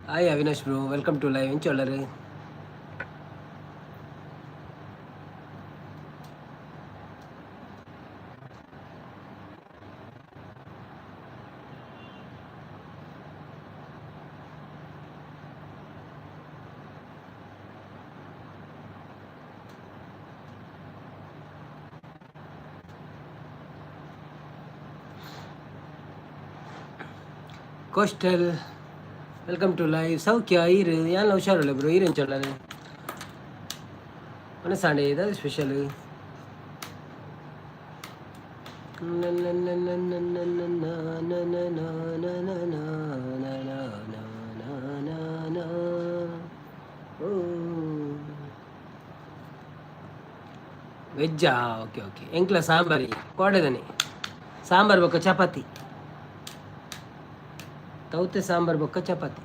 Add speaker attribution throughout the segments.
Speaker 1: Hi Avinash bro, welcome to live. ಎಂಚ Coastal, welcome to live. ಸೌಖ್ಯ ಈರು ಯಾನ್ಲ ಹುಷಾರುಲ್ಲ ಬ್ರೋ, ಈರು ಎಂಚೊಲ್ಲರು? ಮನಸಾಂಡೆ ಏದಾದ ಸ್ಪೆಷಲ್? ವೆಜ್ಜಾ? Okay okay. ಎಂಕ್ಲ ಸಾಂಬಾರಿ ಕೋಡೆದನಿ ಸಾಂಬಾರ್ ಬೊಕ್ಕ ಚಪಾತಿ, ತೌತೆ ಸಾಂಬಾರ್ ಬೊಕ್ಕ ಚಪಾತಿ.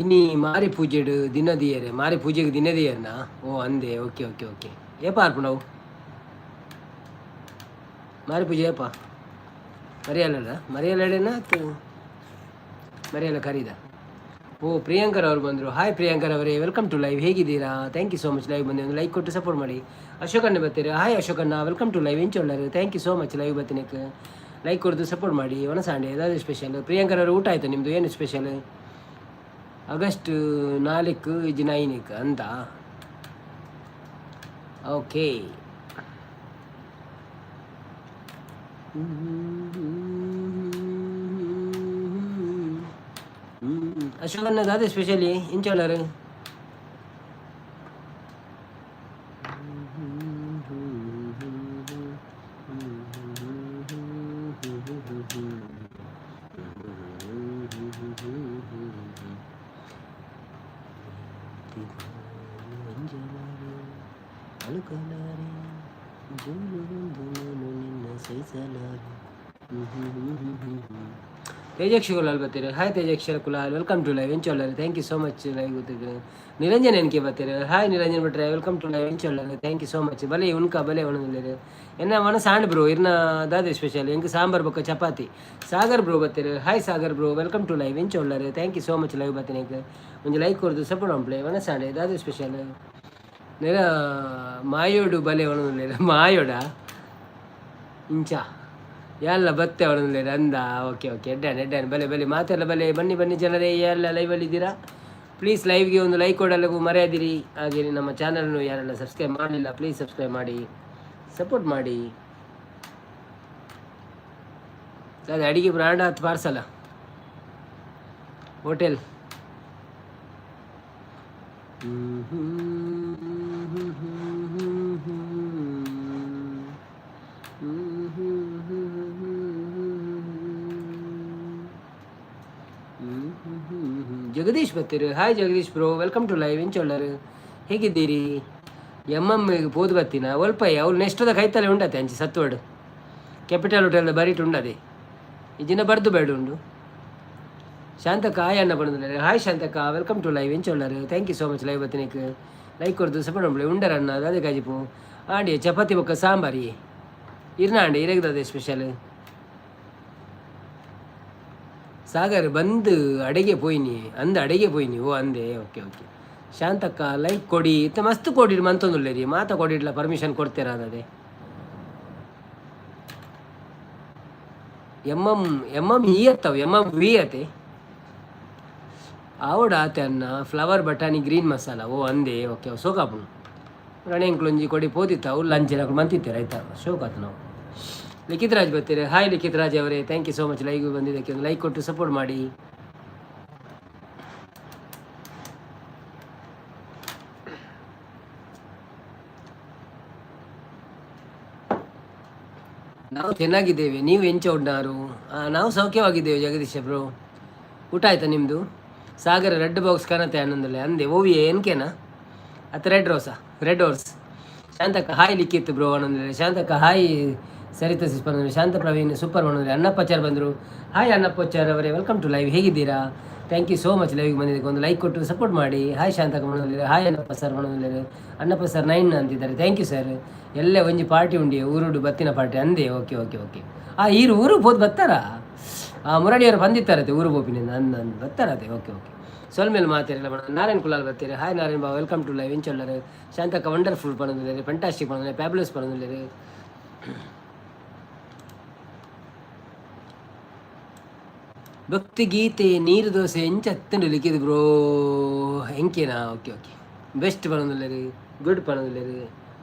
Speaker 1: ಇನಿ ಮಾರಿ ಪೂಜೆಡ್ ದಿನದಿಯರೆ, ಮಾರಿ ಪೂಜೆಗೆ ದಿನದಿಯರ್ನಾ? ಓ ಅಂದೆ, ಓಕೆ ಓಕೆ ಓಕೆ. ಏಪ ಆರ್ಪುಂಡವು ಮಾರಿ ಪೂಜೆ? ಏಪ ಮರಿಯಲ್ಲ, ಮರಿಯಲ್ಲಡೇನಾ ಮರಿಯಲ್ಲ ಕರೀದ? ಓ, ಪ್ರಿಯಾಂಕರ್ ಅವರು ಬಂದರು. ಹಾಯ್ ಪ್ರಿಯಾಂಕರ್ ಅವರೇ, welcome to live. ಹೇಗಿದ್ದೀರಾ? Thank you so much live ಬಂದು ಒಂದು ಲೈಕ್ ಕೊಟ್ಟು ಸಪೋರ್ಟ್ ಮಾಡಿ. ಅಶೋಕಣ್ಣ ಬರ್ತೀರಾ? ಹಾಯ್ ಅಶೋಕಣ್ಣ, welcome to live. ಎಂಚೊಳ್ಳರು? Thank you so much live ಬತ್ತಿನಕ್ಕೆ. Like ಕೊಡ್ದು ಸಪೋರ್ಟ್ ಮಾಡಿ. ಒಣಸಾಂಡೆ ಏದಾದ್ರು ಸ್ಪೆಷಲ್? ಪ್ರಿಯಾಂಕರ್ ಅವರು, ಊಟ ಆಯ್ತಾ ನಿಮ್ಮದು? ಏನು ಸ್ಪೆಷಲ್? ಆಗಸ್ಟ್ 4 ಇಜ್ಜಿ 9ಕ್ಕೆ ಅಂತ. ಓಕೆ. ಅಶೋಕಣ್ಣ, ದಾದೆ ಸ್ಪೆಷಲಿ ಇಂಚೋಳರು? ತೇಜಕ್ಷಿ ಕುಲಾಲ್ ಬರ್ತೀರ? ಹಾಯ್ Tejaksha Kulal, welcome to live. ಎಂಚೊಳ್ಳರು? Thank you so much live ಗೊತ್ತಿದ್ರೆ. ನಿರಂಜನ್ ಎನ್ಕೆ ಬರ್ತೀರ? ಹಾಯ್ ನಿರಂಜನ್ ಭಟ್ರೆ, welcome to live. ಎಂಚೊಳ್ಳರು? Thank you so much. ಬಲೆ ಉನ್ಕ ಬಲೆ ಒಣದಿಲ್ಲೇರು. ಎನ್ನ ಮನ ಸಾಂಡ್ ಬ್ರೋ, ಇರ್ನ ದಾದೆ ಸ್ಪೆಷಲ್? ಎಂಕ್ ಸಾಂಬಾರ್ ಬೊಕ್ಕ ಚಪಾತಿ. ಸಾಗರ್ ಬ್ರೋ ಬರ್ತೀರ? Hi Sagar bro, welcome to live. ಎಂಚೊಳ್ಳರು? Thank you so much live ಬರ್ತೀನಿ. ಒಂಜಿ ಲೈಕ್ ಕೊರ್ದು ಸಪೋರ್ಟ್ ಅಂಪ್ಲೆ. ಒಣ ಸಾಂಡೆ ದಾದೆ ಸ್ಪೆಷಲ್? ನೆರ ಮಾಯೋಡು ಬಲೆ ಒಣದಿಲ್ಲೇರು. ಮಾಯೋಡ ಇಂಚ ಎಲ್ಲ ಬತ್ತೆ ಒಣದಿಲ್ಲೇರು ಅಂದ. ಓಕೆ ಓಕೆ, ಎಡ್ಡಾನ್ ಎಡ್ಡಾನ್, ಬಲೆ ಬಲೆ ಮಾತೆಲ್ಲ ಬಲೆ. ಬನ್ನಿ ಬನ್ನಿ ಜನರೇ, ಎಲ್ಲ ಲೈವಲ್ಲಿ ಇದ್ದೀರಾ? ಪ್ಲೀಸ್ ಲೈವ್ಗೆ ಒಂದು ಲೈಕ್ ಕೊಡಲು ಮರೆಯದಿರಿ. ಹಾಗೆ ನಮ್ಮ ಚಾನಲ್ನು ಯಾರೆಲ್ಲ ಸಬ್ಸ್ಕ್ರೈಬ್ ಮಾಡಲಿಲ್ಲ, ಪ್ಲೀಸ್ ಸಬ್ಸ್ಕ್ರೈಬ್ ಮಾಡಿ, ಸಪೋರ್ಟ್ ಮಾಡಿ. ಅದೇ ಅಡಿಗೆ ಬ್ರಾಂಡ್ ಆತ್ ಪಾರ್ಸಲ ಹೋಟೆಲ್. ಜಗದೀಶ್ ಬರ್ತೀರಿ? Hi Jagadish bro, welcome to live. ಎಂಚೊಳ್ಳರು? ಹೇಗಿದ್ದೀರಿ? ಎಮ್ ಎಮ್ ಪೋದು ಬತ್ತಿನ ಒಲ್ಪಯ್ಯ ಅವ್ಳು ನೆಕ್ಸ್ಟದ ಕೈತಲೆ ಉಂಡತೆ ಅಂಚಿ ಸತ್ವಡ್ ಕ್ಯಾಪಿಟಲ್ ಹೋಟೆಲ್ ಬರೀಟ್ ಉಂಡದೆ ಈ ದಿನ ಬರ್ದು ಬೇಡ ಉಂಡು. ಶಾಂತಕ್ಕ ಹಾಯ್ ಅಣ್ಣ ಬಂದಿದ್ದಾರೆ. ಹಾಯ್ ಶಾಂತಕ್ಕ, welcome to live. ಎಂಚೊಳ್ಳರು? Thank you so much live ಬತ್ತಿನಕ್ಕೆ. Like ಕೊಡ್ದು ಸಪೋರ್ಟ್ ಉಂಬ್ಳೆ. ಉಂಡರ ಅಣ್ಣ? ಅದೇ ಕಾಜಿಪು ಆಂಡಿ ಚಪಾತಿ ಬೊಕ್ಕ ಸಾಂಬಾರಿ. ಇರ್ನ ಆಂಡಿ ಇರಗದೆ ಸ್ಪೆಷಲ್? ಸಾಗರ್ ಬಂದು ಅಡಿಗೆ ಪೋಯಿನಿ ಅಂದ, ಅಡಿಗೆ ಪೋಯಿನಿ. ಓ ಅಂದೆ, ಓಕೆ ಓಕೆ. ಶಾಂತಕ್ಕ ಲೈಕ್ ಕೊಡಿ. ಇತ್ತ ಮಸ್ತ್ ಕೊಡಿ ಮಂತೊಂದುಲ್ಲೇರಿ. ಮಾತ ಕೊಡಿಡ್ಲ ಪರ್ಮಿಷನ್ ಕೊಡ್ತೀರಾ? ಅದೇ M M M M E ಅತ್ತವು M M V ಅತೆ ಆವಡ ಆತೆ ಅನ್ನ ಫ್ಲವರ್ ಬಟಾಣಿ ಗ್ರೀನ್ ಮಸಾಲ. ಓ ಅಂದೆ, ಓಕೆ. ಸೋಕಾಪುನು ರಣೆಂಕ್ಲೊಂಜಿ ಕೊಡಿ ಪೋದಿತ್ತ ಅವು ಲಂಚ್ ಮಂತಿತ್ತಾರೆ ಆಯ್ತಾ? ಶೋಕಾತು ನಾವು. ಲಿಖಿತ್ ರಾಜ್ ಬರ್ತೀರಿ? ಹಾಯ್ ಲಿಖಿತ್ ರಾಜ್ ಅವರೇ, thank you so much live ಬಂದಿದ್ದಕ್ಕೆ. ಒಂದು ಲೈಕ್ ಕೊಟ್ಟು ಸಪೋರ್ಟ್ ಮಾಡಿ. ನಾವು ಚೆನ್ನಾಗಿದ್ದೇವೆ, ನೀವು ಎಂಚ ಉಂಡಾರು? ನಾವು ಸೌಖ್ಯವಾಗಿದ್ದೇವೆ. ಜಗದೀಶ್ ಬ್ರೋ, ಊಟ ಆಯ್ತಾ ನಿಮ್ಮದು? ಸಾಗರ ರೆಡ್ ಬಾಕ್ಸ್ ಕನತೆ ಅನ್ನೊಂದುಲ್ಲೆ ಅಂದೆ. ಓವಿಯೇ ಎನ್ಕೆನಾ ಅತ್ತ ರೆಡ್ ರೋಸಾ? Red horse. ಶಾಂತಕ್ಕ ಹಾಯ್ ಲಿಖಿತ್ ಬ್ರೋ ಅನ್ನೊಂದುಲ್ಲೆ. ಶಾಂತಕ್ಕ ಹಾಯ್. ಸರಿತಾ ಸಿಸ್ ಬಂದ್ರು. ಶಾಂತ ಪ್ರವೀಣ್ ಸೂಪರ್ ಅನ್ನೊಂದುಲ್ಲೆ. ಅಣ್ಣಪ್ಪಾಚಾರ್ ಬಂದರು. ಹಾಯ್ ಅಣ್ಣಪ್ಪಾಚಾರ್ ಅವರೇ, welcome to live. ಹೇಗಿದ್ದೀರಾ? Thank you so much. ಲೈವ್ಗೆ ಬಂದಿದ್ದಕ್ಕೆ ಒಂದು ಲೈಕ್ ಕೊಟ್ಟು ಸಪೋರ್ಟ್ ಮಾಡಿ. ಹಾಯ್ ಶಾಂತಕ್ಕ ಮಾಡೋದಿಲ್ಲ. ಹಾಯ್ ಅಣ್ಣಪ್ಪ ಸರ್ ಮಾಡೋದಿಲ್ಲ. ಅಣ್ಣಪ್ಪ ಸರ್ ನೈನ್ ಅಂತಿದ್ದಾರೆ. Thank you sir. ಎಲ್ಲೇ ಒಂಜಿ ಪಾರ್ಟಿ ಉಂಡಿ, ಊರುಡು ಬತ್ತಿನ ಪಾರ್ಟಿ ಅಂದೆ. ಓಕೆ ಓಕೆ ಓಕೆ ಆ ಈರು ಊರು ಪೋದು ಬತ್ತಾರಾ? ಆ ಮುರಡಿಯವರು ಬಂದಿತ್ತಾರತೆ ಊರು ಬೋಪಿನಿಂದ ಅಂದ ಅಂದ್ ಬತ್ತಾರತೆ. ಓಕೆ ಓಕೆ ಸೊಲ್ಮೇಲೆ ಮಾತಾಡಿಲ್ಲ ಮೇಡಮ್. ನಾರಾಯಣ್ ಕುಲಾಲ್ ಬರ್ತೀರಿ. ಹಾಯ್ ನಾರಾಯಣ್ ಬಾ, welcome to live. ಇಂಚೊಲ್ಲರು ಶಾಂತಕ್ಕ ವಂಡರ್ಫುಲ್ ಪನ್ನೊಂದುಲ್ಲೆರ್, ಫೆಂಟಾಸ್ಟಿಕ್ ಪನ್ನೊಂದುಲ್ಲೆರ್, ಫ್ಯಾಬುಲಸ್ ಪನ್ನೊಂದುಲ್ಲೆರ್. ಭಕ್ತಿ ಗೀತೆ ನೀರು ದೋಸೆ ಎಂಚ ಅತ್ತಂಡು ಲಿಖಿದ್ ಬ್ರೋ ಎಂಕೇನಾ? ಓಕೆ ಓಕೆ ಬೆಸ್ಟ್ ಪನ್ನೊಂದುಲ್ಲೆರ್, ಗುಡ್ ಪನ್ನೊಂದುಲ್ಲೆರ್.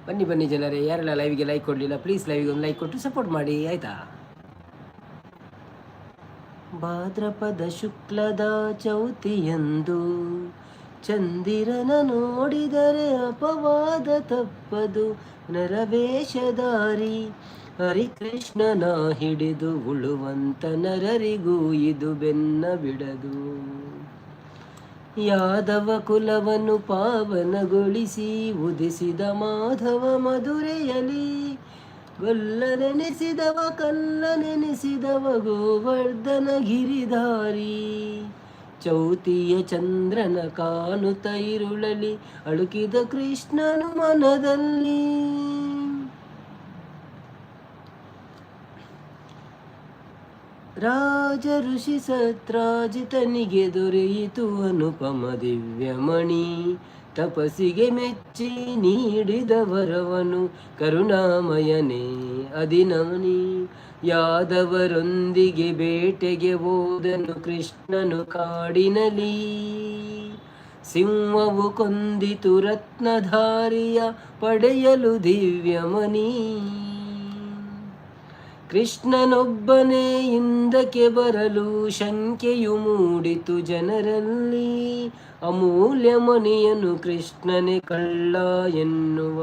Speaker 1: ಬನ್ನಿ ಬನ್ನಿ ಜನರೇ, ಯಾರೆಲ್ಲ ಲೈವ್ಗೆ ಲೈಕ್ ಕೊಡಲಿಲ್ಲ, ಪ್ಲೀಸ್ ಲೈವ್ಗೆ ಒಂದು ಲೈಕ್ ಕೊಟ್ಟು ಸಪೋರ್ಟ್ ಮಾಡಿ, ಆಯಿತಾ? ಭಾದ್ರಪದ ಶುಕ್ಲದ ಚೌತಿಯಂದು ಚಂದಿರನ ನೋಡಿದರೆ ಅಪವಾದ ತಪ್ಪದು. ನರವೇಷಧಾರಿ ಹರಿಕೃಷ್ಣನ ಹಿಡಿದು ಉಳುವಂತ ನರರಿಗೂ ಇದು ಬೆನ್ನ ಬಿಡದು. ಯಾದವ ಕುಲವನ್ನು ಪಾವನಗೊಳಿಸಿ ಉದಿಸಿದ ಮಾಧವ ಮಧುರೆಯಲಿ. ಗೊಲ್ಲನೆನಿಸಿದವ ಕಲ್ಲನೆನಿಸಿದವ ಗೋವರ್ಧನ ಗಿರಿಧಾರಿ. ಚೌತಿಯ ಚಂದ್ರನ ಕಾಣುತ್ತ ಇರುಳಲಿ ಅಳುಕಿದ ಕೃಷ್ಣನು ಮನದಲ್ಲಿ. ರಾಜ ಋಷಿ ಸತ್ರಾಜಿತನಿಗೆ ದೊರೆಯಿತು ಅನುಪಮ ದಿವ್ಯಮಣಿ. ತಪಸ್ಸಿಗೆ ಮೆಚ್ಚಿ ನೀಡಿದ ವರವನು ಕರುಣಾಮಯನೇ ಅದಿನಮಣಿ. ಯಾದವರೊಂದಿಗೆ ಬೇಟೆಗೆ ಹೋದನು ಕೃಷ್ಣನು ಕಾಡಿನಲಿ. ಸಿಂಹವು ಕೊಂದಿತು ರತ್ನಧಾರಿಯ ಪಡೆಯಲು ದಿವ್ಯಮಣಿ. ಕೃಷ್ಣನೊಬ್ಬನೇ ಹಿಂದಕ್ಕೆ ಬರಲು ಶಂಕೆಯು ಮೂಡಿತು ಜನರಲ್ಲಿ. ಅಮೂಲ್ಯ ಮಣಿಯನ್ನು ಕೃಷ್ಣನೇ ಕಳ್ಳ ಎನ್ನುವ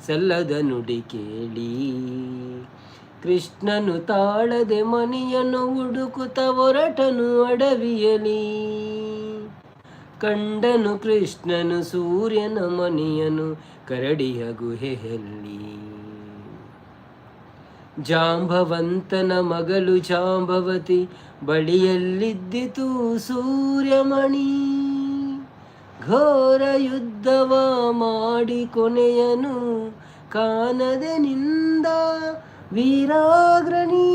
Speaker 1: ಸಲ್ಲದ ನುಡಿ ಕೇಳಿ ಕೃಷ್ಣನು ತಾಳದೆ ಮಣಿಯನ್ನು ಹುಡುಕುತ್ತ ಹೊರಟನು ಅಡವಿಯಲಿ. ಕಂಡನು ಕೃಷ್ಣನು ಸೂರ್ಯನ ಮಣಿಯನು ಕರಡಿಯ ಗುಹೆಯಲ್ಲಿ. ಜಾಂಬವಂತನ ಮಗಳು ಜಾಂಬವತಿ ಬಳಿಯಲ್ಲಿದ್ದಿತು ಸೂರ್ಯಮಣಿ. ಘೋರ ಯುದ್ಧವ ಮಾಡಿ ಕೊನೆಯನು ಕಾಣದೆ ನಿಂದ ವೀರಾಗ್ರಣಿ.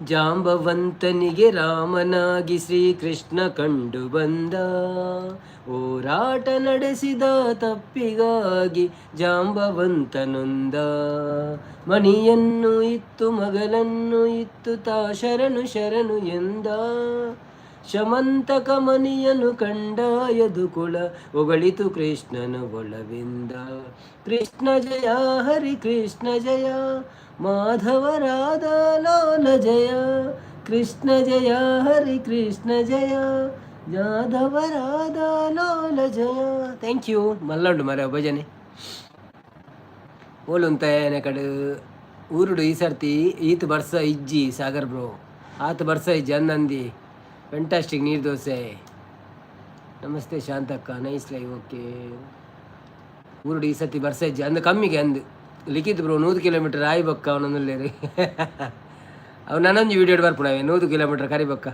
Speaker 1: ಜಾಂಬವಂತನಿಗೆ ರಾಮನಾಗಿ ಶ್ರೀಕೃಷ್ಣ ಕಂಡು ಬಂದ. ಹೋರಾಟ ನಡೆಸಿದ ತಪ್ಪಿಗಾಗಿ ಜಾಂಬವಂತನೊಂದ. ಮಣಿಯನ್ನು ಇತ್ತು ಮಗಲನ್ನು ಇತ್ತು ತಾ ಶರಣು ಶರಣು ಎಂದ. ಶಮಂತಕ ಮಣಿಯನ್ನು ಕಂಡ ಯದುಕುಲ ಹೊಗಳಿತು ಕೃಷ್ಣನ ಒಲವಿಂದ. ಕೃಷ್ಣ ಜಯ ಹರಿ ಕೃಷ್ಣ ಜಯ ಮಾಧವ ರಾಧಾ ಲಾಲ ಜಯ. ಕೃಷ್ಣ ಜಯ ಹರಿ ಕೃಷ್ಣ ಜಯ ಜಾಧವ ರಾಧಾ ಲಾಲ ಜಯ. Thank you. ಮಲ್ಲಂಡು ಮರ ಭಜನೆ ಓಲುಂತ ಕಡೆ ಊರುಡು ಈ ಸರ್ತಿ ಈತ್ ಬರ್ಸ ಇಜ್ಜಿ ಸಾಗರ್ ಬ್ರೋ, ಆತ ಬರ್ಸ ಇಜ್ಜಿ ಅಂದಂದಿ. ಫೆಂಟಾಸ್ಟಿಕ್ ನೀರು ದೋಸೆ. ನಮಸ್ತೆ ಶಾಂತಕ್ಕ, ನೈಸ್ ಲೈವ್. ಓಕೆ, ಊರುಡು ಈ ಸರ್ತಿ ಬರ್ಸ ಇಜ್ಜಿ ಅಂದ ಕಮ್ಮಿಗೆ ಅಂದು ಲಿಖಿತ್ ಬ್ರೋ. 100 ಕಿಲೋಮೀಟರ್ ಆಯಿ ಬೊಕ್ಕ ಅವನೊಂದುಲ್ಲೇರಿ. ಅವು ನನೊಂಜಿ ವೀಡಿಯೋ ಬರ್ಪುಣವೆ 100 ಕಿಲೋಮೀಟರ್ ಕರಿಬೊಕ್ಕ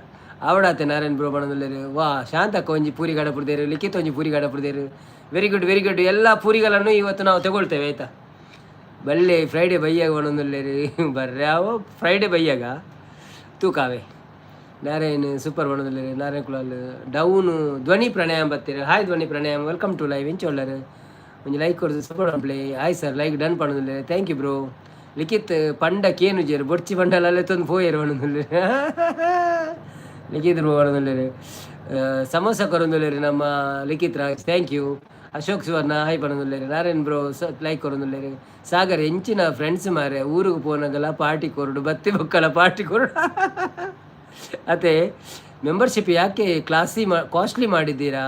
Speaker 1: ಆವಡಾತೆ. ನಾರಾಯಣ್ ಬ್ರೋ ಬಣದುಲ್ಲೇರು. ವಾ, ಶಾಂತಕ್ಕ ಒಂಜಿ ಪೂರಿ ಗಡಪುಡ್ದೇರು, ಲಿಖಿತ್ ಒಂಜಿ ಪೂರಿ ಗಡಪುಡ್ದೇರು. Very good, very good. ಎಲ್ಲ ಪೂರಿಗಳನ್ನು ಇವತ್ತು ನಾವು ತಗೊಳ್ತೇವೆ, ಆಯ್ತಾ? ಬಲ್ಲೆ ಫ್ರೈಡೆ ಬೈಯಾಗ ಒಣೊಂದುಲ್ಲೇರಿ. ಬರ್ರ್ಯಾವ ಫ್ರೈಡೆ ಬೈಯಾಗ ತೂಕಾವೆ. ನಾರಾಯಣ್ ಸೂಪರ್ ಬಣದುಲ್ಲೇರು. ನಾರಾಯಣ್ ಕುಲಾಲ್ ಡೌನು. ಧ್ವನಿ ಪ್ರಣಯಾಮ್ ಬತ್ತೀರಿ. ಹಾಯ್ ಧ್ವನಿ ಪ್ರಣಯಾಮ್, welcome to live. ಇಂಚೊಲ್ಲರು ಒಂಜಿ ಲೈಕ್ ಕೊರ್ದು ಸಪೋರ್ಟ್ ಮಲ್ಪುಲೆ. ಹಾಯ್ ಸರ್, ಲೈಕ್ ಡನ್ ಪಣೊಂದುಲ್ಲೆರ್. Thank you bro. Likhith ಪಂಡ ಕೇನುಜೆರ್, ಬೊಡ್ಚಿ ಪಂಡಲ ಲೆತ್ತೊಂದು ಪೋಯೆರ್ ಪಣೊಂದುಲ್ಲೆರ್. ಲಿಖಿತ್ ಬ್ರೋ ಪಣೊಂದುಲ್ಲೆರ್. ಸಮೋಸ ಕೊರೊಂದುಲ್ಲೆರ್ ನಮ್ಮ Likhith Raj. Thank you. Ashok Suvarna hi ಪಣೊಂದುಲ್ಲೆರ್. ನಾರಾಯಣ್ ಬ್ರೋ ಲೈಕ್ ಕೊರೊಂದುಲ್ಲೆರ್. ಸಾಗರ್ ಎಂಚಿನ ಫ್ರೆಂಡ್ಸ್ ಮಾರೆ, ಊರುಗು ಪೋನಗಲ ಪಾರ್ಟಿ ಕೊರಡು, ಬತ್ತಿ ಬೊಕ್ಕಲ ಪಾರ್ಟಿ ಕೊರಡು. ಅತೆ ಮೆಂಬರ್ಶಿಪ್ ಯಾಕೆ ಕ್ಲಾಸಿ ಮಾ ಕಾಸ್ಟ್ಲಿ ಮಾಡಿದ್ದೀರಾ?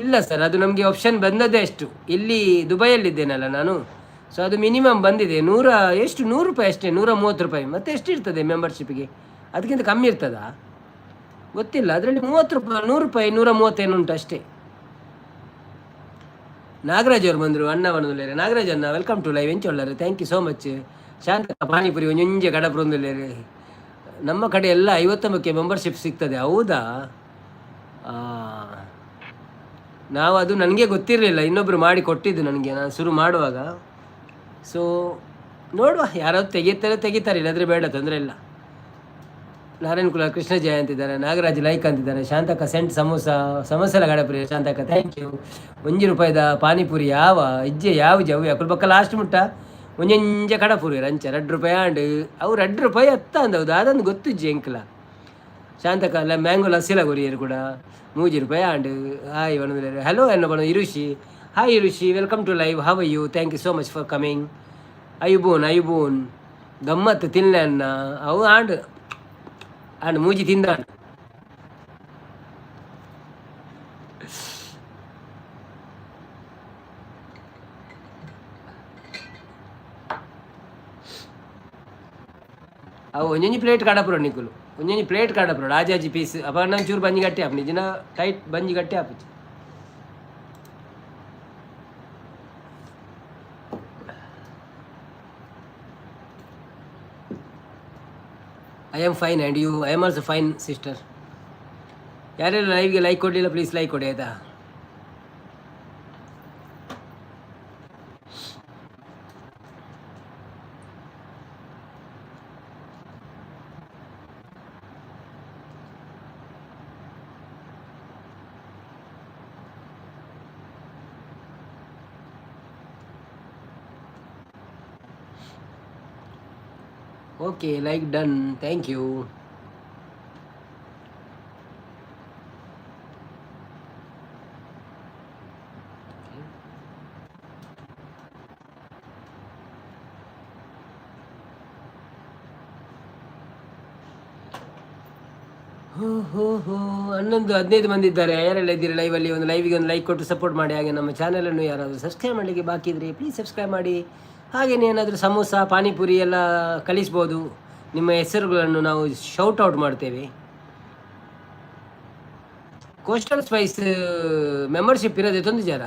Speaker 1: ಇಲ್ಲ ಸರ್, ಅದು ನಮಗೆ ಆಪ್ಷನ್ ಬಂದದ್ದೇ ಅಷ್ಟು. ಇಲ್ಲಿ ದುಬೈಯಲ್ಲಿದ್ದೇನಲ್ಲ ನಾನು, ಸೊ ಅದು ಮಿನಿಮಮ್ ಬಂದಿದೆ. ನೂರ ಎಷ್ಟು, 100 ರೂಪಾಯಿ ಅಷ್ಟೇ, 130 ರೂಪಾಯಿ. ಮತ್ತೆ ಎಷ್ಟು ಇರ್ತದೆ ಮೆಂಬರ್ಶಿಪ್ಗೆ? ಅದಕ್ಕಿಂತ ಕಮ್ಮಿ ಇರ್ತದಾ? ಗೊತ್ತಿಲ್ಲ. ಅದರಲ್ಲಿ 30 ರೂಪಾಯಿ, 100 ರೂಪಾಯಿ, 130 ಉಂಟು ಅಷ್ಟೇ. ನಾಗರಾಜ್ ಅವರು ಬಂದರು, ಅಣ್ಣ ಬಂದಿದ್ದಾರೆ. ನಾಗರಾಜ್ ಅಣ್ಣ, welcome to live. ಎಂಚೊಳ್ಳಾರೆ? Thank you so much. ಶಾಂತ ಪಾನಿಪುರಿ ಒಂಜೊಂಜೆ ಕಡಪ್ರೊಂದುಲ್ಲೇರು. ನಮ್ಮ ಕಡೆ ಎಲ್ಲ 59ಕ್ಕೆ ಮೆಂಬರ್ಶಿಪ್ ಸಿಗ್ತದೆ. ಹೌದಾ? ನಾವು ಅದು ನನಗೆ ಗೊತ್ತಿರಲಿಲ್ಲ, ಇನ್ನೊಬ್ಬರು ಮಾಡಿ ಕೊಟ್ಟಿದ್ದು ನನಗೆ ನಾನು ಶುರು ಮಾಡುವಾಗ. ಸೊ ನೋಡುವ, ಯಾರಾದ್ರು ತೆಗೀತಾರೆ ತೆಗಿತಾರೆ, ಇಲ್ಲಾಂದರೆ ಬೇಡ, ತೊಂದರೆ ಇಲ್ಲ. ನಾರಾಯಣ್ ಕುಲ ಕೃಷ್ಣ ಜಯ ಅಂತಿದ್ದಾರೆ, ನಾಗರಾಜ್ ಲೈಕ್ ಅಂತಿದ್ದಾರೆ. ಶಾಂತಕ್ಕ ಸೆಂಟ್ ಸಮೋಸ, ಸಮೋಸ ಎಲ್ಲ ಗಡಪುರಿ. Shantakka, thank you. 1 ರೂಪಾಯಿದ ಪಾನಿಪುರಿ ಯಾವ ಇಜ್ಜೆ ಯಾವ ಜವು ಅಕುಲ್ ಬೊಕ್ಕ ಲಾಸ್ಟ್ ಮುಟ್ಟ ಒಂಜೊಂಜೆ ಕಡಪುರಿ ರಂಚ 2 ರೂಪಾಯಿ ಆಂಡ್ ಅವು 2 ರೂಪಾಯಿ ಅತ್ತ ಅಂದವು ದಾದಂದು ಗೊತ್ತಿಜ್ಜಿ ಎಂಕ್ಲ. ಶಾಂತಕ್ಕ ಅಲ್ಲ, ಮ್ಯಾಂಗೋ ಲಸ್ಸಿಲ ಕೊರಿಯರು ಕೂಡ 3 ರೂಪಾಯಿ ಆಂಡ್. ಹಾಯ್ ಬಣ್ಣದ ಹಲೋ ಎನ್ನ ಬಣ್ಣ ಇರುಷಿ. Hi Irushi, welcome to live. How you? Thank you so much for coming. ಅಯ್ಯುಬೋನ್ ಅಯ್ಯುಬೋನ್ ಗಮ್ಮತ್ತು ತಿನ್ಲೆ ಅನ್ನ ಅವು ಆಂಡ್ ಆಂಡ್ ಮೂಜಿ ತಿಂದ. ಅವು ಒಂಜೊಂಜಿ ಪ್ಲೇಟ್ ಕಡಪುರ ನಿಕುಲು, ಒಂಜೊಂಜಿ ಪ್ಲೇಟ್ ಕಡಪುರ ಆಜಾಜಿ ಪೀಸ್. ಅಪ್ಪ ಚೂರು ಬಂಜಿ ಗಟ್ಟಿ ಆಪುನಿ ದಿನ ಟೈಟ್ ಬಂಜಿ ಗಟ್ಟಿ ಆಪುಜಿ. I am fine, and you? I am also fine, sister. ಯಾರೆಲ್ಲ ಲೈವ್ಗೆ ಲೈಕ್ ಕೊಡಲಿಲ್ಲ, ಪ್ಲೀಸ್ ಲೈಕ್ ಕೊಡಿ, ಆಯಿತಾ? Okay, like done, thank you. ಹೋ ಹೋ ಹೋ, 11, 15 ಮಂದಿ ಇದ್ದಾರೆ. ಯಾರೆಲ್ಲ ಇದ್ದೀರಿ ಲೈವಲ್ಲಿ, ಒಂದು ಲೈವಿಗೆ ಒಂದು ಲೈಕ್ ಕೊಟ್ಟು ಸಪೋರ್ಟ್ ಮಾಡಿ. ಹಾಗೆ ನಮ್ಮ ಚಾನಲನ್ನು ಯಾರಾದರೂ ಸಬ್ಸ್ಕ್ರೈಬ್ ಮಾಡಲಿಕ್ಕೆ ಬಾಕಿ ಇದ್ದರೆ ಪ್ಲೀಸ್ ಸಬ್ಸ್ಕ್ರೈಬ್ ಮಾಡಿ. ಹಾಗೆಯೇ ಏನಾದರೂ ಸಮೋಸ, ಪಾನಿಪುರಿ ಎಲ್ಲ ಕಳಿಸ್ಬೋದು. ನಿಮ್ಮ ಹೆಸರುಗಳನ್ನು ನಾವು ಶೌಟ್ ಔಟ್ ಮಾಡ್ತೇವೆ. ಕೋಸ್ಟಲ್ ಸ್ಪೈಸ್ ಮೆಂಬರ್ಶಿಪ್ ಇರೋದೇ ತೊಂದು ಜನ.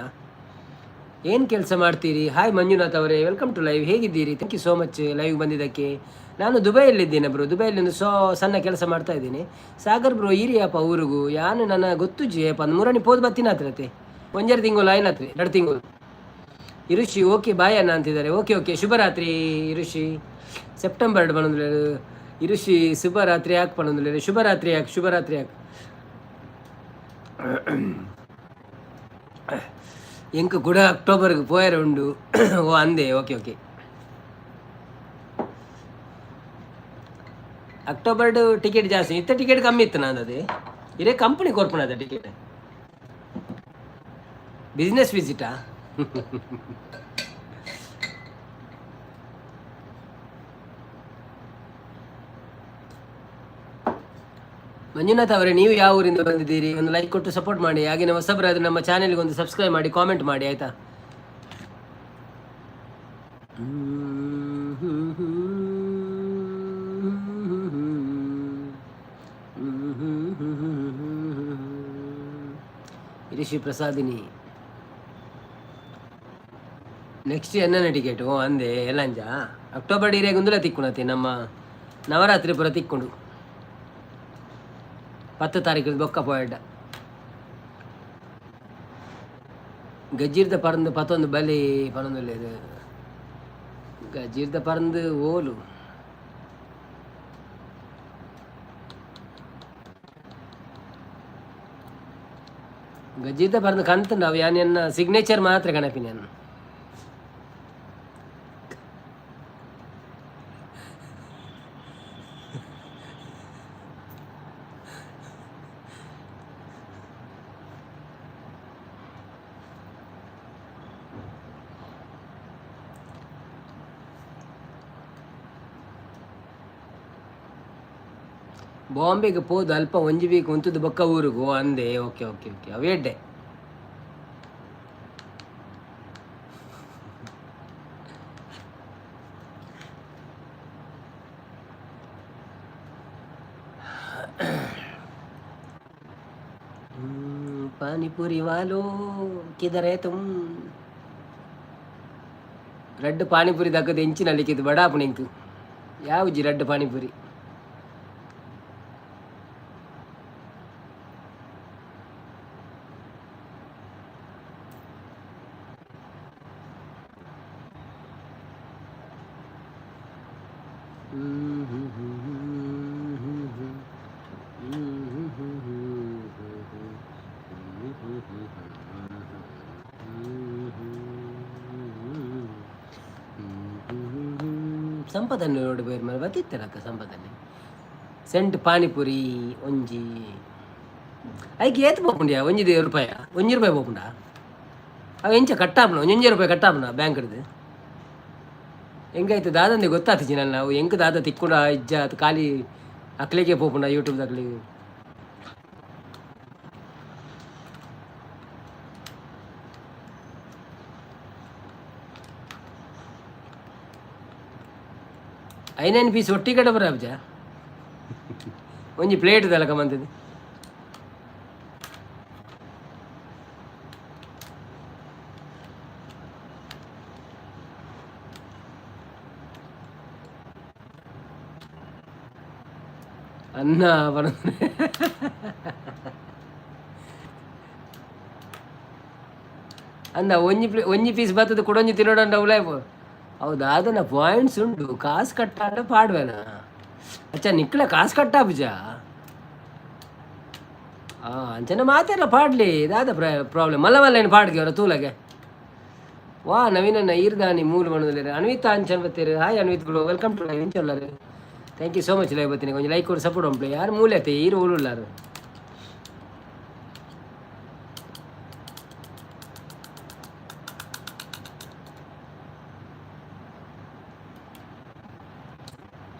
Speaker 1: ಏನು ಕೆಲಸ ಮಾಡ್ತೀರಿ? ಹಾಯ್ ಮಂಜುನಾಥ್ ಅವರೇ, welcome to live. ಹೇಗಿದ್ದೀರಿ? Thank you so much live ಬಂದಿದ್ದಕ್ಕೆ. ನಾನು ದುಬೈಯಲ್ಲಿದ್ದೇನೆ ಬ್ರೋ. ದುಬೈಯಲ್ಲಿ ಒಂದು ಸಣ್ಣ ಕೆಲಸ ಮಾಡ್ತಾ ಇದ್ದೀನಿ. ಸಾಗರ್ ಬ್ರೋ, ಇರಿಯಪ್ಪ ಊರಿಗೂ ಯಾನು ನನ್ನ ಗೊತ್ತು ಜಿಯಪ್ಪ. ಮೂರಣಿ ಪೋದು ಬತ್ತಿನ ಹತ್ರತೆ ಒಂಜಾರು ತಿಂಗಳು ಆಯ್ನತ್ರಿ, 2 ತಿಂಗಳು. ಇರುಷಿ, ಓಕೆ ಬಾಯ್ ಅಣ್ಣ ಅಂತಿದ್ದಾರೆ. ಓಕೆ ಓಕೆ, ಶುಭರಾತ್ರಿ ಇರುಷಿ. ಸೆಪ್ಟೆಂಬರ್ ಪನೊಂದು ಇರುಷಿ, ಶುಭರಾತ್ರಿ. ಯಾಕೆ ಪನೊಂದು ಶುಭರಾತ್ರಿ? ಯಾಕೆ ಶುಭರಾತ್ರಿ? ಯಾಕೆ ಎಂಕ್ ಕೂಡ ಅಕ್ಟೋಬರ್ಗೆ ಪೋಯರೆ ಉಂಡು. ಓ ಅಂದೆ, ಓಕೆ ಓಕೆ. ಅಕ್ಟೋಬರ್ಡ್ ಟಿಕೆಟ್ ಜಾಸ್ತಿ ಇತ್ತ, ಟಿಕೆಟ್ ಕಮ್ಮಿ ಇತ್ತು. ನಾನು ಅದೇ ಇದೇ ಕಂಪನಿ ಕೊರ್ಪುನದ ಟಿಕೆಟ್. ಬಿಸ್ನೆಸ್ ವಿಸಿಟಾ? ಮಂಜುನಾಥ್ ಅವರೇ, ನೀವು ಯಾವ ಊರಿಂದ ಬಂದಿದ್ದೀರಿ? ಒಂದು ಲೈಕ್ ಕೊಟ್ಟು ಸಪೋರ್ಟ್ ಮಾಡಿ. ಹಾಗೆ ಹೊಸಬರಾದ್ರೆ ನಮ್ಮ ಚಾನೆಲ್ಗೆ ಒಂದು ಸಬ್ಸ್ಕ್ರೈಬ್ ಮಾಡಿ, ಕಾಮೆಂಟ್ ಮಾಡಿ, ಆಯ್ತಾ? ರಿಷಿ ಪ್ರಸಾದಿನಿ, ನೆಕ್ಸ್ಟ್ ಎನ್ನ ಟಿಕೆಟು ಅಂದೆ ಎಲ್ಲಂಜ ಅಕ್ಟೋಬರ್ ಇರೇಗ ಒಂದುಲ ತಿಕ್කුಣತಿ ನಮ್ಮ ನವರಾತ್ರಿ ಪೂರ ತಿಕ್ಕೊಂಡು 10 ತಾರೀಕು ಬೊಕ್ಕ ಪೋಯಡ್ಡ. ಗಜ್ಜಿರ್ದ ಪರಂದು ಪತ್ತೊಂದು ಬಲಿ ಪನೊಂದುಲ್ಲೆರ್. ಗಜ್ಜಿರ್ದ ಪರಂದು ಓಲು ಗಜ್ಜಿರ್ದ ಪರಂದು ಕಂತುಂಡು. ಅವು ಯಾನ್ ಎನ್ನ ಸಿಗ್ನೇಚರ್ ಮಾತ್ರ ಗಣಪಿನ. ಬಾಂಬೆಗೆ ಪೋದು ಅಲ್ಪ ಒಂಜಿ ವೀಕ್ ಉಂತುದು ಬೊಕ್ಕ ಊರುಗು ಅಂದೆ. ಓಕೆ ಓಕೆ ಓಕೆ, ಅವು ಎಡ್ಡೆ. ಪಾನಿಪುರಿ ವಾಲೋ ಕಿದರೆ ತುಮ್. ರಡ್ಡ್ ಪಾನಿಪುರಿ ದಕ್ಕದ ಎಂಚಿನ ಲಿಕ್ಕಿದ್ ಬಡಾಪುಣ ಎಂಕ್ ಯಾವುಜಿ ರಡ್ಡ್ ಪಾನಿಪುರಿ. ಸಂಪದನ್ನು ರೋಡ್ ಬೇರ್ ಮೇಲೆ ಬತ್ತಿತ್ತರತ್ತ ಸಂಪದನ್ನೇ ಸೆಂಟ್ ಪಾನಿಪುರಿ ಒಂಜಿ ಐಕ್ ಏತ್ ಪೋಪುಂಡ್ಯಾ? ಒಂಜಿ ರೂಪಾಯ, ಒಂಜಿ ರೂಪಾಯಿ ಪೋಪುಂಡ? ಅವು ಎಂಚ ಕಟ್ಟಾಪುನ? ಒಂಜೊಂಜಿ ರೂಪಾಯಿ ಕಟ್ಟಾಪುನ ಬ್ಯಾಂಕ್ಡ್ದು? ಎಂಕೈತೆ ದಾದಂದೆ ಗೊತ್ತಾತಿಜಿ ನನ್ನ. ಅವು ಎಂಕ್ ದಾದ ತಿಕ್ಕುಂಡ ಇಜ್ಜ ಅದು ಖಾಲಿ ಅಕ್ಲೆಗೆ ಪೋಪುಂಡ ಯೂಟ್ಯೂಬ್ ದಕ್ಲೆಗ್? ಐನೈನ್ ಪೀಸ್ ಒಟ್ಟಿ ಕಡೆ ಬರಾಬ್ಜ ಒಂಜಿ ಪ್ಲೇಟ್ ದಲಕ ಮಂತದು. ಅನ್ನ ಬರೋದು ಅಂದ ಒಂಜಿ ಪ್ಲೇ ಒಂಜಿ ಪೀಸ್ ಬತ್ತದ ಕುಡೊಂಜಿ ತಿನ್ನೋಡಂಡ ಉಲಾಯ್ಪು. ಹೌದಾ? ಅದನ್ನ ಪಾಯಿಂಟ್ಸ್ ಉಂಡು. ಕಾಸು ಕಟ್ಟಾಂಡ ಪಾಡ್ವೇನಾ? ಅಚ್ಚ, ನಿಕ್ಲ ಕಾಸು ಕಟ್ಟಾಪುಜ? ಅಂಚನೆ ಮಾತೆಲ್ಲ ಪಾಡ್ಲಿ, ದಾದ ಪ್ರಾಬ್ಲಮ್? ಮಲ್ಲ ಮಲ್ಲ ಏನು ಪಾಡ್ಗೆ ಅವರ ತೂಲಗೆ. ವಾ ನವೀನಣ್ಣ ಈರ್ದಾನಿ ಮೂಲು ಮಣದಲ್ಲಿ Anvita Anchan ಬತ್ತೀರು. Hi Anvith bro, welcome to live. ಇಂಚೊಲ್ಲಾರು? Thank you so much live ಬತ್ತೀನಿ. కొంచెం ಲೈಕ್ ಕೊಡು, ಸಪೋರ್ಟ್ ಉಂಟು. ಯಾರು ಮೂಲೆ ಅತ್ತೆ ಈರು ಊರುಲ್ಲಾರು?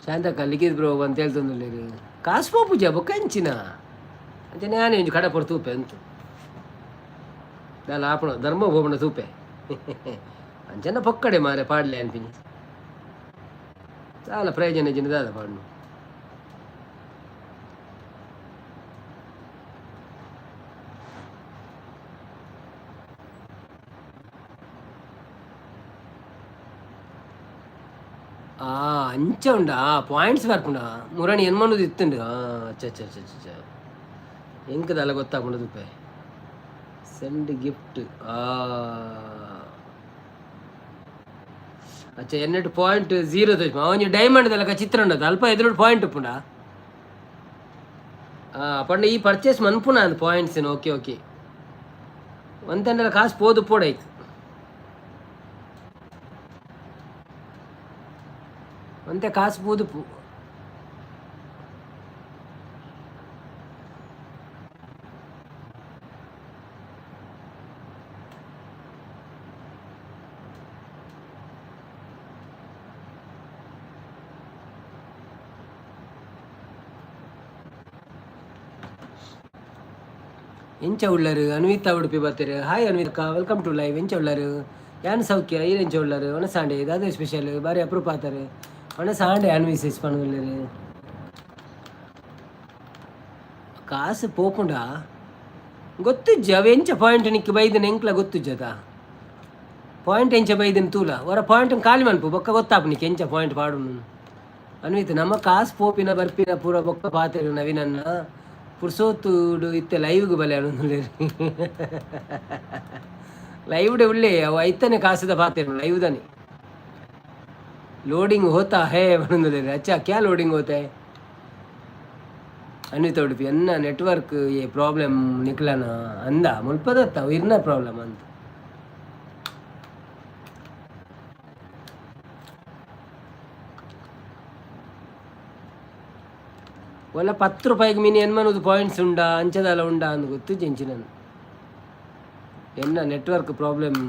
Speaker 1: ಶಾಂತಕ್ಕ ಲಿಖಿತ್ ಬ್ರೋ ಅಂತ ಹೇಳ್ತಂದುಲ್ಲೇರು. ಕಾಸು ಪೋಪುಜ ಬೊಕ್ಕ ಎಂಚಿನ? ಅಂಚನೆ ಯಾನೆ ಒಂಜಿ ಕಡ ಪೊರ್ ತೂಪೆ ಅಂತು ದಾಲ ಆಪಣ ಧರ್ಮ ಹೋಪಣ ತೂಪೆ. ಅಂಚನ ಪೊಕ್ಕಡೆ ಮಾರೆ ಪಾಡ್ಲೆ ಅನ್ಪಿನಿ. ದಾಲ ಪ್ರಯೋಜನ ಇಜ್ಜಿಂಡ ದಾದ ಪಾಡ್ನು? ಅಂಚ ಉಂಡಾ? ಪಾಯಿಂಟ್ಸ್ ಬರ್ಪುಂಡಾ? ಮುರಣಿ ಎನ್ಮನುದು ಇತ್ತುಂಡು. ಅಚ್ಚ ಅಚ್ಚ ಅಚ್ಚ ಅಚ್ಚ, ಎಂಕ್ ದಾಲ ಗೊತ್ತಾಪುಂಡು ತುಪ್ಪೆ. Send gift. ಅಚ್ಚ, ಎನ್ನೆಟ್ ಪಾಯಿಂಟ್ ಜೀರೋ ತೋಜ್ ಒಂಜಿ ಡೈಮಂಡ್ ದಲಕ ಚಿತ್ರ ಉಂಡದ ಅಲ್ಪ ಎದುರು ಪಾಯಿಂಟ್ ಉಪ್ಪುಂಡಾ? ಪಂಡ ಈ ಪರ್ಚೇಸ್ ಮನ್ಪುನ ಅಂದ್ ಪಾಯಿಂಟ್ಸ್. ಓಕೆ ಓಕೆ, ಒಂತೆಂಡಲ ಕಾಸು ಪೋದು ಪೋಡೈಕ್. ಒಂತೆ ಕಾಸು ಪೋದುಪ್ಪು. ಎಂಚ ಉಳ್ಳರು? ಅನ್ವಿತಾ ಉಡುಪಿ ಬರ್ತೀರಿ. Hi Anvita, welcome to live. ಎಂಚ ಉಳ್ಳರು? ಯಾನ್ ಸೌಖ್ಯ, ಈರ್ ಎಂಚ ಉಳ್ಳರು? ಒಣಸಾಂಡೆ ದಾದ ಸ್ಪೆಷಲ್? ಬಾರಿ ಅಪರೂಪ ಆತಾರೆ. ಒಣಸಾಂಡೆ ಅನ್ವಿಸೇಸ್ ಪಣುಲ್ಲೆರ್. ಕಾಸು ಪೋಪುಂಡ ಗೊತ್ತಿಜ್ಜಿ. ಅವು ಎಂಚ ಪಾಯಿಂಟ್ ನಿಕ್ಕ್ ಬೈದಿನ ಎಂಕ್ಲ ಗೊತ್ತಿಜ್ಜದ. ಪಾಯಿಂಟ್ ಎಂಚ ಬೈದಿನ ತೂಲ. ಒರ ಪಾಯಿಂಟ್ ಖಾಲಿ ಮನ್ಪು, ಬೊಕ್ಕ ಗೊತ್ತಾಪು ನಿಕ್ ಎಂಚ ಪಾಯಿಂಟ್ ಪಾಡುನು. ಅನ್ವಿತ್, ನಮ್ಮ ಕಾಸು ಪೋಪಿನ ಬರ್ಪಿನ ಪೂರ ಬೊಕ್ಕ ಪಾತೆರು. ನವೀನನ್ನ ಪುರ್ಸೋತುಡು ಇತ್ತೆ ಲೈವ್ಗ್ ಬಲೆ ಅನುಂದುಲ್ಲೆರ್. ಲೈವ್ಡೆ ಉಳ್ಳೆ ಅವು ಐತನೆ ಕಾಸುದ ಪಾತೆರು ಲೈವ್ ದಾನೆ. लोडिंग होता है ಪನೊಂದುಲ್ಲೆರ್. ಅಚ್ಚಾ, ಕ್ಯಾ ಲೋಡಿಂಗ್ ಹೋತಾ ಹೈ? ಅನ್ವಿತ ಉಡುಪಿ ಎನ್ನ ನೆಟ್ವರ್ಕ್ ಏ ಪ್ರಾಬ್ಲಮ್ ನಿಕ್ಲನ ಅಂದ ಮುಲ್ಪದತ್ತ ಇರ್ನ ಪ್ರಾಬ್ಲಮ್ ಅಂತ. ಒಲ್ಲ 10 ರೂಪಾಯಿಗೆ ಮಿನಿ ಎನ್ಮನದು ಪಾಯಿಂಟ್ಸ್ ಉಂಡಾ ಅಂಚದಾಲ ಉಂಡಾ ಅಂದ್ ಗೊತ್ತು ಎಂಚಿನ ಎನ್ನ ನೆಟ್ವರ್ಕ್ ಪ್ರಾಬ್ಲಮ್.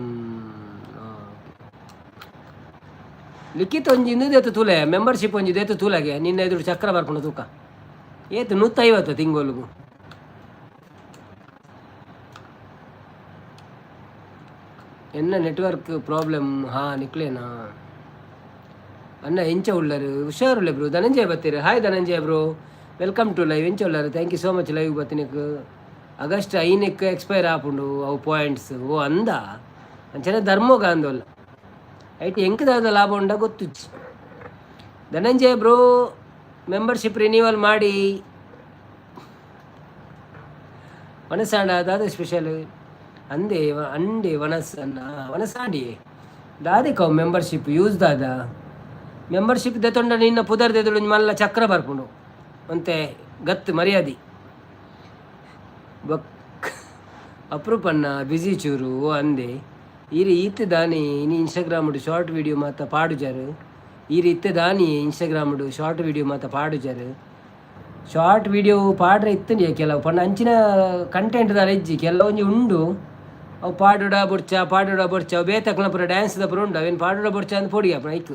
Speaker 1: ಲಿಖಿತ ಒಂಜಿ ಇಂದು ದೇತು ತೂಲೆ. ಮೆಂಬರ್ಶಿಪ್ ಒಂಜಿ ದೇತು ತೂಲಗೆ. ನಿನ್ನ ಎದುರು ಚಕ್ರ ಬರ್ಪುಂಡು ತೂಕ. ಏತು? 150 ತಿಂಗೊಲುಗು. ಎನ್ನ ನೆಟ್ವರ್ಕ್ ಪ್ರಾಬ್ಲಮ್. ಹಾ, ನಿಕ್ಲೇನಾ ಅಣ್ಣ? ಎಂಚ ಉಳ್ಳರು? ಹುಷಾರುಳ್ಳೆ ಬ್ರೋ. ಧನಂಜಯ ಬತ್ತೀರಿ. Hi Dhananjaya bro, welcome to live. ಎಂಚ ಉಳ್ಳರು? Thank you so much live ಬತ್ತಿನಕ್. ಆಗಸ್ಟ್ 5ಕ್ಕೆ ಎಕ್ಸ್ಪೈರ್ ಆಪುಂಡು ಅವು ಪಾಯಿಂಟ್ಸ್. ಓ ಅಂದ ಅಂಚನೆ ಧರ್ಮೋಗ ಅಂದೋಲ್ಲ ಐಟ್ ಎಂಕ್ ದಾದ ಲಾಭ ಉಂಡ ಗೊತ್ತುಜ್ಜಿ. ಧನಂಜಯ ಬ್ರೋ ಮೆಂಬರ್ಶಿಪ್ ರಿನ್ಯೂವಲ್ ಮಾಡಿ. ವನಸಾಂಡ ದಾದ ಸ್ಪೆಷಲ್ ಅಂದೆ ಅಂಡೆ ವನಸನ್ನ ವನಸಾಂಡಿ ದಾದಿಕವು ಮೆಂಬರ್ಶಿಪ್ ಯೂಸ್ ದಾದ ಮೆಂಬರ್ಶಿಪ್ ದೆತೊಂಡ ನಿನ್ನ ಪುದರ್ ದೆತೊಂಡು ಮಲ್ಲ ಚಕ್ರ ಬರ್ಪುಂಡು ಒಂತೆ ಗತ್ತು ಮರ್ಯಾದಿ. ಬೊಕ್ ಅಪ್ರೂಪಣ್ಣ ಬಿಸಿ ಚೂರು. ಓ ಅಂದೆ ಈರ್ ಈತ್ ದಾನಿ ಇನಿ ಇನ್ಸ್ಟಾಗ್ರಾಮ್ಡ್ ಶಾರ್ಟ್ ವೀಡಿಯೋ ಮಾತ ಪಾಡುಜಾರು. ಈರ್ ಇತ್ತೆ ದಾನಿ ಇನ್ಸ್ಟಾಗ್ರಾಮ್ಡ್ ಶಾರ್ಟ್ ವೀಡಿಯೋ ಮಾತ ಪಾಡುಜಾರು. ಶಾರ್ಟ್ ವೀಡಿಯೋ ಪಾಡ್ರೆ ಇತ್ತಂಡಿ ಕೆಲವು ಪಂಡ ಅಂಚಿನ ಕಂಟೆಂಟ್ ದಾಲ ಇಜ್ಜಿ. ಕೆಲವೊಂಜಿ ಉಂಡು ಅವು ಪಾಡುಡ ಬೊಡ್ಚ ಪಾಡುಡ ಬೊಡ್ಚ. ಅವು ಬೇತಕ್ಲ ಪೂರ ಡ್ಯಾನ್ಸ್ ದ ಪೂರ ಉಂಡು. ಅವೇನು ಪಾಡುಡ ಬೊಡ್ಚ ಅಂದ್ ಪೋಡಿಗೆ ಅಪ್ಪಣ ಐಕ್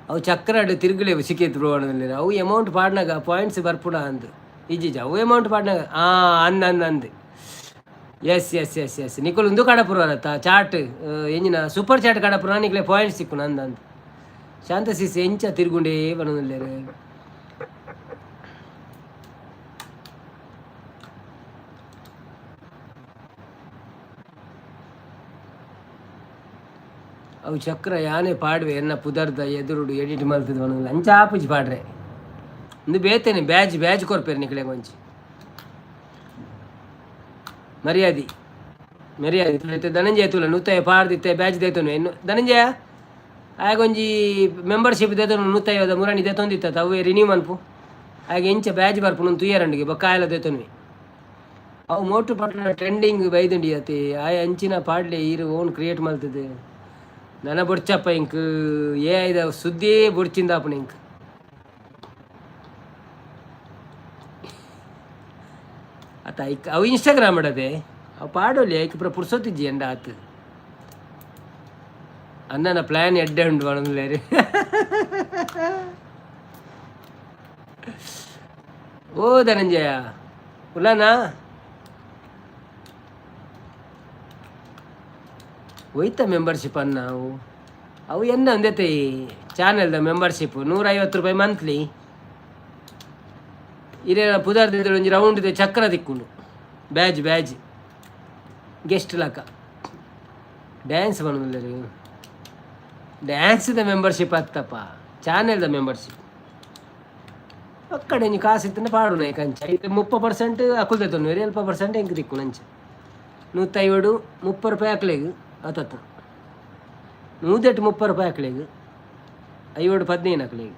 Speaker 1: ಅವು ಚಕ್ರಡ್ ತಿರುಗಲೆ ಸಿಕ್ಕೇತ್ ಬ್ರೋ. ಅವು ಅಮೌಂಟ್ ಪಾಡ್ನಾಗ ಪಾಯಿಂಟ್ಸ್ ಬರ್ಪುಡ ಅಂದ್ ಇಜ್ಜಿಜ. ಅವು ಅಮೌಂಟ್ ಪಾಡ್ನಾಗ ಅಂದ್ ಅಂದ್ ಅಂದ್. ಎಸ್ ಎಸ್ ಎಸ್ ಎಸ್, ನಿಕುಲು ಉಂದು ಕಡಪುರತ್ತ ಚಾಟ್ ಎಂಜಿನ ಸೂಪರ್ ಚಾಟ್ ಕಡಪುರ ನಿಕ್ಲೆ ಪಾಯಿಂಟ್ಸ್ ಸಿಕ್ಕುನ ಅಂದ್ ಅಂದ್. ಶಾಂತ ಸಿಸ್ ಎಂಚ ತಿರುಗುಂಡೇ ಬನೊಂದುಲ್ಲೆರ್. ಅವು ಚಕ್ರ ಯಾನೆ ಪಾಡ್ವೆ ಎನ್ನ ಪುದರ್ದ ಎದುರುಡು ಎಡಿಟ್ ಮಲ್ತದ ಪನೊಂದು. ಅಂಚ ಆಪುಜಿ ಪಾಡ್ರೆ. ಉಂದು ಬೇತೆನೆ ಬ್ಯಾಜ್ ಬ್ಯಾಜ್ ಕೊರ್ಪೆರ್ ನಿಕ್ಲೆಗ್ ಒಂಜಿ ಮರ್ಯಾದಿ ಮರ್ಯಾದೆ. ಧನಂಜಯ ತೂಲ ನೂತಯ್ಯ ಪಾಡ್ದಿತ್ತೆ ಬ್ಯಾಜ್ ದೇತೊನು ಇನ್ನು. ಧನಂಜಯ ಆಯಗೊಂಜಿ ಮೆಂಬರ್ಶಿಪ್ ದೇತೊನು 150 ಮುರಾಣಿ ದೇತೊಂದಿತ್ತ. ಅವೇ ರಿನ್ಯೂ ಮನ್ಪು ಆಗ ಎಂಚ ಬ್ಯಾಜ್ ಬರ್ಪುನು ತುಯ್ಯರಂಡಿಗೆ. ಬೊಕ್ಕ ಆಯಲ ದೇತೊನುವೆ. ಅವು ಮೋಟು ಪಟ್ಲ ಟ್ರೆಂಡಿಂಗ್ ಬೈದುಂಡಿ ಅತಿ ಆಯ ಅಂಚಿನ ಪಾಡ್ಲೆ ಈರು ಓನ್ ಕ್ರಿಯೇಟ್ ಮಲ್ತದೆ. ನನ ಬೊಡ್ಚಪ್ಪ ಇಂಕ್ ಏ ಐದ ಸುದ್ದಿಯೇ ಬೊಡ್ಚಿಂದಾಪುನ ಇಂಕ್. ಅತ್ತ ಐಕ್ ಅವು ಇನ್ಸ್ಟಾಗ್ರಾಮ್ ಅಡದೆ ಅವು ಪಾಡೊಲಿ. ಐಕ್ ಪೂರ ಪುರ್ಸೊತ್ತಿಜ್ಜಿ ಎಂಡ ಆತು. ಅಣ್ಣನ ಪ್ಲ್ಯಾನ್ ಎಡ್ಡೆ ಉಂಡು ಪನೊಂದುಲ್ಲೆರ್. ಓ ಧನಂಜಯ ಉಲ್ಲನಾ? ಒಯ್ತ ಮೆಂಬರ್ಶಿಪ್ ಅನ್ನ ಅವು ಅವು ಎನ್ನ ಒಂದೆತೆ ಚಾನೆಲ್ದ ಮೆಂಬರ್ಶಿಪ್ 150 ರೂಪಾಯಿ ಮಂತ್ಲಿ. ಇರೇ ಪುದರ್ ಒಂಜಿ ರೌಂಡ್ ಇದೆ ಚಕ್ರ ತಿಕ್ಕುಂಡು ಬ್ಯಾಜ್ ಬ್ಯಾಜ್ ಗೆಸ್ಟ್ ಲಕ. ಡ್ಯಾನ್ಸ್ ಪನೊಂದುಲ್ಲೆರ್. ಡ್ಯಾನ್ಸ್ದ ಮೆಂಬರ್ಶಿಪ್ ಅತ್ತಪ್ಪ, ಚಾನೆಲ್ದ ಮೆಂಬರ್ಶಿಪ್. ಒಕ್ಕಡೆ ಒಂಜಿ ಕಾಸು ಇತ್ತಂಡ ಪಾಡುನ ಕಂಚ ಐತೆ 30% ಅಕುಲು ದೆತೊನುವೆರ್, 70% ಎಂಕ್ ತಿಕ್ಕುನು. ಅಂಚ 150 30 ರೂಪಾಯಿ ಅಕ್ಲೆಗ್ ಅತ್ತತ್ತ ನೂದೆಟ್ 30 ರೂಪಾಯಿ ಅಕ್ಲೆಗ್, ಐವಡು 15 ಅಕ್ಲೆಗ್.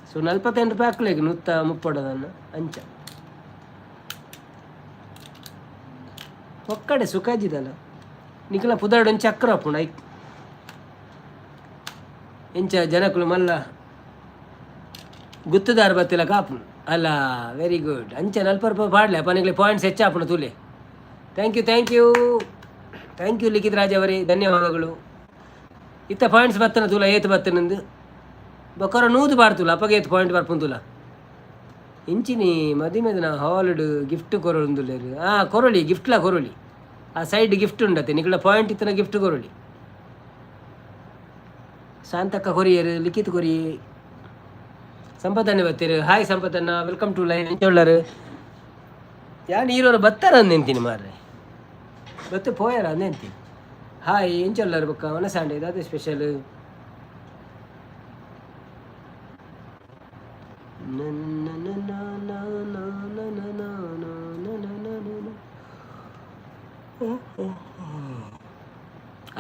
Speaker 1: ಸೊ 48 ರೂಪಾಯಿ ಅಕ್ಲೆಗ್ ನೂತ್ತ ಮುಪ್ಪಡದನ್ನ ಅಂಚ. ಒಕ್ಕಡೆ ಸುಖಾಜಿದಲ್ಲ ನಿಕಲ ಪುದರ್ಡ್ ಒಂಜಿ ಚಕ್ರ ಆಪುಂಡು. ಐಕ್ ಇಂಚ ಜನಕುಲು ಮಲ್ಲ ಗುತ್ತುದಾರ್ ಬತ್ತಿಲ ಕಾಪುಂಡು ಅಲ್ಲ. Very good. ಅಂಚ 40 ರೂಪಾಯಿ ಪಾಡ್ಲೆ ಅಪ್ಪ ನಿಕ್ಲೆ ಪಾಯಿಂಟ್ಸ್ ಹೆಚ್ಚಾಪುಂಡು ತೂಲೆ. Thank you, thank you, thank you Likhith Raj ಅವರೇ, ಧನ್ಯವಾದಗಳು. ಇತ್ತ ಪಾಯಿಂಟ್ಸ್ ಬತ್ತನ ತೂಲ ಏತ್ ಬತ್ತನಂದು. ಬೊಕ್ಕರ ನೂದು ಬಾರ್ತುಲ ಅಪ್ಪಗೆ ಏತ್ ಪಾಯಿಂಟ್ ಬರ್ಪುಂತುಲ. ಇಂಚಿನಿ ಮದಿಮೆದನ ಹಾಲ್ಡ್ ಗಿಫ್ಟ್ ಕೊರೊಂದುಲ್ಲೆರ್. ಕೊರೊಲಿ ಗಿಫ್ಟ್ಲ ಕೊರೊಲಿ. ಆ ಸೈಡ್ ಗಿಫ್ಟ್ ಉಂಡತೆ ನಿಕಲ ಪಾಯಿಂಟ್ ಇತ್ತನ ಗಿಫ್ಟ್ ಕೊರೊಲಿ. ಶಾಂತಕ್ಕ ಕೊರಿಯರ್ ಲಿಖಿತ್ ಕೊರಿ. ಸಂಪತ್ತನ್ನೇ ಬತ್ತೀರು. ಹಾಯ್ ಸಂಪತ್ತನ್ನ, welcome to live. ಎಂಚ ಉಳ್ಳರು? ಯಾನ್ ಈರೋರು ಬತ್ತಾರ ಅಂದೆಂತೀನಿ ಮಾರ್ರೆ, ಬತ್ತೆ ಪೋಯರ ಅಂದೆಂತೀನಿ. ಹಾಯ್, ಎಂಚ ಉಳ್ಳರು? ಬೊಕ್ಕ ವನಸಾಂಡೆ ದಾದ ಸ್ಪೆಷಲ್?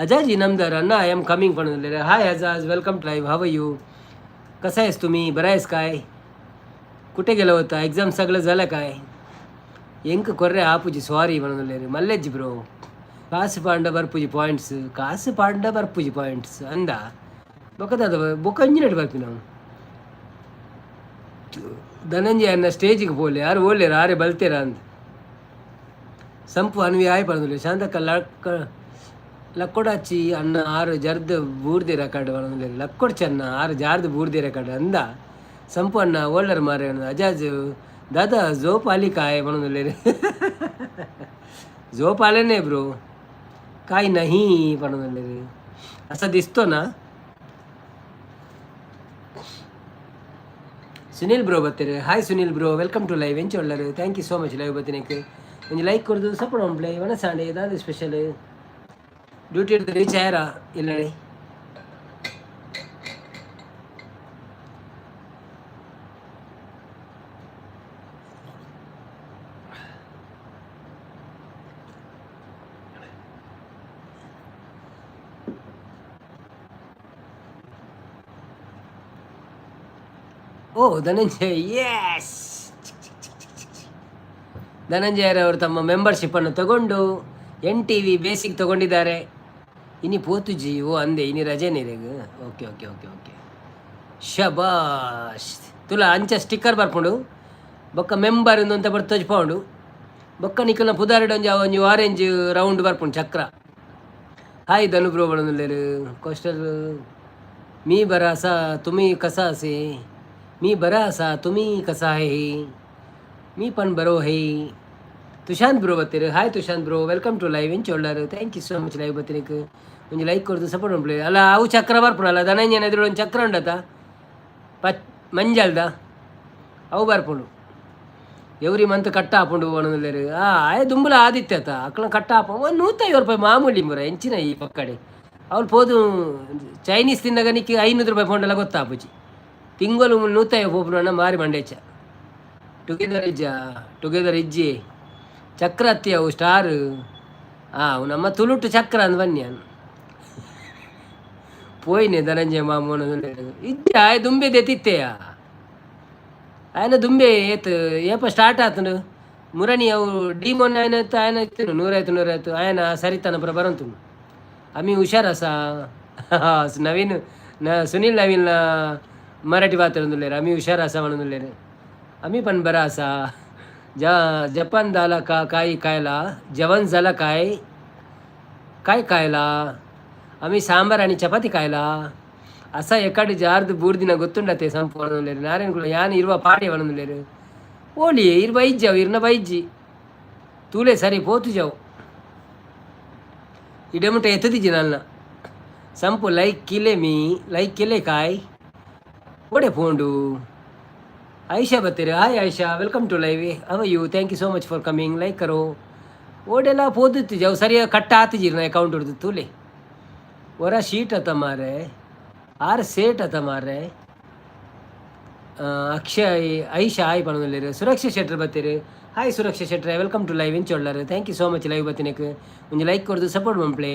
Speaker 1: अजाजी नमदार अण्णा I am coming पण. हाय Ajaz, welcome to live. How you? कसं आहेस तुम्ही? बरं आहेस काय? कुठे गेलं होता? एक्झाम सगळं झालं काय? ಎಂಕ್ ಕೊರ್ರೆ ಆಪುಜಿ ಸಾರಿ ಪನೊಂದುಲ್ಲೆರ್. ಮಲ್ಲೆಜ್ಜಿ ಬ್ರೋ. ಕಾಸು ಪಾಂಡ ಬರ್ಪುಜಿ ಪಾಯಿಂಟ್ಸ್, ಕಾಸು ಪಾಂಡ ಬರ್ಪುಜಿ ಪಾಯಿಂಟ್ಸ್ ಅಂದ. ಬೊಕ ದಾದ ಬೊಕ ಒಂಜಿನೆಟ್ ಬರ್ಪಿನವು. ಧನಂಜಯ ಅನ್ನ ಸ್ಟೇಜಿಗೆ ಪೋಲೆ ಯಾರು ಓಲ್ಲೇರು ಆರೆ ಬಲ್ತೇರ ಅಂದ್. ಸಂಪು ಅನ್ವಿ ಆಯ್ ಪನೊಂದುಲ್ಲೆರ್. ಶಾಂತಕ್ಕ ಲಕ್ಕ ಲಕ್ಕೊಡಾಚಿ ಅಣ್ಣ ಆರು ಜರ್ದ್ ಬೂರ್ದಿರ ಕಡ್ ಪನೊಂದುಲ್ಲೆರ್. ಲಕ್ಕೊಡ್ಚಿ ಅಣ್ಣ ಆರು ಜಾರ್ದ್ ಬೂರ್ದಿರ ಕಡ್ ಅಂದ. ಸಂಪು ಅಣ್ಣ ಓಲ್ಲರ್ ಮಾರೆ. ಅಜಾಜ್ दादा झोप आली काय म्हणून. झोप आले नाही ब्रो, काय नाही म्हणून असा दिसतो ना. ಸುನಿಲ್ ಬ್ರೋ ಬತ್ತೆರ್. Hi Sunil bro, welcome to live. ಎಂಚ ಉಲ್ಲರ್? Thank you so much live ಬತ್ತಿನಕ್. ಒಂಜಿ ಲೈಕ್ ಕೊರ್ದು ಸಪೋರ್ಟ್ ಮನ್ಪುಲೆ. ವನಸಾಂಡ್, ದಾದ ಸ್ಪೆಷಲ್? ಡ್ಯೂಟಿ ಹಿಡ್ದು ರೀಚ್ ಆಯರಾ ಇಲ್ಲಡೆ? ಓ ಧನಂಜಯ್, ಎಸ್. ಧನಂಜಯರವರು ತಮ್ಮ ಮೆಂಬರ್ಶಿಪ್ಪನ್ನು ತಗೊಂಡು ಎನ್ ಟಿವಿ ಬೇಸಿಕ್ ತಗೊಂಡಿದ್ದಾರೆ. ಇನಿ ಪೋತುಜಿ. ಓ ಅಂದೆ, ಇನಿ ರಜೆ ನೀರೆಗ್. ಓಕೆ ಓಕೆ ಓಕೆ ಓಕೆ, ಶಬಾಷ್. ತುಲ ಅಂಚ ಸ್ಟಿಕ್ಕರ್ ಬರ್ಪುಂಡು. ಬೊಕ್ಕ ಮೆಂಬರ್ ಅಂತ ಬರ್ತ ತೋಜ್ಪಾವುಂಡು. ಬೊಕ್ಕ ನಿಕಲ್ನ ಪುದಾರ್ಡ್ ಒಂಜಿ ಒಂಜಿ ಆರೆಂಜ್ ರೌಂಡ್ ಬರ್ಪುಂಡು ಚಕ್ರ. ಹಾಯ್ ಧನು ಬ್ರೋ ಪನೊಂದುಲ್ಲೆರ್. ಕೋಸ್ಟಲ್ मी बरा आसा, तुमी कसा असे? मी बरा आसा, तुमी कसा आहे? मी पण बरो है. ತುಶಾಂತ್ ಬ್ರೋ ಬತ್ತೆರ್. Hi Tushanth bro, welcome to live. ಎಂಚ ಉಲ್ಲರ್? Thank you so much live ಬತ್ತಿನಕ್. ಒಂಜಿ ಲೈಕ್ ಕೊರ್ದು ಸಪೋರ್ಟ್ ಮನ್ಪುಲೆ. ಅಲ್ಲ, ಅವು ಚಕ್ರ ಬರ್ಪುಂಡಲ್ಲ, ಧನಂಜಯನ ಎದುರು ಒಂಜಿ ಚಕ್ರ ಉಂಡತ, ಪಚ್ ಮಂಜಲ್ದ ಅವು ಬರ್ಪುಂಡು. ಎವ್ರಿ ಮಂತ್ ಕಟ್ಟ ಆಪುಂಡು ಪನೊಂದುಲ್ಲೆರ್. ಆ ಆಯೆ ದುಂಬುಲ ಆದಿತ್ಯ ಅತ ಅಕ್ಲ ಕಟ್ಟ ಆಪ. ಒಂದು 150 ರೂಪಾಯಿ ಮಾಮೂಲಿ ಮುರ ಎಂಚಿನ ಈ ಪಕ್ಕಡೆ. ಅವ್ರು ಪೋದು ಚೈನೀಸ್ ತಿನ್ನಗ ನಿಕ್ಕಿ 500 ರೂಪಾಯಿ ಪೋಂಡಲ ಗೊತ್ತಾಪುಜಿ. ತಿಂಗಳು 150 ಪೋಪುನ ಮಾರಿ ಮಂಡೇಚ. ಟುಗೆದರ್ ಇಜ್ಜ? ಟುಗೆದರ್ ಇಜ್ಜಿ. ಚಕ್ರ ಅತ್ತಿ ಅವು ಸ್ಟಾರ್. ಆ ಅವು ನಮ್ಮ ತುಳುಟು ಚಕ್ರ ಅಂದ್ ಬನ್ನಿ. ಪೋಯಿನೆ ಧನಂಜಯ ಮಾಮೂನ ಇಜ್ಜ. ಆಯ್ ದುಂಬೆ ದೆತ್ತಿತ್ತೆಯ ಆಯನ ದುಂಬೆ ಏತ್ ಏಪ ಸ್ಟಾರ್ಟ್ ಆತನು ಮುರಣಿ ಅವು ಡಿಮೋನ್ ಆಯನ ಆಯನ ಇತ್ತು. ನೂರಾಯ್ತು ನೂರಾಯ್ತು ಆಯನ ಸರಿತನ ಪುರ ಬರಂತು. आम्ही हुशार असा. नवीन न सुनील नवीन मराठी बातरंदुल्लेर. आम्ही हुशार असा म्हणून. आम्ही पण बरा असा. जा जपान झाला का काय खायला? जेवण झालं काय? काय खायला? आम्ही सांबार आणि चपाती खायला. ಅಸ ಎಕಡೆ ಜಾರ್ದು ಬೂರ್ದಿನ ಗೊತ್ತುಂಡತೆ ಸಂಪು ಪನೊಂದುಲ್ಲೆರ್. ನಾರಾಯಣ ಕುಲ ಯಾನ್ ಇರುವ ಪಾಡೆ ಪನೊಂದುಲ್ಲೆರ್. ಓಲಿ ಇರ್ ಬೈಜ್ಜಿ ಅವು ಇರ್ನ ಬೈಜ್ಜಿ ತೂಲೆ ಸರಿ ಪೋತುಜವು. ಇಡೆ ಮುಟ್ಟ ಎತ್ತದಿಜ್ಜಿ ನನ್ನ ಸಂಪು. ಲೈಕ್ ಕಿಲೆ ಮೀ ಲೈಕ್ ಕಿಲೆ ಕಾಯ್ ಓಡೆ ಪೋಂಡು. ಆಯಿಷಾ ಬತ್ತೆರ್. Hi Ayesha, welcome to live. How you? Thank you so much for coming. Like ಕರೋ. ಓಡೆಲ್ಲ ಪೋದಿತ್ತಿಜಿ ಅವು ಸರಿಯಾಗಿ ಕಟ್ಟ ಆತಿಜಿ ನಾ ಅಕೌಂಟ್ ಹಿಡ್ದು ತೂಲೆ. ಒರ ಶೀಟ್ ಅತ ಮಾರೆ, ಆರ್ ಸೇಟ್ ಅತ ಮಾರೆ. ಅಕ್ಷಯ್ ಐಶಾ ಹಾಯ್ ಪನೊಂದುಲ್ಲೆರ್. ಸುರಕ್ಷಾ ಶೆಟ್ರ್ ಬತ್ತೆರ್. ಹಾಯ್ ಸುರಕ್ಷಾ ಶೆಟ್ರೆ, welcome to live. ಎಂಚ ಉಲ್ಲರ್? Thank you so much live ಬತ್ತಿನಕ್. ಒಂಜಿ ಲೈಕ್ ಕೊರ್ದು ಸಪೋರ್ಟ್ ಮನ್ಪುಲೆ.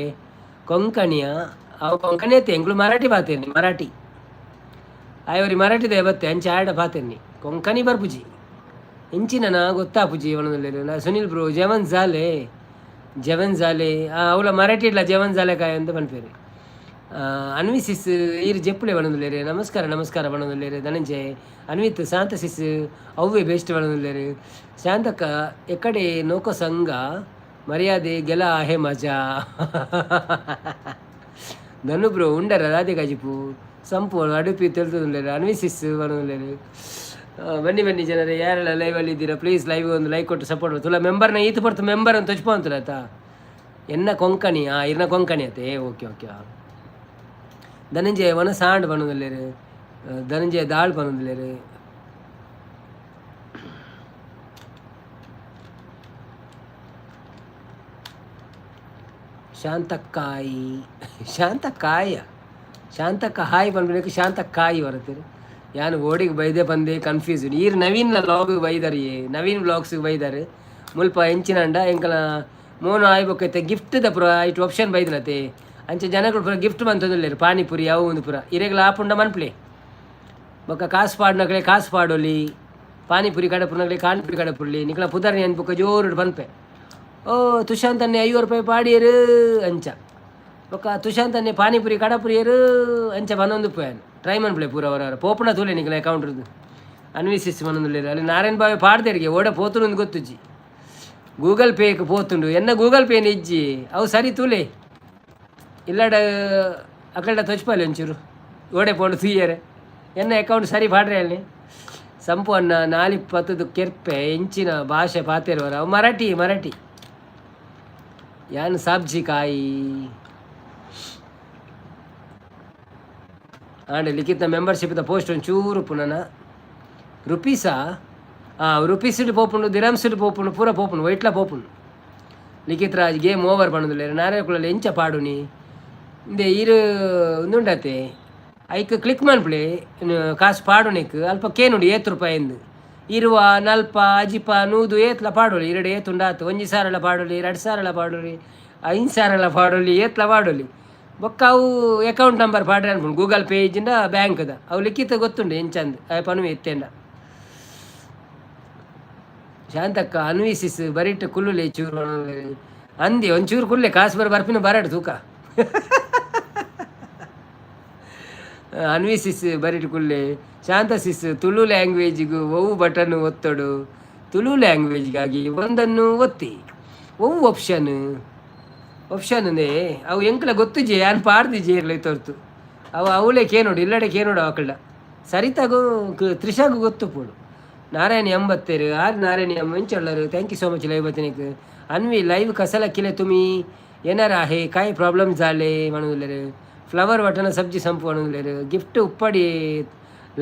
Speaker 1: ಕೊಂಕಣಿಯ? ಅವು ಕೊಂಕಣಿ ಅತ್ತೆ, ಎಂಕ್ಲು ಮರಾಠಿ ಪಾತೆರ್ನಿ ಮರಾಠಿ. ಆಯ್ ಮರಾಠಿ they ಬತ್ತೆ ಅಂಚ ಆಡ ಪಾತೆರ್ನಿ, ಕೊಂಕಣಿ ಬರ್ಪುಜಿ. ಇಂಚಿನ ಗೊತ್ತಾಪುಜಿ ಪನೊಂದುಲ್ಲೆರ್. ನಾ ಸುನಿಲ್ ಬ್ರೋ, जेवण झाले? जेवण झाले. ಅವಳ ಮರಾಠಿ ಇಡ್ಲ जेवण झाले काय ಅಂತ ಪನ್ಪೆರ್. ಅನ್ವಿ ಸಿಸ್ ಈರ್ ಜೆಪ್ಪುಲೆ ಪನೊಂದುಲ್ಲೆರ್. ನಮಸ್ಕಾರ ನಮಸ್ಕಾರ ಪನೊಂದುಲ್ಲೆರ್ ಧನಂಜಯ್. ಅನ್ವಿತ್ ಶಾಂತ ಸಿಸ್ ಅವ್ವೆ ಬೆಸ್ಟ್ ಪನೊಂದುಲ್ಲೆರ್. ಶಾಂತಕ್ಕ ಎಕಡೆ ನೌಕ ಸಂಘ ಮರ್ಯಾದೆ ಗೆಲ आहे ಮಜಾ. ಧನು ಬ್ರೋ ಉಂಡರ ರಾಧೆ ಕಾಜಿಪು ಸಂಪು ಅಡುಪಿ ತೆಲ್ತುಲ್ಲೆರ್. ಅನ್ವಿ ಸಿಸ್ ಪನೊಂದುಲ್ಲೆರ್. ಬನ್ನಿ ಬನ್ನಿ ಜನರೇ, ಯಾರೆಲ್ಲ ಲೈವಲ್ಲಿ ಇದ್ದೀರಾ ಪ್ಲೀಸ್ ಲೈವ್ ಒಂದು ಲೈಕ್ ಕೊಟ್ಟು ಸಪೋರ್ಟ್. ತುಲ ಮೆಂಬರ್ನ ಈತ ಪಡ್ತು ಮೆಂಬರ್ ಅಂತ ತೊಚ್ಪ ಅಂತಲ್ಲ ಆಯ್ತಾ. ಎನ್ನ ಕೊಂಕಣಿ? ಆ ಇರ್ನ ಕೊಂಕಣಿ ಅತ್ತೆ. Okay okay. ಧನಂಜಯ ವನ ಸಾಂಡ್ ಪನೊಂದುಲ್ಲೆರ್. ಧನಂಜಯ ದಾಳ್ ಪನೊಂದುಲ್ಲೆರ್. ಶಾಂತಕ್ಕಾಯಿ, ಶಾಂತಕ್ಕಾಯ, ಶಾಂತಕ್ಕ ಹಾಯ್ ಪನ್ಪುನಕ್ ಶಾಂತಕ್ಕಾಯಿ ಬರತ್ತೆರ್. ಯಾನ್ ಓಡಿಗ್ ಬೈದೆ ಪಂದೆ ಕನ್ಫ್ಯೂಸ್. ಈರ್ ನವೀನ್ ಲಾಗ್ ಬೈದಾರ್, ನವೀನ್ ಬ್ಲಾಗ್ಸ್ ಬೈದಾರ್. ಮುಲ್ಪ ಎಂಚಿನಂಡ ಎಂಕಲ ಮೋನು ಆಯ್ಬೊಕ್ಕೈತೆ ಗಿಫ್ಟ್ ದ ಪೂರ ಐಟ್ ಆಪ್ಷನ್ ಬೈದಿನತೆ. ಅಂಚ ಜನಗಳು ಪೂರ ಗಿಫ್ಟ್ ಮಂತೊಂದುಲ್ಲೆರ್, ಪಾನಿಪುರಿ ಅವು ಉಂದು ಪೂರ. ಇರೆಗ್ಲ ಆಪುಂಡ ಮನ್ಪುಲೆ. ಬೊಕ್ಕ ಕಾಸು ಪಾಡ್ನಕ್ಲೆ ಕಾಸು ಪಾಡೊಲಿ, ಪಾನಿಪುರಿ ಕಡಪುನಕ್ಲೆ ಪಾನಿಪುರಿ ಕಡಪುರ್ಲಿ. ನಿಕಲ ಪುದರ್ ನೆನ್ ಬೊಕ್ಕ ಜೋರುಡು ಪನ್ಪೆ. ಓ ತುಶಾಂತ್ ಅನ್ನೆ 50 ರೂಪಾಯಿ ಪಾಡಿಯರು ಅಂಚ. ಬೊಕ್ಕ ತುಶಾಂತ್ ಅನ್ನೆ ಪಾನಿಪುರಿ ಕಡಪುರಿಯರು ಅಂಚ ಪನೊಂದು ಪೋಯನ್. ಟ್ರೈ ಮನ್ಪುಲೆ ಪೂರ ಅವರ ಪೋಪುನ ತೂಲೆ ನಿಕಲ ಅಕೌಂಟ್ ಅನ್ವಿಸಿಸ್ ಪನೊಂದುಲ್ಲೆರ್. ಅಲ್ಲಿ ನಾರಾಯಣ ಬಾವೆ ಪಾಡ್ದೆರಿಗೆ. ಓಡ ಪೋತುಂಡು ಗೊತ್ತುಜ್ಜಿ. ಗೂಗಲ್ ಪೇಕ್ ಪೋತುಂಡು. ಎನ್ನ ಗೂಗಲ್ ಪೇನ್ ಇಜ್ಜಿ. ಅವು ಸರಿ ತೂಲೆ. ಇಲ್ಲಡ ಅಕಲ್ಡ ತೊಚ್ಪಾಲೆ ಒಂಚೂರು ಓಡೆ ಪೋಂಡು ತೂಯರೆ. ಎನ್ನ ಅಕೌಂಟ್ ಸರಿ ಪಾಡ್ರೆ. ಅಲ್ಲಿ ಸಂಪು ಅನ್ನ ನಾಲಿ ಪತ್ತದು ಕೆರ್ಪೆ. ಎಂಚಿನ ಭಾಷೆ ಪಾತೆರುವರ? ಅವು ಮರಾಠಿ ಮರಾಠಿ. ಯಾನ್ ಸಾಬ್ಜಿ ಕಾಯಿ ಆಂಡ ಲಿಖಿತ ಮೆಂಬರ್ಶಿಪ್ ದ ಪೋಸ್ಟ್ ಒಂಚೂರು ಪುನನ. ರುಪೀಸಾ? ರುಪೀಸ್ಡ್ ಪೋಪುಂಡು, ದಿರಮ್ಸ್ಡ್ ಪೋಪುಂಡು, ಪೂರ ಪೋಪುಂಡು, ವೈಟ್ಲ ಪೋಪುಂಡು. ಲಿಖಿತ್ ರಾಜ್ ಗೇಮ್ ಓವರ್ ಪಂಡೊಂದುಲ್ಲೆರ್. ನಾರಾಯಣ ಕುಲಾಲ್ ಎಂಚ ಪಾಡುನಿ ಇಂದೆ ಈರ್ ಉಂದುಂಡತೆ ಐಕ್ ಕ್ಲಿಕ್ ಮನ್ಪುಲೆ. ಕಾಸ್ ಪಾಡುನೆಕ್ ಅಲ್ಪ ಕೇನುಂಡು ಏತ್ ರೂಪಾಯಿ ಇಂದ್. ಇರುವ, ನಲ್ಪ, ಅಜಿಪ, ನೂದು ಏತ್ಲ ಪಾಡೊಲಿ. ಇರಡ್ ಏತ್ ಉಂಡಾತ್. ಒಂಜಿ ಸಾರಲ ಪಾಡೊಲಿ, ರಡ್ಡ್ ಸಾರಲ ಪಾಡೊಲಿ, ಐನ್ ಸಾರಲ ಪಾಡೊಲಿ, ಏತ್ಲ ಪಾಡೊಲಿ. ಬೊಕ್ಕ ಅವು ಅಕೌಂಟ್ ನಂಬರ್ ಪಾಡ್ರೆ ಅನ್ಪುಂಡು, ಗೂಗಲ್ ಪೇ ಇಜ್ಜಿಂಡ ಬ್ಯಾಂಕ್ದ. ಅವು ಲಿಖಿತ ಗೊತ್ತುಂಡು ಎಂಚಂದ್ ಆಯೆ ಪನುವೆ ಇತ್ತೆಂಡ. ಶಾಂತಕ್ಕ ಅನ್ವಿಸಿಸ್ ಬರಿಟ್ ಕುಲ್ಲುಲೆ ಚೂರು ಅಂದಿ. ಒಂಚೂರು ಕುಲ್ಲೆ, ಕಾಸು ಬರ ಬರ್ಪಿನ ಬರಡ್ ತೂಕ. ಅನ್ವಿಸಿಸ್ ಬರಿಟ್ ಕುಲ್ಲೆ. ಶಾಂತ ಸಿಸ್, ತುಳು ಲ್ಯಾಂಗ್ವೇಜ್ಗ್ ಒವು ಬಟನ್ ಒತ್ತೊಡು? ತುಳು ಲ್ಯಾಂಗ್ವೇಜ್ಗಾಗಿ ಒಂದನ್ನು ಒತ್ತಿ. ಒವು ಆಪ್ಷನ್? ಆಪ್ಷನ್ ಅವು ಎಂಕ್ಲ ಗೊತ್ತುಜಿ, ಯಾನ್ ಪಾಡ್ದಿಜಿ ಇರ್ಲ ತೋರ್ತು. ಅವು ಅವಳೆ ಕೇನೋಡು, ಇಲ್ಲಡೆ ಕೇನೋಡು ಅಕಲ್ಡ. ಸರಿತಾಗು ತ್ರಿಷಾಗು ಗೊತ್ತುಪ್ಪೊಡು. ನಾರಾಯಣಿ ಎಂಬತ್ತೇರು ಆರ್ ನಾರಾಯಣಿ ಎಂ ಎಂಚೊಳ್ಳರು? Thank you so much live ಬತ್ತಿನಕ್. ಅನ್ವಿ, live कशाला केले तुम्ही? येणार आहे. काय प्रॉब्लेम झाले म्हणून. ಫ್ಲವರ್ ವಟನ ಸಬ್ಜಿ ಸಂಪು म्हणून. ಗಿಫ್ಟ್ ಉಪ್ಪಡಿ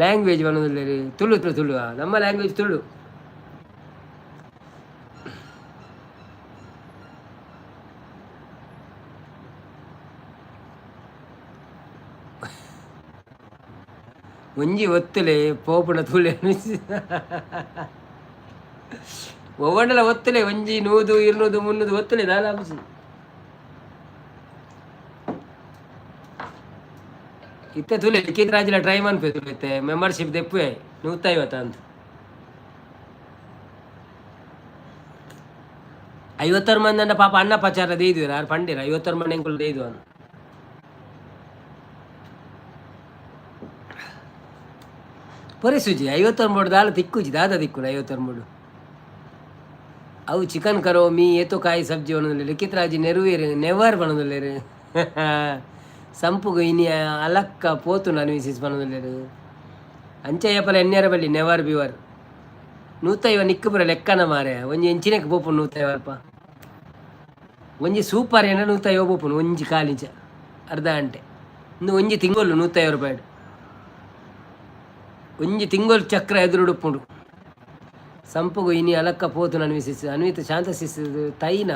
Speaker 1: ಲ್ಯಾಂಗ್ವೇಜ್ म्हणून. ತುಳು ತುಳು ತುಳು, ನಮ್ಮ ಲ್ಯಾಂಗ್ವೇಜ್ ತುಳು. ಒಂಜಿ ಒತ್ತುಲೆ ಪೋಪುಣ ತೂಲೆ. ಒವ್ವಂಡಲ ಒತ್ತುಲೆ, ಒಂಜಿ 100, 200, 300 ಒತ್ತುಲೆ ದಾಲ ಆಪುಜಿ. ಇತ್ತೆ ತೂಲೆ, ಲಿಖಿತ್ ರಾಜ್ಲ ಟ್ರೈ ಮನ್ಪೆ ತೂಲೆ. ಇತ್ತೆ ಮೆಂಬರ್ಶಿಪ್ ದೆಪ್ಪುವೆ 150 ಅಂತ. 56 ಮಂದಿ ಅಂಡ ಪಾಪ ಅಣ್ಣ ಪಚಾರ ದೇಯ್ದು ಯಾರು ಪಂಡಿರ. 56 ಮಂದಿ ಎಂಕುಲು ದೇಯ್ದು ಅಂದ್. ಪೊರೆಸುಜಿ 56 ಬೋಡು ದಾಲ ತಿಕ್ಕುಜಿ, ದಾದ ತಿಕ್ಕುಡು 56 ಬೋಡು. ಅವು ಚಿಕನ್ ಕರೋ ಮೀ ಏತೋ ಕಾಯಿ ಸಬ್ಜಿ ಒಣದುಲ್ಲೆರ್. ಲಿಖಿತ್ ರಾಜ್ ನೆರುವೇರು ನೆವರ್ ಪನೊಂದುಲ್ಲೆರ್. ಸಂಪುಗು ಇನಿ ಅಲಕ್ಕ ಪೋತುಂಡು ಅನ್ವಿಸಿಸ್ ಪನೊಂದುಲ್ಲೆರ್. ಅಂಚ ಏಪಲ ಎನ್ನೆರ ಬಲ್ಲಿ ನೆವರ್ ಬಿವರ್. 150 ನಿಕ್ಕು ಪೂರ ಲೆಕ್ಕನ ಮಾರೆ. ಒಂಜಿ ಎಂಚಿನೆಕ್ ಪೋಪುಂಡು 150 ಅಲ್ಪ? ಒಂಜಿ ಸೂಪರ್ ಏನ 150 ಪೋಪುಂಡು ಒಂಜಿ ಕಾಲಿಂಚ ಅರ್ಧ ಗಂಟೆ. ಇಂದು ಒಂಜಿ ತಿಂಗೊಲು 150 ರೂಪಾಯಿ. ಒಂಜಿ ತಿಂಗೊಲು ಚಕ್ರ ಎದುರುಡುಪ್ಪುಂಡು. ಸಂಪುಗು ಇನಿ ಅಲಕ್ಕ ಪೋತು ಅನ್ವಿಸಿಸ್. ಅನ್ವಿತ ಶಾಂತ ಸಿಸ್ ತೈನ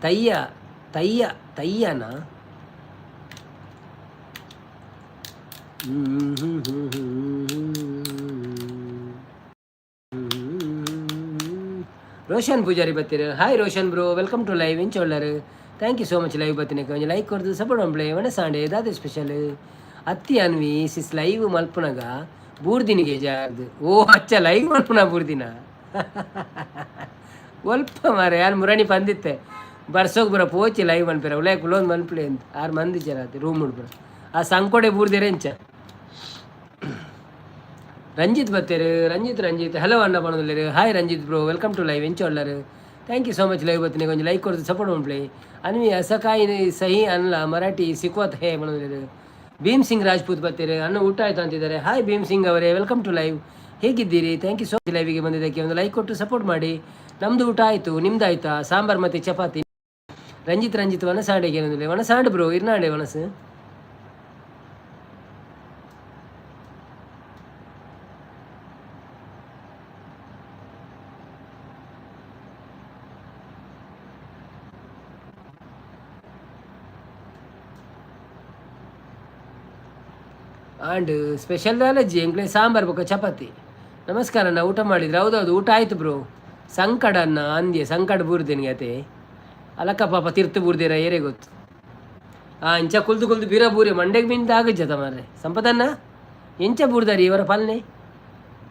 Speaker 1: ತಯ್ಯ ತಯ್ಯ ತಯ್ಯನ. Roshan Poojary ಬತ್ತೀರ. Hi Roshan bro, welcome to live. ಎಂಚೊಳ್ಳರು? Thank you so much live ಬತ್ತಿನಕ್ಕೆ. ಒಂಜಿ ಲೈಕ್ ಕೊರ್ದು ಸಪೋರ್ಟ್ ಮನ್ಪುಲೆ. ವನಸಾಂಡೆ ದಾದ ಸ್ಪೆಷಲ್? ಅತ್ತಿ ಅನ್ವಿ ಸಿಸ್, ಲೈವ್ ಮಲ್ಪುನಗ ಬೂರ್ದಿನಿಗೆ ಜಾರ್ದು. ಓ ಅಚ್ಚ, ಲೈವ್ ಮಲ್ಪುನ ಬೂರ್ದಿನ ಒಲ್ಪ ಮಾರೆ. ಯಾರು ಮುರಣಿ ಪಂದಿತ್ತೆ ಬರ್ಸೋಗ್ ಬರ ಪೋಚಿ ಲೈವ್ ಮನ್ಪೆರ ಉಲೈ ಕುಲೋಂದು ಮನ್ಪುಲೆ ಅಂತ. ಆರು ಮಂದಿ ಜನ ರೂಮ್ ಉಡ್ಬರ ಆ ಸಂಕೋಡೆ ಬೂರ್ದಿರ ಎಂಚ. ರಂಜಿತ್ ಬತ್ತೇರು. ರಂಜಿತ್ ರಂಜಿತ್ ಹಲೋ ಅಣ್ಣ ಪನೊಂದುಲ್ಲೆರ್. Hi Ranjith bro, welcome to live. ಎಂಚ ಉಲ್ಲರ್? Thank you so much live ಬತ್ತಿನ. ಒಂಜಿ ಲೈಕ್ ಕೊರ್ದು ಸಪೋರ್ಟ್ ಮನ್ಪುಲೆ. ಅನ್ವಿ ಅಸಕಾಯಿ ಸಹಿ ಅನ್ಲ ಮರಾಠಿ ಸಿಕ್ವತ್ ಹೇ ಪನೊಂದುಲ್ಲೆರ್. ಭೀಮ್ ಸಿಂಗ್ ರಾಜ್ಪೂತ್ ಬತ್ತೀರಿ. ಅಣ್ಣ ಊಟ ಆಯ್ತು ಅಂತಿದ್ದಾರೆ. ಹಾಯ್ ಭೀಮ್ ಸಿಂಗ್ ಅವರೇ, welcome to live. ಹೇಗಿದ್ದೀರಿ? Thank you so much ಲೈವಿಗೆ ಬಂದಿದ್ದಕ್ಕೆ. ಒಂದು ಲೈಕ್ ಕೊಟ್ಟು ಸಪೋರ್ಟ್ ಮಾಡಿ. ನಮ್ಮದು ಊಟ ಆಯಿತು, ನಿಮ್ದು ಆಯ್ತಾ? ಸಾಂಬಾರ್ ಮತ್ತು ಚಪಾತಿ. ರಂಜಿತ್ ರಂಜಿತ್ ವನಸಾಂಡೆಗೆ ಏನಂದ್ರೆ ವನಸಾಂಡ್ ಬ್ರೋ ಇರ್ನಾಡೆ ವನಸು. ಆಂಡ್ ಸ್ಪೆಷಲ್ ದಾಲಜ್ಜಿ ಎಂಕ್ಲೆ ಸಾಂಬಾರ್ ಬೊಕ್ಕ ಚಪಾತಿ. ನಮಸ್ಕಾರ ಅಣ್ಣ, ಊಟ ಮಾಡಿದ್ರೆ? ಹೌದೌದು, ಊಟ ಆಯ್ತು ಬ್ರೋ. ಸಂಕಡ ಅನ್ನ ಅಂದ್ಯ ಸಂಕಡ ಬೂರ್ದೇನಿಗೆ ಅತೆ. ಅಲಕ್ಕ ಪಾಪ ತಿರ್ತು ಬೂರ್ದೇರ ಏರೇ ಗೊತ್ತು. ಆ ಇಂಚ ಕುಲ್ದು ಕುಲ್ದು ಬೀರ ಬೂರಿ ಮಂಡೆಗೆ ಮಿಂದ ಆಗಜ್ಜತ ಮಾರ್ರೆ. ಸಂಪದನ್ನ ಎಂಚ ಬೂರ್ದಾರಿ ಇವರ ಪಾಲನೆ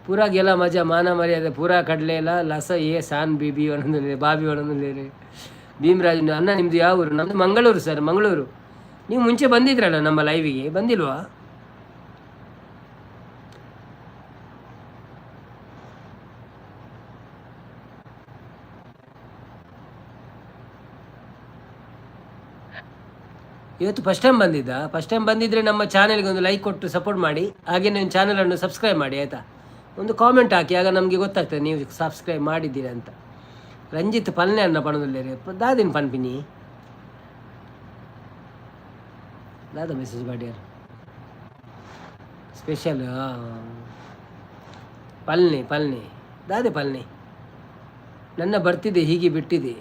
Speaker 1: ಪೂರಾ ಗೆಲ ಮಜಾ ಮಾನ ಮರ್ಯಾದೆ ಪೂರಾ ಕಡಲೆ ಎಲ್ಲ ಲಸ ಏ ಸಾನ್ ಬೀಬಿ ಒಣಂದುಲ್ಲೇರು ಬಾಬಿ ಒಣಂದುಲ್ಲೇರು. ಭೀಮರಾಜ್ ಅಣ್ಣ, ನಿಮ್ಮದು ಯಾವ ಊರು? ನಮ್ಮದು ಮಂಗಳೂರು ಸರ್, ಮಂಗಳೂರು. ನೀವು ಮುಂಚೆ ಬಂದಿದ್ರಲ್ಲ ನಮ್ಮ ಲೈವಿಗೆ, ಬಂದಿಲ್ವಾ? ಇವತ್ತು ಫಸ್ಟ್ ಟೈಮ್ ಬಂದಿದ್ದ? ಫಸ್ಟ್ ಟೈಮ್ ಬಂದಿದ್ದರೆ ನಮ್ಮ ಚಾನೆಲ್ಗೆ ಒಂದು ಲೈಕ್ ಕೊಟ್ಟು ಸಪೋರ್ಟ್ ಮಾಡಿ. ಹಾಗೆ ನಿಮ್ಮ ಚಾನಲನ್ನು ಸಬ್ಸ್ಕ್ರೈಬ್ ಮಾಡಿ, ಆಯಿತಾ? ಒಂದು ಕಾಮೆಂಟ್ ಹಾಕಿ, ಆಗ ನಮಗೆ ಗೊತ್ತಾಗ್ತದೆ ನೀವು ಸಬ್ಸ್ಕ್ರೈಬ್ ಮಾಡಿದ್ದೀರ ಅಂತ. ರಂಜಿತ್ ಪಲ್ನೆ ಅನ್ನ ಪಣದುಲ್ಲೇರಿ ದಾದಿನ ಪನ್ಪಿನಿ ದಾದ ಮೆಸೇಜ್ ಮಾಡ್ಯಾರ? ಸ್ಪೆಷಲ್. ಪಲ್ನೆ ಪಲ್ನೆ ದಾದೆ ಪಲ್ನೆ ನನ್ನ ಬರ್ತಿದೆ ಹೀಗೆ ಬಿಟ್ಟಿದೆ.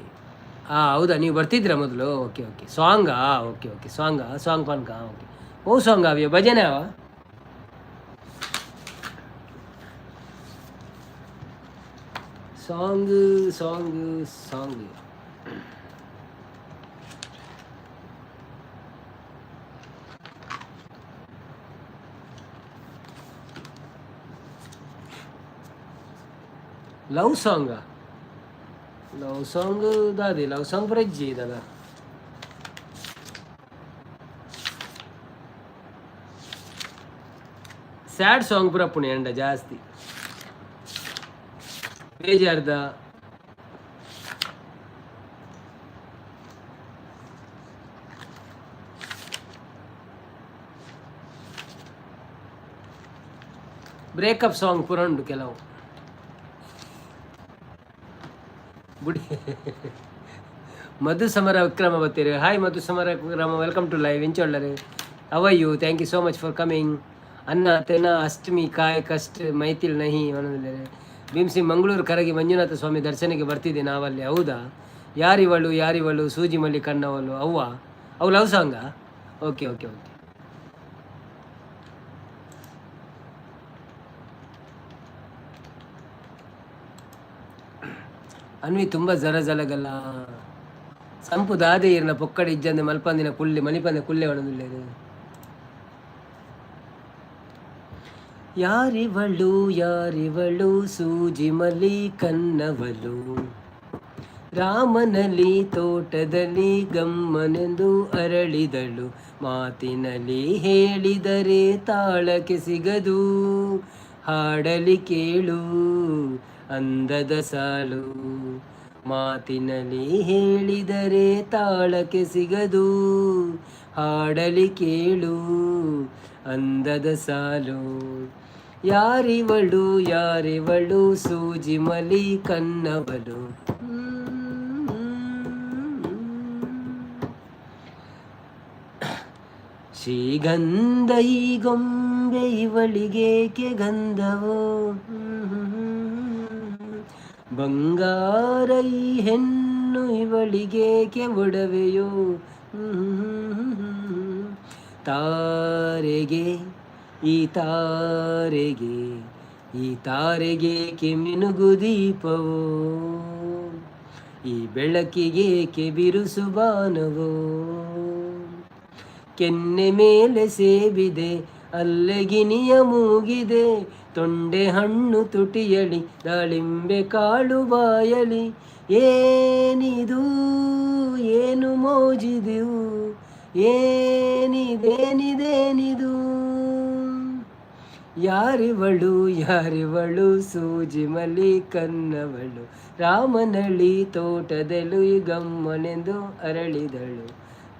Speaker 1: ಹಾಂ, ಹೌದಾ? ನೀವು ಬರ್ತಿದ್ದೀರಾ ಮೊದಲು? ಓಕೆ ಓಕೆ, ಸಾಂಗಾ? ಓಕೆ ಓಕೆ, ಸಾಂಗಾ? ಸಾಂಗ್ ಪನ್ಕ. ಓಕೆ, ಓ ಸಾಂಗ್ ಅವಿಯ ಭಜನೆ ಅವ. Song song song. Love song, love song ದಾದಿ ಲವ್ ಸಾಂಗ್ ಪೂರ ದಾದ. ಸ್ಯಾಡ್ ಸಾಂಗ್ ಪೂರ ಪುಣೆ ಅಂಡ ಜಾಸ್ತಿ ಬೇಜಾರ್ದ. ಬ್ರೇಕಪ್ ಸಾಂಗ್ ಪೂರ ಉಂಡು ಕೆಲವು. ಬುಡಿ ಮಧು ಸಮರ Vikrama ಬತ್ತೀರಿ. Hi Madhu Samara Vikrama, welcome to live. ಇಂಚೊಳ್ಳರು ಅವಯ್ಯು? Thank you so much for coming. ಅನ್ನ ತೆನ ಅಷ್ಟಮಿ ಕಾಯ್ ಕಷ್ಟ ಮೈತಿಲ್ ನಹಿ ಅನ್ನೋದಿಲ್ಲ. ಭೀಮ್ಸಿ ಮಂಗಳೂರು ಕರಗಿ ಮಂಜುನಾಥ ಸ್ವಾಮಿ ದರ್ಶನಕ್ಕೆ ಬರ್ತಿದ್ದೆ ನಾವಲ್ಲಿ. ಹೌದಾ? ಯಾರಿವಳು ಯಾರಿವಳು ಸೂಜಿ ಮಲ್ಲಿ ಕಣ್ಣವಳು ಅವ್ವ ಅವು ಲವ್ ಸಾಂಗಾ? Okay okay okay. ಅನ್ವಿ ತುಂಬ ಜರ ಜಲಗಲ್ಲ ಸಂಪು ದಾದೆ ಇರ್ನ ಪೊಕ್ಕಡೆ ಇಜ್ಜಂದೆ ಮಲ್ಪಂದಿನ ಕುಳ್ಳಿ ಮಣಿಪಂದೆ ಕುಳ್ಳೆ ಒಣದಿಲ್ಲ. ಯಾರಿವಳು ಯಾರಿವಳು ಸೂಜಿ ಮಲಿ ಕನ್ನವಳು, ರಾಮನಲ್ಲಿ ತೋಟದಲ್ಲಿ ಗಮ್ಮನೆಂದು ಅರಳಿದಳು. ಮಾತಿನಲ್ಲಿ ಹೇಳಿದರೆ ತಾಳಕ್ಕೆ ಸಿಗದು, ಹಾಡಲಿ ಕೇಳು ಅಂದದ ಸಾಲು. ಮಾತಿನಲ್ಲಿ ಹೇಳಿದರೆ ತಾಳಕ್ಕೆ ಸಿಗದು, ಹಾಡಲಿ ಕೇಳು ಅಂದದ ಸಾಲು. ಯಾರಿವಳು ಯಾರಿವಳು ಸೂಜಿ ಮಲಿ ಕನ್ನವಳು. ಶ್ರೀಗಂಧ ಈ ಗೊಂಬೆ ಇವಳಿಗೇಕೆ ಗಂಧವೋ, ಬಂಗಾರ ಈ ಹೆಣ್ಣು ಇವಳಿಗೇಕೆ ಒಡವೆಯೋ. ತಾರೆಗೆ ಈ ತಾರೆಗೆ ಈ ತಾರೆಗೇಕೆ ಮಿನುಗು ದೀಪವೋ, ಈ ಬೆಳಕಿಗೇಕೆ ಬಿರುಸು ಬಾನವೋ. ಕೆನ್ನೆ ಮೇಲೆ ಸೇಬಿದೆ, ಅಲ್ಲೆಗಿನಿಯ ಮೂಗಿದೆ, ತೊಂಡೆ ಹಣ್ಣು ತುಟಿಯಲಿ, ದಾಳಿಂಬೆ ಕಾಳು ಬಾಯಲಿ. ಏನಿದು ಏನು ಮೋಜಿದು, ಏನಿದೇನಿದೇನಿದು? ಯಾರಿವಳು ಯಾರಿವಳು ಸೂಜಿ ಮಲಿ ಕನ್ನವಳು, ರಾಮನಳ್ಳಿ ತೋಟದಲ್ಲೂ ಗಮ್ಮನೆಂದು ಅರಳಿದಳು.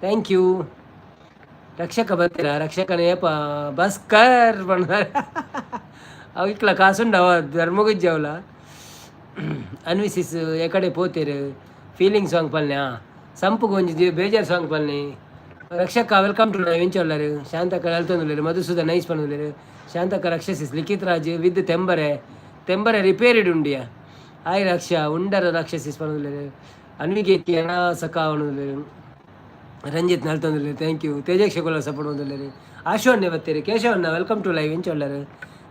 Speaker 1: Thank you. ರಕ್ಷಕ ಬರ್ತೀರಾ? ರಕ್ಷಕನೇಪ ಬಸ್ಕರ್ ಬಂದ ಅವು ಇಕ್ಲ ಕಾಸುಂಡವ ಧರ್ಮಗುಜ್ಜವಲ. ಅನ್ವಿಸಿಸ್ ಎಕಡೆ ಪೋತೇರು? ಫೀಲಿಂಗ್ ಸಾಂಗ್ ಪಲ್ಯ ಸಂಪುಗು ಒಂಜಿ ಬೇಜಾರ್ ಸಾಂಗ್ ಪಲ್ನಿ. ರಕ್ಷಕ welcome to live. ಇಂಚೊಲ್ಲರು ಶಾಂತಕ್ಕ ಅಲ್ತೊಂದುಲ್ಲೆರ್. ಮಧುಸೂದನ್ ನೈಸ್ ಪನೊಂದುಲ್ಲೆರ್. ಶಾಂತಕ್ಕ ರಕ್ಷಸಿಸ್ ಲಿಖಿತ್ ರಾಜ್ ವಿದ್ ತೆಂಬರೆ ತೆಂಬರೆ ರಿಪೇರಿಡ್ ಉಂಡಿಯ. ಹಾಯ್ ರಕ್ಷಾ ಉಂಡರ ರಾಕ್ಷಸಿಸ್ ಪನೊಂದುಲ್ಲೆರ್. ಅನ್ವಿಗೆ ಸಕ ಪನೊಂದುಲ್ಲೆರ್. ರಂಜಿತ್ ನಲ್ತೊಂದುಲ್ಲೆರ್. Thank you. ತೇಜಕ್ಷ ಕುಲ ಸಪೋರ್ಟ್ ಒಂದುಲ್ಲೆರ್. ಆಶೋನ್ಯ ಬತ್ತೀರಿ. ಕೇಶವಣ್ಣ welcome to live. ಇಂಚೊಲ್ಲರು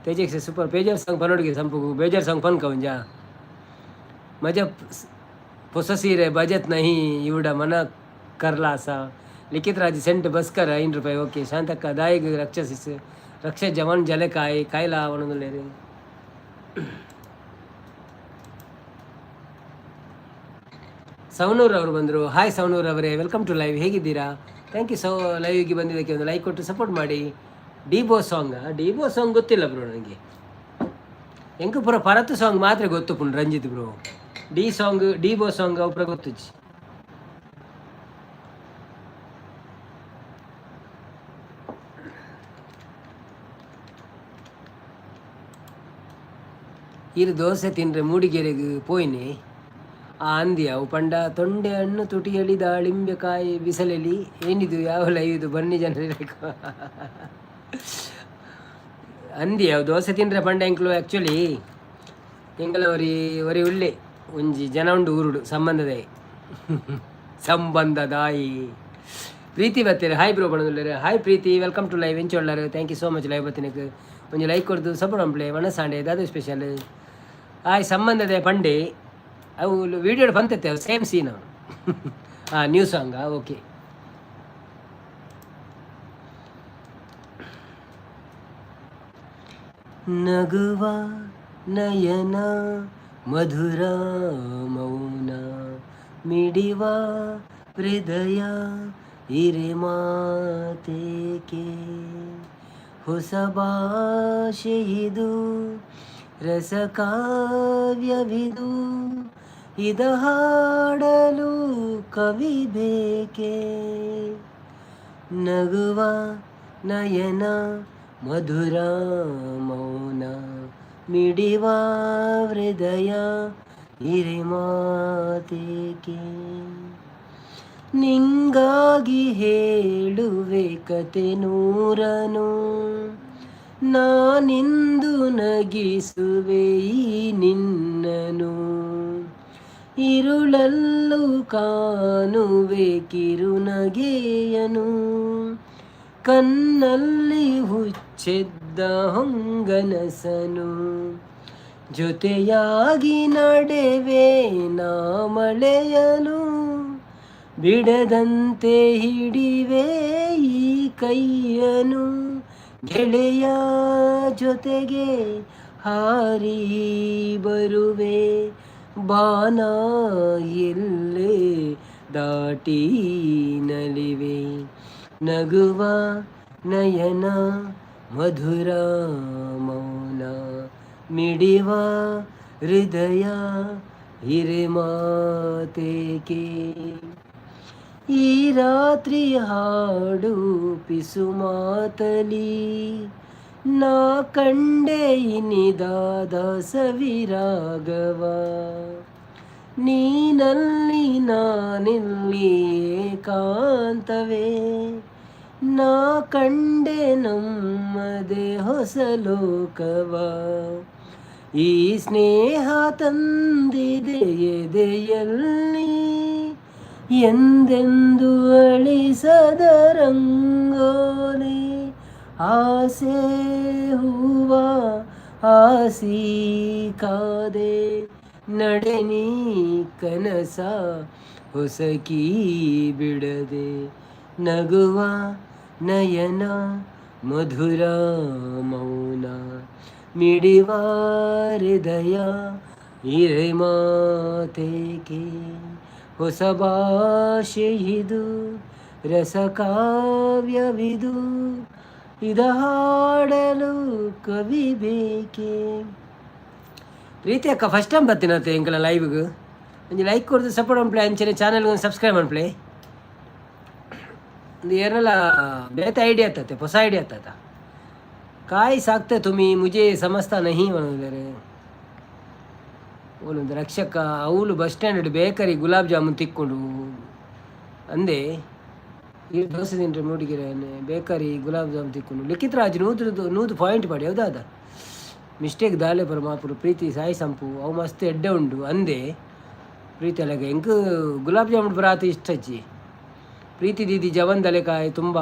Speaker 1: ತೇಜಕ್ಷ ಸೂಪರ್. ಬೇಜಾರ್ ಸಾಂಗ್ ಪನೊಡುಗೆ ಸಂಪುಗು ಬೇಜಾರ್ ಸಾಂಗ್ ಪನ್ಕ ಒಂಜ. ಮಜ ಪೊಸ ಸೀರೆ ಬಜತ್ ನಹಿ ಇವುಡ ಮನ ಕರ್ಲಾಸ. ಲಿಖಿತ್ ರಾಜ್ ಸೆಂಟ್ ಬಸ್ಕರ್ 5 ರೂಪಾಯಿ. ಓಕೆ. ಶಾಂತಕ್ಕ ದಾಯಿಗ್ ರಕ್ಷಸಿಸ್ ರಕ್ಷ ಜವಾನ್ ಜಲೆ ಕಾಯಿ ಕಾಯ್ಲಾ ಒಣದುಲ್ಲೇರು. ಸವಣೂರ್ ಅವರು ಬಂದರು. ಹಾಯ್ ಸವಣೂರ್ ಅವರೇ, welcome to live. ಹೇಗಿದ್ದೀರಾ? Thank you. ಲೈವ್ಗೆ ಬಂದಿದ್ದಕ್ಕೆ ಒಂದು ಲೈಕ್ ಕೊಟ್ಟು ಸಪೋರ್ಟ್ ಮಾಡಿ. ಡಿಬೋ ಸಾಂಗ್, ಡಿಬೋ ಸಾಂಗ್ ಗೊತ್ತಿಲ್ಲ ಬ್ರೋ ನನಗೆ. ಎಂಕು ಪೂರ ಪರತ್ ಸಾಂಗ್ ಮಾತ್ರ ಗೊತ್ತು ಪುಣ್ ರಂಜಿತ್ ಬ್ರೋ. ಡಿ ಸಾಂಗ್, ಡಿಬೋ ಸಾಂಗ್ ಅವು ಪೂರ ಗೊತ್ತುಜ್ಜಿ. ಇರು ದೋಸೆ ತಿನ್ರೆ ಮೂಡಿಗೆರೆಗೆ ಪೋಯಿನಿ. ಆ ಅಂದಿ ಅವು ಪಂಡ ತೊಂಡೆ ಹಣ್ಣು ತುಟಿಯಲಿ ದಾಳಿಂಬೆಕಾಯಿ ಬಿಸಲಲಿ. ಏನಿದು, ಯಾವ ಲೈವ್ ಇದು? ಬನ್ನಿ ಜನರು. ಅಂದಿ ಅವು ದೋಸೆ ತಿಂದ್ರೆ ಪಂಡ ಎಂಕ್ಲು ಆ್ಯಕ್ಚುಲಿ ಎಂಕಲ ಒರಿ ಒರಿ ಉಲ್ಲೆ, ಒಂಜಿ ಜನ ಉಂಡು ಊರುಡು, ಸಂಬಂಧದಾಯಿ ಸಂಬಂಧದಾಯಿ. ಪ್ರೀತಿ ಬತ್ತೀರಿ, ಹಾಯ್ ಬ್ರೋ ಪಣದುಲ್ಲೆರ್. Hi Preethi, welcome to live. ಎಂಚ ಉಳ್ಳಾರು? Thank you so much live ಬತ್ತಿನಕ್. ಒಂಜಿ ಲೈಕ್ ಕೊರ್ದು ಸಪೋರ್ಟ್ ಮನ್ಪುಲೆ. ವನಸಾಂಡೆ ದಾದ ಸ್ಪೆಷಲ್? ಹಾಯ್ ಸಂಬಂಧದ ಪಂಡೆ, ಅವು ವೀಡಿಯೋ ಬಂತೈತೆ, ಅವು ಸೇಮ್ ಸೀನ್. ಹಾಂ, ನ್ಯೂ ಸಾಂಗಾ? ಓಕೆ. ನಗುವ ನಯನ ಮಧುರ ಮೌನ ಮಿಡಿವ ಹೃದಯ ಇರೆ ಮಾತೇಕೆ, ಹೊಸ ಭಾಷೆ ಇದು, ರಸಕಾವ್ಯವಿದು, ಇದ ಹಾಡಲು ಕವಿ ಬೇಕೆ? ನಗುವ ನಯನ ಮಧುರ ಮೌನ ಮಿಡಿವ ಹೃದಯ ಇರೆ ಮಾತೇಕೆ, ನಿಂಗಾಗಿ ಹೇಳುವೆ ಕತೆ ನೂರನು, ನಾನಿಂದು ನಗಿಸುವೆ ಈ ನಿನ್ನನು, ಇರುಳಲ್ಲೂ ಕಾಣುವೆ ಕಿರುನಗೆಯನು, ಕಣ್ಣಲ್ಲಿ ಹುಚ್ಚೆದ್ದ ಹೊಂಗನಸನು, ಜೊತೆಯಾಗಿ ನಡೆವೆ ನಾ ಮಳೆಯನು, ಬಿಡದಂತೆ ಹಿಡಿವೆ ಈ ಕೈಯನು, ಗೆಳೆಯ ಜೊತೆಗೆ ಹಾರಿ ಬರುವೆ, ಬಾನ ಎಲ್ಲೆ ದಾಟಿ ನಲಿವೆ. ನಗುವ ನಯನ ಮಧುರ ಮೌನ ಮಿಡಿವ ಹೃದಯ ಹಿರೆ ಮಾತೇಕೆ, ಈ ರಾತ್ರಿ ಹಾಡು ಪಿಸು ಮಾತಲಿ, ನಾ ಕಂಡೆ ಇನಿದಾದ ಸವಿರಾಗವ, ನೀನಲ್ಲಿ ನಾನಿಲ್ಲಿ ಏಕಾಂತವೇ, ನಾ ಕಂಡೆ ನಮ್ಮದೇ ಹೊಸ ಲೋಕವ, ಈ ಸ್ನೇಹ ತಂದಿದೆ ಎದೆಯಲ್ಲಿ ಎಂದೆಂದು ಅಳಿಸದ ರಂಗೋಲಿ, ಆಸೆ ಹೂವ ಆಸಿ ಕಾದೆ, ನಡೆ ನೀ ಕನಸ ಹೊಸಕಿ ಬಿಡದೆ. ನಗುವ ನಯನ ಮಧುರ ಮೌನ ಮಿಡಿವ ಹೃದಯ ಇರೆ ಮಾತೇಕೆ, ಹೊಸ ಭಾಷೆ ಇದು, ರಸಕಾವ್ಯವಿದು, ಇದ ಹಾಡಲು ಕವಿ ಬೇಕೆ? ಪ್ರೀತಿ ಅಕ್ಕ, ಫಸ್ಟ್ ಟೈಮ್ ಬರ್ತೀನತ್ತೆ ಎಂಕಲ ಲೈವ್ಗೆ. ಒಂಜಿ ಲೈಕ್ ಕೊಡ್ದು ಸಪೋರ್ಟ್ ಮನ್ಪುಲೆ, ಅಂಚನೆ ಚಾನಲ್ಗೆ ಒಂದು ಸಬ್ಸ್ಕ್ರೈಬ್ ಮನ್ಪುಲೆ. ಒಂದು ಏನಲ್ಲ ಬೇತೆ ಐಡಿಯಾ ಆತತೆ, ಹೊಸ ಐಡಿಯಾ ಆತತ. काय सांगता तुम्ही, मुझे समजता नहीं म्हणून ಓಲೊಂದು ರಕ್ಷಕ. ಅವಳು bus stand bakery gulab jamun ತಿಕ್ಕೊಂಡು ಅಂದೆ. ಈ ದೋಸೆ ತಿಂದ್ರೆ ಮೂಡಿಗೆರೆ ಬೇಕರಿ ಗುಲಾಬ್ ಜಾಮೂನ್ ತಿಕ್ಕೊಂಡು. ಲಿಖಿತ್ ರಾಜ್ ನೂದು ನೂದು ಪಾಯಿಂಟ್ ಪಾಡಿ ಹೌದಾದ ಮಿಸ್ಟೇಕ್ ದಾಲೆ ಪರ ಮಾಪುರು. ಪ್ರೀತಿ ಸಾಯಿ ಸಂಪು, ಅವು ಮಸ್ತ್ ಎಡ್ಡೆ ಉಂಡು ಅಂದೆ. ಪ್ರೀತಿ ಅಲ್ಲಗ ಎಂಕ್ ಗುಲಾಬ್ ಜಾಮೂನ್ ಬರಾತ ಇಷ್ಟ ಹಚ್ಚಿ. ಪ್ರೀತಿ ದೀದಿ ಜವನ್ ದಲೆಕಾಯ್ ತುಂಬ.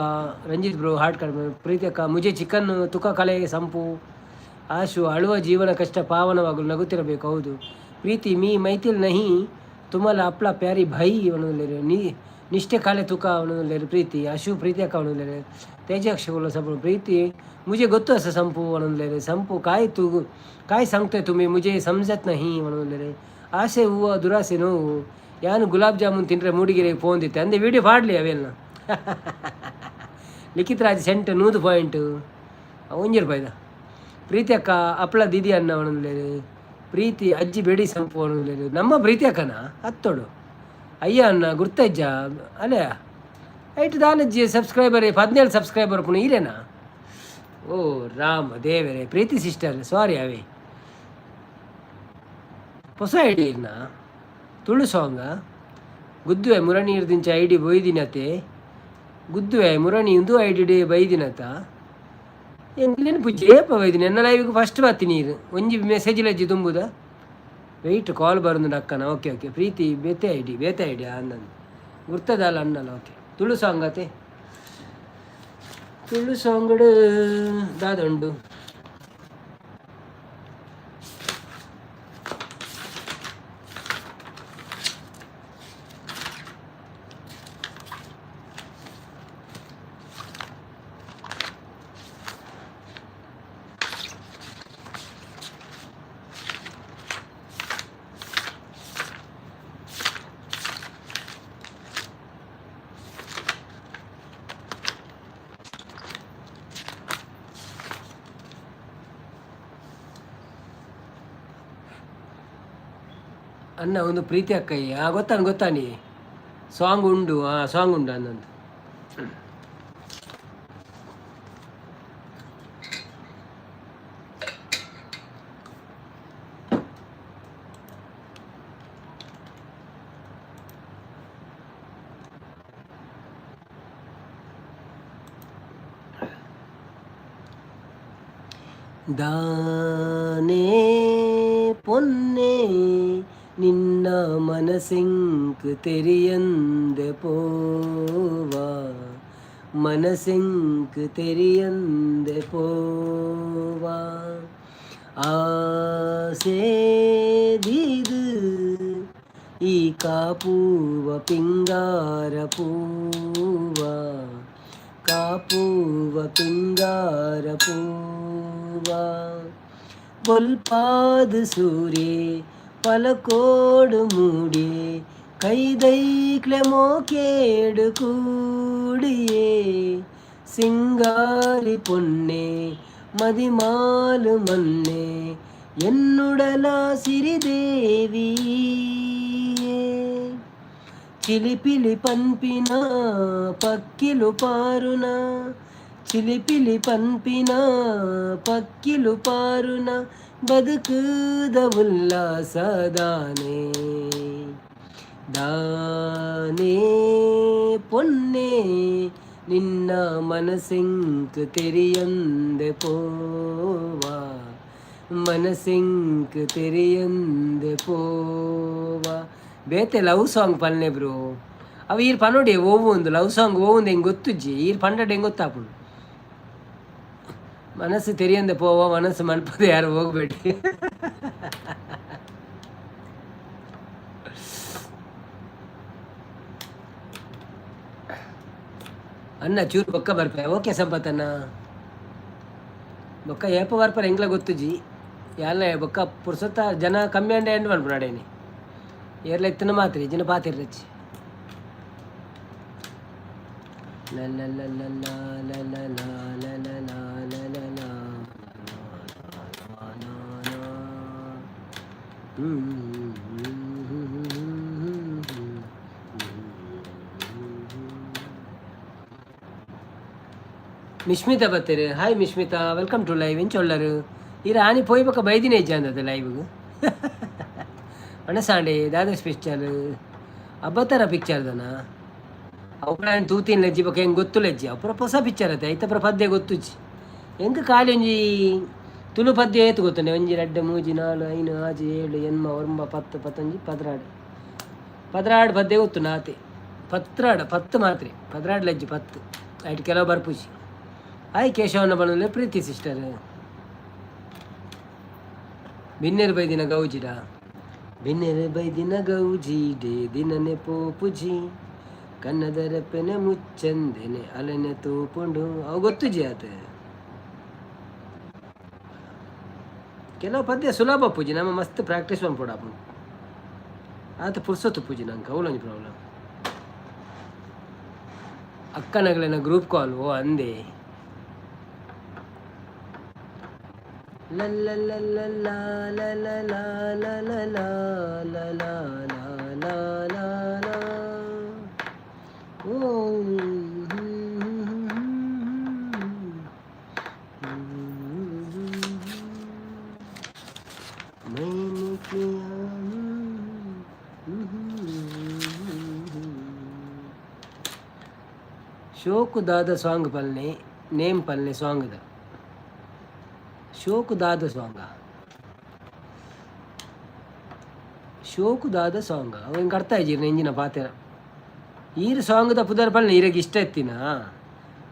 Speaker 1: ರಂಜಿತ್ ಬ್ರೋ ಹಾರ್ಟ್ ಕಡಿಮೆ. ಪ್ರೀತಿ ಅಕ್ಕ, ಮುಜೆ ಚಿಕನ್ ತುಕ ಕಲೆ ಸಂಪು. ಆಶು, ಅಳುವ ಜೀವನ ಕಷ್ಟ ಪಾವನವಾಗಲು ನಗುತ್ತಿರಬೇಕು. ಹೌದು. ಪ್ರೀತಿ, ಮೀ ಮೈಥಿಲ್ ನಹಿ ತುಮಲ ಅಪ್ಲ ಪ್ಯಾರಿ ಭೈ ಅವನು ನೀ ನಿಷ್ಠೆ ಕಾಲೆ ತುಕ ಅವನು ಪ್ರೀತಿ. ಅಶು, ಪ್ರೀತಿ ಅಕ್ಕ ಅವನು. ತೇಜಾಕ್ಷಗಳು ಸಂಪು. ಪ್ರೀತಿ, मुझे ಗೊತ್ತು ಅಸ ಸಂಪು म्हणून ಸಂಪು. काय तू काय सांगतोय तुम्ही, मुझे समजत नाही म्हणून. ಆಸೆ ಹೂವು ದುರಾಸೆ ನೋವು. ಯಾನು ಗುಲಾಬ್ ಜಾಮೂನ್ ತಿಂದ್ರೆ ಮೂಡಿಗೆರೆ ಫೋನ್ ದಿತ್ತೆ ಅಂದೆ. ವಿಡಿಯೋ ಪಾಡ್ಲಿ ಅವೆಲ್ಲ. ಲಿಖಿತ್ ರಾಜ್ ಸೆಂಟ್ 100 ಪಾಯಿಂಟ್, ಒಂಜಿ ರೂಪಾಯಿದ. ಪ್ರೀತಿ ಅಕ್ಕ, ಅಪ್ಳ ದೀದಿ ಅನ್ನ ಅವನು. ಪ್ರೀತಿ ಅಜ್ಜಿ ಬೇಡಿ ಸಂಪು ಅವನು. ನಮ್ಮ ಪ್ರೀತಿ ಅಕ್ಕನ ಹತ್ತೋಡು ಅಯ್ಯ ಅನ್ನ ಗುರ್ತಜ್ಜ ಅಲ್ಲೇ ಐಟ್ ದಾನಜ್ಜಿ. ಸಬ್ಸ್ಕ್ರೈಬರ್ 17 ಸಬ್ಸ್ಕ್ರೈಬರ್ ಪುಣ ಈರೇನಾ? ಓ ರಾಮ ದೇವರೇ. Preethi sister, sorry. ಅವೇ ಹೊಸ ಐಡಿ ಇರ್ನ? ತುಳು ಸಾಂಗ ಗುದ್ದುವೆ ಮುರಣಿ ದಿಂಚ ಐಡಿ ಬೊಯ್ದಿನತೆ. ಗುದ್ದುವೆ ಮುರಣಿ ಇಂದು ಐಡಿ ಡೇ ಬೈದಿನತ. ಎಂಕ್ಲೇನು ಪುಜ್ಜಿ ಏಪ ಬೈದಿನಿ? ಎನ್ನ ಲೈವ್ಗೆ ಫಸ್ಟ್ ಬರ್ತೀನಿ. ನೀರು ಒಂಜಿ ಮೆಸೇಜ್ ಲಜ್ಜಿ ತುಂಬುದ. ವೆಯ್ಟ್ ಕಾಲ್ ಬರೋದು ಅಕ್ಕನ. ಓಕೆ ಓಕೆ ಪ್ರೀತಿ ಬೇತೆ ಐಡಿ, ಬೇತೆ ಐಡಿ ಅಂದಂದು ಗುರ್ತದಲ್ಲ ಅಣ್ಣಲ್ಲ. ಓಕೆ, ತುಳು ಸಾಂಗ್ ಅತೆ, ತುಳು ಸಾಂಗ್ಡು ದಾದ ಉಂಡು? ಅಣ್ಣ ಒಂದು ಪ್ರೀತಿ ಅಕ್ಕಯ್ಯ. ಆ ಗೊತ್ತಾನು ಗೊತ್ತಾನಿ, ಸಾಂಗ್ ಉಂಡು. ಆ ಸಾಂಗ್ ಉಂಡು ಅನ್ನಂದು. ದಾನೇ ಪೊನ್ನೆ ನಿನ್ನ ಮನಸಿಂಕ್ ತೆರಿಯಂದೆ ಪೋವಾ, ಮನಸಿಂಕ್ ತೆರಿಯಂದೆ ಪೋವಾ, ಆಸೆ ದೀದು ಈ ಕಾಪೂವ ಪಿಂಗಾರ ಪೂವ, ಕಾಪೂವ ಪಿಂಗಾರ ಪೂವ, ಬೊಲ್ಪಾದ ಸೂರ್ಯೆ ಪಲಕೋಡು ಮೂಡಿ ಕೈದೈಕ್ಲೆ ಮೋಕೇಡು ಕೂಡಿಯೇ, ಸಿಂಗಾರಿ ಪೊನ್ನೆ ಮದಿಮಾಲು ಮನ್ನೆ ಎನ್ನುಡಲ ಸಿರಿದೇವಿ, ಚಿಲಿಪಿಲಿ ಪನ್ಪಿನ ಪಕ್ಕಿಲು ಪಾರುನ, ಚಿಲಿಪಿಲಿ ಪನ್ಪಿನ ಪಕ್ಕಿಲು ಪಾರುನ, ಬದುಕುದ ಉಲ್ಲಾಸದಾನೆ ದಾನೇ ಪೊನ್ನೆ ನಿನ್ನ ಮನಸಿಂಕ್ ತೆರಿಯಂದೆ ಪೋವಾ, ಮನಸಿಂಕ್ ತೆರಿಯಂದೆ ಪೋವಾ. ಬೇತೆ ಲವ್ ಸಾಂಗ್ ಪನ್ನೆ ಬ್ರೋ. ಅವು ಈರ್ ಪನೋಡಿ ಓವು ಒಂದು ಲವ್ ಸಾಂಗ್ ಓವು ಹೆಂಗೆ ಗೊತ್ತುಜ್ಜಿ. ಈರ್ ಪಂಡಡ್ ಹೆಂಗೆ ಗೊತ್ತಾಪುಂಡು? ಮನಸ್ಸು ತೆರಿಯಂದೆ ಪೋವ, ಮನಸ್ಸು ಮನ್ಪದೆ ಯಾರು ಹೋಗ್ಬೇಡಿ. ಅಣ್ಣ ಚೂರು ಬೊಕ್ಕ ಬರ್ಪೆ. ಓಕೆ ಸಂಪತ್ತಣ್ಣ, ಬೊಕ್ಕ ಏಪ ಬರ್ಪರ ಎಂಗ್ಲ ಗೊತ್ತುಜಿ. ಯಾಲ ಬೊಕ್ಕ ಪುರ್ಸೊತ್ತ ಜನ ಕಮ್ಮಿ ಅಂಡ ಎಂಡ್ ಮನ್ಪುನಾಡೇನಿ. ಏರ್ಲ ಇತ್ತಿನ ಮಾತ್ರ ಇಜ್ಜಿನ ಪಾತಿರ್ರಚ್ಚಿ. ಲ ಲ ಲ ಲ ಲ ಲ ಲ ಲ ಲ ಲ ಲ ಲ. ಮಿಶ್ಮಿತಾ ಬತ್ತೀರಿ. Hi Mishmitha, welcome to live. ಇಂಚೊಳ್ಳರು ಈ ರಾಣಿ ಪೋಯ್ ಬೊಕ್ಕ ಬೈದಿನ ಇಜ್ಜಾಂದದ ಲೈವ್ಗ್. ಮನಸಾಂಡೆ ದಾದ ಸ್ಪೆಷಲ್? ಅಬ್ಬತ್ತರ ಪಿಕ್ಚರ್ ದನ ಅವುಗಳ ತೂತಿನ ಲಜ್ಜಿ ಬೊಕ್ಕ ಹೆಂಗೆ ಗೊತ್ತು ಲಜ್ಜಿ. ಅಪುರ ಹೊಸ ಪಿಕ್ಚರ್ ಅತ್ತೆ, ಐತಪುರ ಪದ್ಯ ಗೊತ್ತುಜ್ಜಿ ಎಂಕ್. ಖಾಲಿ ಒಂಜಿ ತುಳು ಪದ್ಯ ಏತು ಗೊತ್ತುಂಡೆ? ಒಂಜಿ ರಡ್ಡ್ ಮೂಜಿ ನಾಲ್ ಐನು ಆಜಿ ಏಳು ಎನ್ಮ ಒಂಬ ಪತ್ತು ಪತ್ತೊಂಜಿ ಪದ್ರಾಡ್, ಪದ್ರಾಡ್ ಪದ್ಯ ಗೊತ್ತು ನಾತೆ. ಪತ್ರಾಡ್ ಪತ್ತು ಮಾತ್ರೆ, ಪದ್ರಾಡ್ ಲಜ್ಜಿ, ಪತ್ತು ಐಟ್ ಕೆಲವು ಬರ್ಪುಜಿ. ಹಾಯ್ ಕೇಶವನ ಬಣ್ಣಲೆ ಪ್ರೀತಿ ಸಿಸ್ಟರ್. ಬಿನ್ನೆರ್ ಬೈದಿನ ಗೌಜಿಡ, ಬಿನ್ನೆರ್ ಬೈದಿನ ಗೌಜಿ ಡೇ ದಿನನೆ ಪೋಪುಜಿ, ಕನ್ನದರ ಪೆನೆ ಮುಚ್ಚಂದೆನೆ ಅಲೆನೆ ತೋಪುಂಡು. ಅವು ಗೊತ್ತುಜಿ ಆತ. ಕೆಲವು ಪದ್ಯ ಸುಲಭ ಪೂಜಿ, ನಮ್ಮ ಮಸ್ತ್ ಪ್ರಾಕ್ಟೀಸ್ ಮನ್ಪೊಡಾಪುಂಡು. ಆತ ಪುರ್ಸೊತ್ತು ಪೂಜಿ ನಂಗೆ, ಅವಲೊಂಜಿ ಪ್ರಾಬ್ಲಮ್. ಅಕ್ಕನಗಲೆನ ಗ್ರೂಪ್ ಕಾಲ್ ಓ ಅಂದೆ. ಲ ಲ ಲ ಲ ಲ ಲ ಲ ಲ ಲ ಲ ಲ ಲ. ಓ मैंने किया. ಶೋಕು ದಾದ ಸಾಂಗ್ ಪಲ್ನೆ, ನೇಮ್ ಪಲ್ನೆ ಸಾಂಗ್ದ. ಶೋಕು ದಾದ ಸಾಂಗ ಶೋಕು ದಾದ ಸಾಂಗ್ ಅವು ಎಂಕ್ ಅರ್ಥ ಆಯ್ಜಿ ಎಂಜಿನ ಪಾತೆರ. ಈರ್ ಸಾಂಗ್ದ ಪುದರ್ ಪನ್ಲೆ, ಈರೆಗ್ ಇಷ್ಟ ಇತ್ತಿನ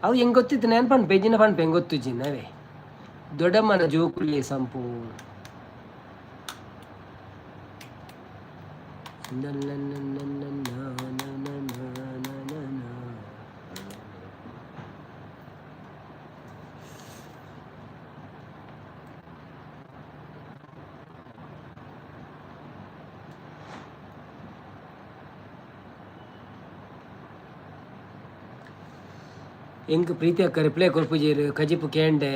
Speaker 1: ಅವು ಹೆಂಗೆ ಗೊತ್ತಿತ್ತು ನಾನು ಪನ್ಪೆ, ಇಜ್ಜಿನ ಪನ್ಪೆ ಹೆಂಗೆ ಗೊತ್ತುಜ್ಜಿನ ಅವೇ. ದೊಡ್ಡಮ್ಮನ ಜೋಕುಲಿ ಸಂಪು. ಎಂಕ್ ಪ್ರೀತಿ ಅಕ್ಕ ರಿಪ್ಲೈ ಕೊರ್ಪುಜೆರ್. ಕಜಿಪು ಕೇಂಡೆ,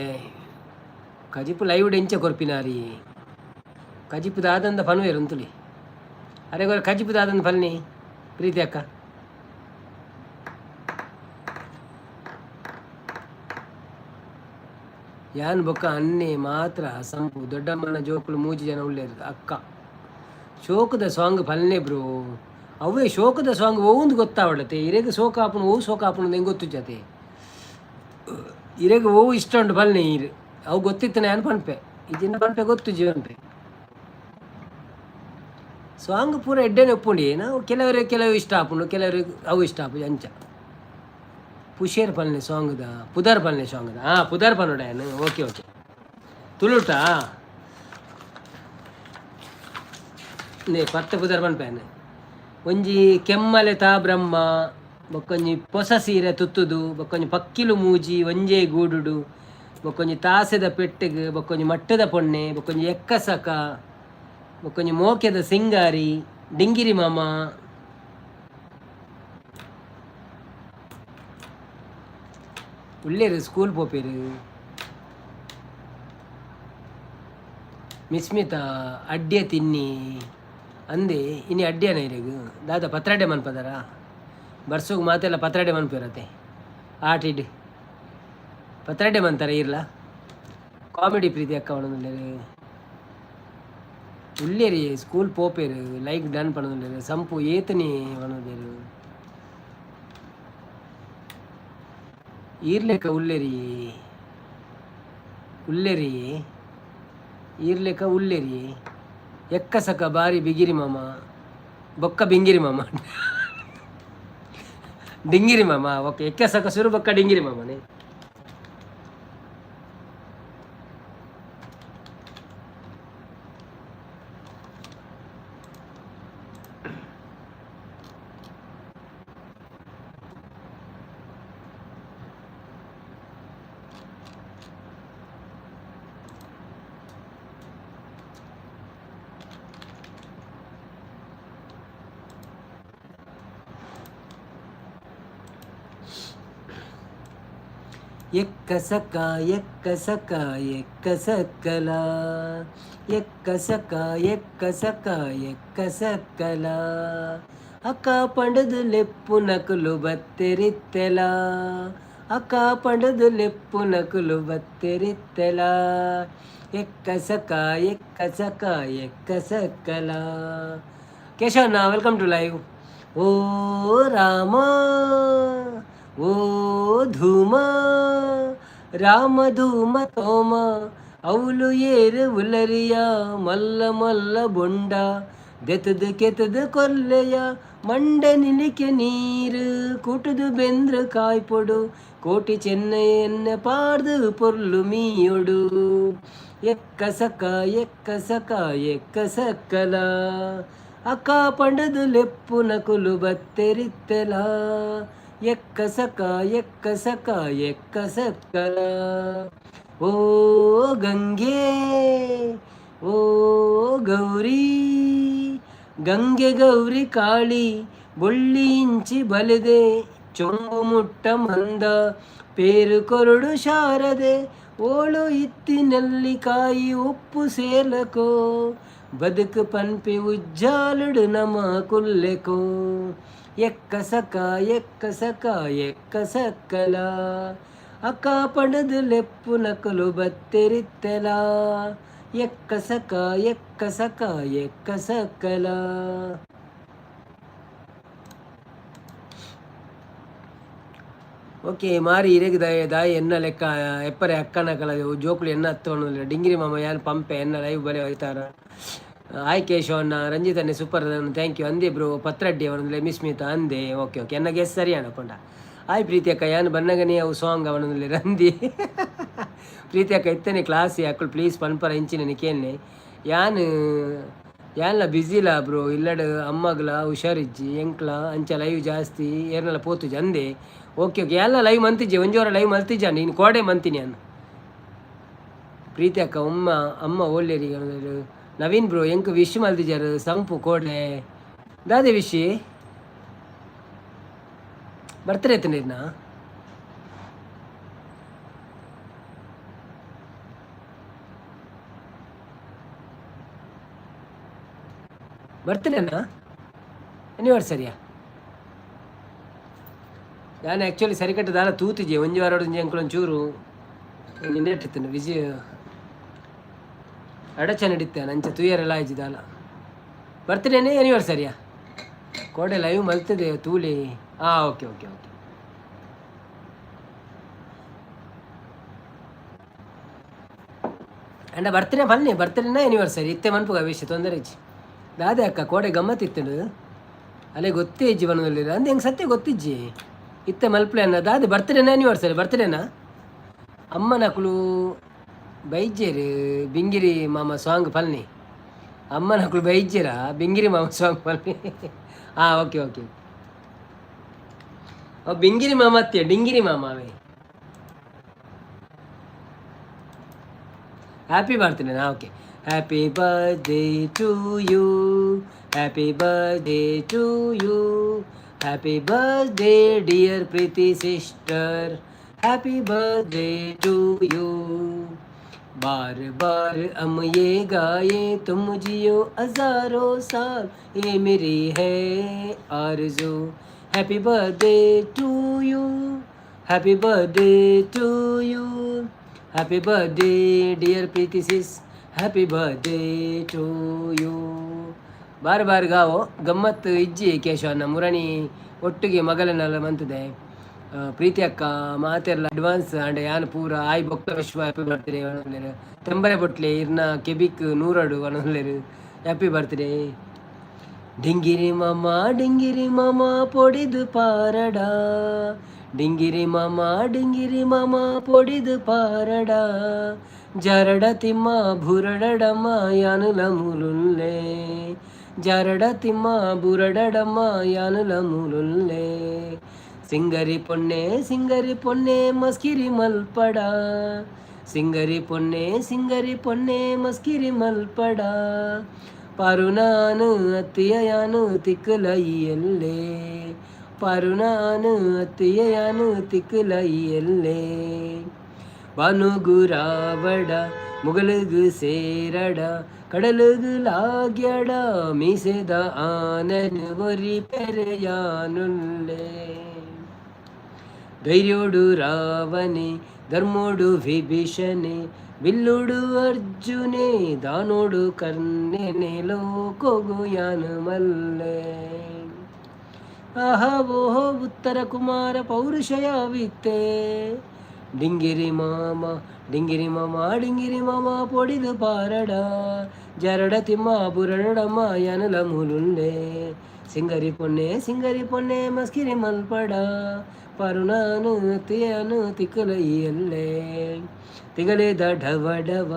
Speaker 1: ಕಜಿಪು ಲೈವ್ ಎಂಚ ಕೊರ್ಪಿನಾರಿ? ಕಜಿಪು ದಾದಂದ ಪನ್ವೇರು ಅಂತುಲಿ. ಅರೆ ಗೊರ ಕಜಿಪು ದಾದಂದ ಪನ್ನಿ ಪ್ರೀತಿ ಅಕ್ಕ. ಯಾನ್ ಬೊಕ್ಕ ಅನ್ನೆ ಮಾತ್ರ ಸಂಪು. ದೊಡ್ಡಮ್ಮನ ಜೋಕುಲು ಮೂಜಿ ಜನ ಉಳ್ಳೇರು ಅಕ್ಕ. ಶೋಕದ ಸಾಂಗ್ ಪಲ್ನೆ ಬ್ರೋ. ಅವೇ ಶೋಕದ ಸಾಂಗ್ ಒವುಂದು ಗೊತ್ತಾವಡತೆ. ಇರೆಗ್ ಶೋಕ ಆಪುಂಡು, ಒವು ಶೋಕ ಆಪುಂಡು ಎಂಗ್ ಗೊತ್ತುಜ್ಜತೆ. ಇರೆಗ್ ಒವು ಇಷ್ಟ ಉಂಡು ಪಲ್ನೆ ಈರ್. ಅವು ಗೊತ್ತಿತ್ತು ನಾನು ಪನ್ಪೆ, ಇಜಿಂಡ ಪನ್ಪೆ ಗೊತ್ತುಜ್ಜಿ ಪನ್ಪೆ. ಸಾಂಗ್ ಪೂರ ಎಡ್ಡೆನೆ ಉಪ್ಪುಂಡು. ನಾವು ಕೆಲವರಿಗೆ ಕೆಲವು ಇಷ್ಟ ಆಪುಂಡು, ಕೆಲವರಿಗೆ ಅವು ಇಷ್ಟ ಆಪುಜಿ ಅಂಚ. ಪುಷೇರ್ ಪಲ್ನೆ ಸಾಂಗ್ದ ಪುದರ್ ಪಲ್ನೆ ಸಾಂಗ್ದ. ಹಾಂ, ಪುದರ್ ಪನ್ನೋಡ. ಓಕೆ ಓಕೆ, ತುಳುಟಾ ನೇ ಪತ್ತ ಪುದರ್ ಪನ್ಪೇನೆ. ಒಂಜಿ ಕೆಮ್ಮಲೆ ತಾ ಬ್ರಹ್ಮ, ಬೊಕ್ಕೊಂಜಿ ಪೊಸ ಸೀರೆ ತುತ್ತುದು, ಬೊಕ್ಕೊಂಜಿ ಪಕ್ಕಿಲು ಮೂಜಿ ಒಂಜೇ ಗೂಡುಡು, ಬೊಕ್ಕೊಂಜಿ ತಾಸೆದ ಪೆಟ್ಟೆಗ್, ಬೊಕ್ಕೊಂಜಿ ಮಟ್ಟದ ಪೊಣ್ಣೆ, ಬೊಕ್ಕೊಂಜಿ ಎಕ್ಕಸಕ, ಬೊಕ್ಕೊಂಜಿ ಮೋಕೆದ ಸಿಂಗಾರಿ, ಡಿಂಗಿರಿ ಮಾಮ. ಉಳ್ಳೇರು ಸ್ಕೂಲ್ ಪೋಪೇರು. ಮಿಸ್ಮಿತ ಅಡ್ಯ ತಿನ್ನಿ ಅಂದೆ. ಇನಿ ಅಡ್ಯನ ಇರೆಗ್ ದಾದ ಪತ್ರೊಡೆ ಮನ್ಪದರ? ಬರ್ಸೋಗ್ ಮಾತೆಲ್ಲ ಪತ್ರೊಡೆ ಮನ್ಪಿರತ್ತೆ. ಆಟಿಡ್ ಪತ್ರೊಡೆ ಮಂತಾರ ಇರ್ಲ. ಕಾಮಿಡಿ ಪ್ರೀತಿ ಅಕ್ಕ ಪನೊಂದುಲ್ಲೆರ್. ಉಲ್ಲೇರಿ ಸ್ಕೂಲ್ ಪೋಪೇರು. ಲೈಕ್ ಡನ್ ಪನೊಂದುಲ್ಲೆರ್. ಸಂಪು ಏತನಿ ಪನೊಂದುಲ್ಲೆರ್. ಈರ್ಲೆಕ ಉಲ್ಲೇರಿ, ಉಲ್ಲೇರಿ, ಈರ್ಲೆಕ ಉಲ್ಲೇರಿ. ಎಕ್ಕಸಕ ಬಾರಿ ಬಿಗಿರಿ ಮಾಮ, ಬೊಕ್ಕ ಬಿಂಗಿರಿ ಮಾಮ, ಡಿಂಗಿರಿ ಮಾಮ. ಓಕೆ, ಎಕ್ಕಸಕ ಸುರು ಬೊಕ್ಕ ಡಿಂಗಿರಿ ಮಾಮನೆ. ಎಕ್ಕಸಕ ಎಕ್ಕಸಕ ಎಕ್ಕಸಕ್ಕಲ, ಎಕ್ಕಸಕ ಎಕ್ಕಸಕ ಎಕ್ಕಸಕ್ಕಲ. ಅಕ್ಕ ಪಂಡದು ಲೆಪ್ಪು ನಕುಲು ಬತ್ತೆರಿತ್ತೆಲ, ಅಕ್ಕ ಪಂಡದು ಲೆಪ್ಪು ನಕುಲು ಬತ್ತೆರಿತ್ತೆಲ. Ekkasaka Ekkasaka ಎಕ್ಕಸಕ್ಕಲ. ಕೇಶವಣ್ಣ, welcome to live. ಓ ರಾಮ, ಓ ಧೂಮ, ರಾಮ ಧೂಮ ತೋಮ, ಅವಲು ಏರು ಉಲರಿಯ ಮಲ್ಲ ಮಲ್ಲ ಬೊಂಡ ದೆತದು ಕೆತದು ಕೊಲ್ಲೆಯ ಮಂಡೆ ನಿಲಿಕೆ ನೀರು ಕುಟುದು ಬೆಂದ್ರ ಕಾಯ್ಪೊಡು ಕೋಟಿ ಚೆನ್ನೈ ಪಾಡ್ದು ಪೊರ್ಲು ಮೀಯೊಡು. ಎಕ್ಕಸಕ ಎಕ್ಕಸಕ ಎಕ್ಕಸಕ್ಕಲ, ಅಕ್ಕ ಪಂಡದು ಲೆಪ್ಪು ನಕುಲು ಬತ್ತೆರಿತ್ತೆಲ. ಎಕ್ಕಸಕ ಎಕ್ಕಸಕ ಎಕ್ಕಸಕ್ಕಲ. ಓ ಗಂಗೆ, ಓ ಗೌರಿ, ಗಂಗೆ ಗೌರಿ ಕಾಳಿ ಬೊಳ್ಳಿ ಇಂಚಿ ಬಲೆದೆ ಚೊಂಬು ಮುಟ್ಟ ಮಂದ ಪೇರು ಕೊರಡು ಶಾರದೆ ಓಳು ಇತ್ತಿ ನೆಲ್ಲಿಕಾಯಿ ಉಪ್ಪು ಸೇಲಕೋ ಬದುಕು ಪನ್ಪಿ ಉಜ್ಜಾಲುಡು ನಮ ಕುಲ್ಲೆಕೋ. ಎಕ್ಕಸಕ ಎಕ್ಕಸಕ ಎಕ್ಕಸಕ್ಕಲ, ಅಕ್ಕ ಪಣದು ಲೆಪ್ಪು ನಕಲು ಬತ್ತೆರಿತ್ತೆಲ. ಎಕ್ಕಸಕ ಎಕ್ಕಸಕ ಎಕ್ಕಸಕ್ಕಲ. ಓಕೆ ಮಾರಿ, ಇರೆಗ್ ದಾಯ ದಾಯ ಎನ್ನ ಲೆಕ್ಕ ಎಪ್ಪರೆ ಅಕ್ಕನ ಕಲ ಜೋಕುಲು ಎನ್ನ ಹತ್ತವನು. ಡಿಂಗಿರಿ ಮಾಮ ಯಾನ್ ಪಂಪೆ ಎನ್ನ ಲೈವ್ ಬಲೆ ಹೋಯ್ತಾರ. ಹಾಯ್ ಕೇಶವಣ್ಣ, ರಂಜಿತ್ ಅಣ್ಣೆ ಸೂಪರ್, thank you. ಅಂದೆ ಬ್ರೋ, ಪತ್ರಡ್ಡಿ ಅವನೊಂದು ಮಿಸ್ಮಿತ ಅಂದೆ. ಓಕೆ ಓಕೆ, ಎನ್ನ ಗೆಸ್ ಸರಿಯಾಣ ಪಂಡ. ಹಾಯ್ ಪ್ರೀತಿ ಅಕ್ಕ, ಯಾನ್ ಬನ್ನಗನೇ ಅವು ಸಾಂಗ್ ಅವನೊಂದು ರಂದಿ. ಪ್ರೀತಿ ಅಕ್ಕ ಇತ್ತನೆ ಕ್ಲಾಸ್ ಅಕ್ಕಳು ಪ್ಲೀಸ್ ಪನ್ಪರ ಇಂಚಿನ ಕೇನ್ನೆ. ಯಾನ್ ಯಾನ್ಲ ಬ್ಯುಸಿಲಾ ಬ್ರೋ, ಇಲ್ಲಡ್ ಅಮ್ಮಗ್ಲ ಹುಷಾರಿಜ್ಜಿ ಎಂಕ್ಲ, ಅಂಚ ಲೈವ್ ಜಾಸ್ತಿ ಏರ್ನಲ ಪೋತುಜಿ ಅಂದೆ. ಓಕೆ ಓಕೆ, ಯಾನ್ಲ ಲೈವ್ ಮಂತಿಜ್ಜೆ, ಒಂಜಿ ವಾರ ಲೈವ್ ಮಲ್ತಿಜ್ಜ, ನೀನು ಕೋಡೆ ಮಂತೀನಿ ಅನ್ನ. ಪ್ರೀತಿ ಅಕ್ಕ ಉಮ್ಮ ಅಮ್ಮ ಓಲ್ಲೇರಿ. ನವೀನ್ ಬ್ರೋ, ಎಂಕ್ ವಿಶ್ ಮಲ್ತಿಜಾರು ಸಂಪು ಕೋಡೆ ದಾದೆ ವಿಶ್? ಬರ್ತ್ಡೇ ಎತ್ತಂಡಿರ್ನಾ? ಬರ್ತ್ಡೇನಾ ಆನಿವರ್ಸರಿಯಾ? ನಾನು ಆ್ಯಕ್ಚುಲಿ ಸರಿಕಟ್ಟು ದಾಲ ತೂತಿಜೆ, ಒಂಜಿ ವಾರ ಒಂಜಿ ಅಂಕಲ್ ಒಂಚೂರು ನಿನ್ನೆಟ್ಟಿತ್ತು ವಿಜಯ ಅಡಚಣೆ ಇತ್ತೆ, ಅಂಚ ತೂಯರೆಲ್ಲ ಆಯ್ಜಿ ದಾಲ. ಬರ್ತ್ಡೇನೆ ಆನಿವರ್ಸರಿಯಾ? ಕೋಡೆ ಲೈವ್ ಮಲ್ತದೆ ತೂಲಿ. ಹಾಂ, ಓಕೆ ಓಕೆ ಓಕೆ. ಅಂಡ ಬರ್ತ್ಡೇ ಬನ್ನಿ, ಬರ್ತ್ಡೇನ ಆನಿವರ್ಸರಿ ಇತ್ತೆ ಮನ್ಪುಗ ವಿಷಯ ತೊಂದರೆ ಇಜ್ಜಿ. ದಾದೆ ಅಕ್ಕ ಕೋಡೆ ಗಮ್ಮತ್ ಇತ್ತಡು ಅಲ್ಲೇ ಗೊತ್ತೇ ಇಜ್ಜಿ ಬನದಲ್ಲಿ ಅಂದೆ, ಹೆಂಗೆ ಸತ್ಯ ಗೊತ್ತಿಜ್ಜಿ ಇತ್ತೆ ಮಲ್ಪ್ಲೆ ಅನ್ನ. ದಾದೆ ಬರ್ತ್ಡೇನ ಆನಿವರ್ಸರಿ? ಬರ್ತ್ಡೇನಾ? ಅಮ್ಮನಕುಲು ಬೈಜೇರು ಬಿಂಗಿರಿ ಮಾಮ ಸಾಂಗ್ ಪಲ್ನಿ. ಅಮ್ಮನಕುಲು ಬೈಜೇರಾ ಬಿಂಗಿರಿ ಮಾಮ ಸಾಂಗ್ ಪಲ್ನಿ. ಹಾಂ, ಓಕೆ ಓಕೆ. ಓ ಬಿಂಗಿರಿ ಮಾಮ ಅತ್ತೆ ಡಿಂಗಿರಿ ಮಾಮ ಅವೇ. Happy ಬರ್ತ್ಡೇನಾ? Okay. Happy birthday to you, happy birthday to you, happy birthday dear Preethi sister, happy birthday to you. बार बार हम ये गाए, तुम जियो हजारों साल, ये मेरी है आरज़ू। Happy birthday to you, happy birthday to you, happy birthday dear Preethi sis, happy birthday to you. ಬಾರ್ ಬಾರ್ ಗಾವೋ ಗಮ್ಮತ್ತು ಇಜ್ಜಿ ಕೇಶವನ್ನ ಮುರಣಿ ಒಟ್ಟಿಗೆ ಮಗಲನ್ನೆಲ್ಲ ಮಂತದೆ. ಪ್ರೀತಿ ಅಕ್ಕ ಮಾತೆರ್ಲ ಅಡ್ವಾನ್ಸ್ ಅಂಡ ಯಾನ್ ಪೂರ ಆಯ್ ಬೊಕ್ಕ ವಿಶ್ವ ಹ್ಯಾಪಿ ಬರ್ತ್ಡೇ ಅನೊಲ್ಲೆರ್. ತೆಂಬರೆ ಬೊಟ್ಲೆ ಇರ್ನ ಕೆಬಿಕ್ ನೂರಡು ಅನೊಲ್ಲೆರ್. Happy birthday. ಡಿಂಗಿರಿ ಮಾಮ ಡಿಂಗಿರಿ ಮಾಮ ಪೊಡಿದು ಪಾರಡ, ಡಿಂಗಿರಿ ಮಾಮ ಡಿಂಗಿರಿ ಮಾಮ ಪೊಡಿದು ಪಾರಡ, ಜರಡ ತಿಮ್ಮ ಬುರಡಡಮ್ಮ ಯಾನುಲ ಮುಲುಲ್ಲೆ, ಜರಡ ತಿಮ್ಮ ಬುರಡಡಮ್ಮ ಯಾನುಲ ಮುಲುಲ್ಲೆ. ಸಿಂಗರಿ ಪೊನ್ನೆ ಸಿಂಗರಿ ಪೊನ್ನೆ ಮಸ್ಕಿರಿ ಮಲ್ಪಡ, ಸಿಂಗರಿ ಪೊನ್ನೆ ಸಿಂಗರಿ ಪೊನ್ನೆ ಮಸ್ಕಿರಿ ಮಲ್ಪಡ, ಪರುನಾನು ಅತ್ತಿಯಯಾನು ತಿಕ್ಕಲೈಯಲ್ಲೇ, ಪರುನಾನು ಅತ್ತಿಯಯಾನು ತಿಕ್ಕಲೈಯಲ್ಲೇ. ಬನುಗುರಾವಡ ಮುಗಲುಗು ಸೇರಡ ಕಡಲುಗು ಲಾಗ್ಯಡ ಮೀಸೆದ ಆನನು ಒರಿ ಪೆರೆಯಾನುಲ್ಲೆ. ಧೈರ್ಯೋಡು ರಾವಣೆ ಧರ್ಮೋಡು ವಿಭೀಷಣೆ ಬಿಲ್ಲುಡು ಅರ್ಜುನೆ ದಾನೋಡು ಕರ್ಣನೆ ಲೋಕೋಗು ಯಾನು ಮಲ್ಲೆ. ಆಹಾ ಓಹೋ ಉತ್ತರ ಕುಮಾರ ಪೌರುಷಯಾವಿತ್ತೆ. ಡಿಂಗಿರಿ ಮಾಮ ಡಿಂಗಿರಿ ಮಾಮ ಡಿಂಗಿರಿ ಮಾಮ ಪೊಡಿದು ಪಾರಡ, ಜರಡ ತಿಮ್ಮ ಬುರಡಮ್ಮ ಯಾನುಲ ಮುಲುಲ್ಲೆ. ಸಿಂಗರಿ ಪೊನ್ನೆ ಸಿಂಗರಿ ಪೊನ್ನೆ ಮಸ್ಕಿರಿ ಮಲ್ಪಡ, ಪರುನಾನು ತಿಯನು ತಿಕ್ಕಲೈಯಲ್ಲೇ. ತಿಗಲೆ ಢವ ಢವ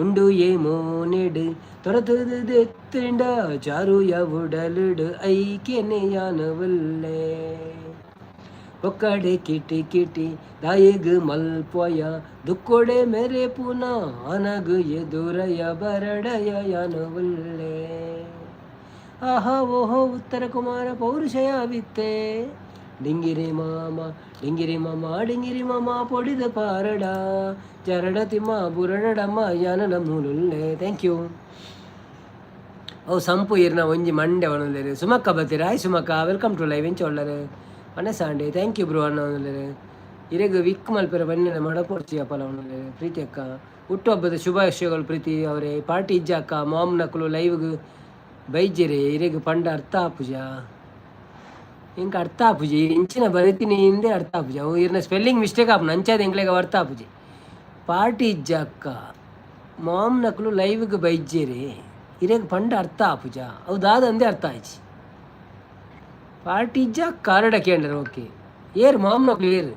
Speaker 1: ಉಂಡು ಏಮೋ ನೆಡು ತೊರತದು ದೆತ್ತಂಡ ಚಾರುಯ ಉಡಲುಡು ಐಕೆನೆ ಯಾನವಲ್ಲೆ. ಒಕ್ಕಡೆ ಕಿಟಿ ಕಿಟಿ ದಾಯಿಗ್ ಮಲ್ಪೊಯ ದುಕ್ಕೊಡೆ ಮೆರೆ ಪುನ ಅನಗು ಎದುರಯ ಬರಡಯ ಯಾನವಲ್ಲೆ. ಆಹಾ ಓಹೋ ಉತ್ತರ ಕುಮಾರ ಪೌರುಷಯಾವಿತ್ತೆ. ಡಿಂಗಿರಿ ಮಾಮ ಡಿಂಗಿರಿ ಮಾಮ ಡಿಂಗಿರಿ ಮಾಮ ಪೊಡಿದ ಪಾರಡ ಜರಡ ತಿಮ್ಮ ಬುರಡಮ್ಮ ಯಾನಲ ಮೂಲುಲ್ಲೆ. Thank you. ಅವು ಸಂಪು ಇರ್ನ ಒಂಜಿ ಮಂಡೆ ಒಣಲೇರು. ಸುಮಕ್ಕ ಬತ್ತೀರ? ಆಯ್ ಸುಮಕ್ಕ, welcome to live. ಎಂಚ ಒಳ್ಳರು ಮನೆ ಸಾಂಡೆ? Thank you bro ಅಣ್ಣ ಒಣಲೇರು. ಇರೆಗ್ ವಿಕ್ ಮಲ್ಪೆರ ಬನ್ನಿನ ಮಡಪೊರ್ಚಿ ಅಪ್ಪಲ ಒಣಲೇರು. ಪ್ರೀತಿ ಅಕ್ಕ, ಹುಟ್ಟುಹಬ್ಬದ ಶುಭಾಶಯಗಳು ಪ್ರೀತಿ ಅವರೇ. ಪಾರ್ಟಿ ಇಜ್ಜ ಅಕ್ಕ? ಮಾಮ್ ನಕಲು ಲೈವ್ಗ್ ಬೈಜೆರೆ ಇರೆಗ್ ಪಂಡ ಅರ್ಥ ಆಪುಜ ಇಂಕ? ಅರ್ಥ ಆಪುಜಿ ಇಂಚಿನ ಬರೀತೀನಿ ಹಿಂದೆ ಅರ್ಥ ಆಪುಜಿ. ಅವು ಇರ್ನ ಸ್ಪೆಲ್ಲಿಂಗ್ ಮಿಸ್ಟೇಕ್ ಆಪುನ ಅಂಚಾದ ಎಂಕ್ಲೆಗ್ ಅರ್ಥ ಆಪುಜಿ. ಪಾರ್ಟಿ ಇಜ್ಜ ಅಕ್ಕ? ಮಾಮ್ ನಕಲು ಲೈವ್ಗ್ ಬೈಜೆರೆ ಇರೆಗ್ ಪಂಡ ಅರ್ಥ ಆಪುಜ. ಅವು ದಾದ ಅಂದೇ ಅರ್ಥ ಆಯ್ಚಿ. ಪಾರ್ಟಿ ಇಜ್ಜ ಕಾರಡ ಕೇಂದ್ರ. ಓಕೆ, ಏರ್ ಮಾಮ್ನಕ್ಲು ಏರ್?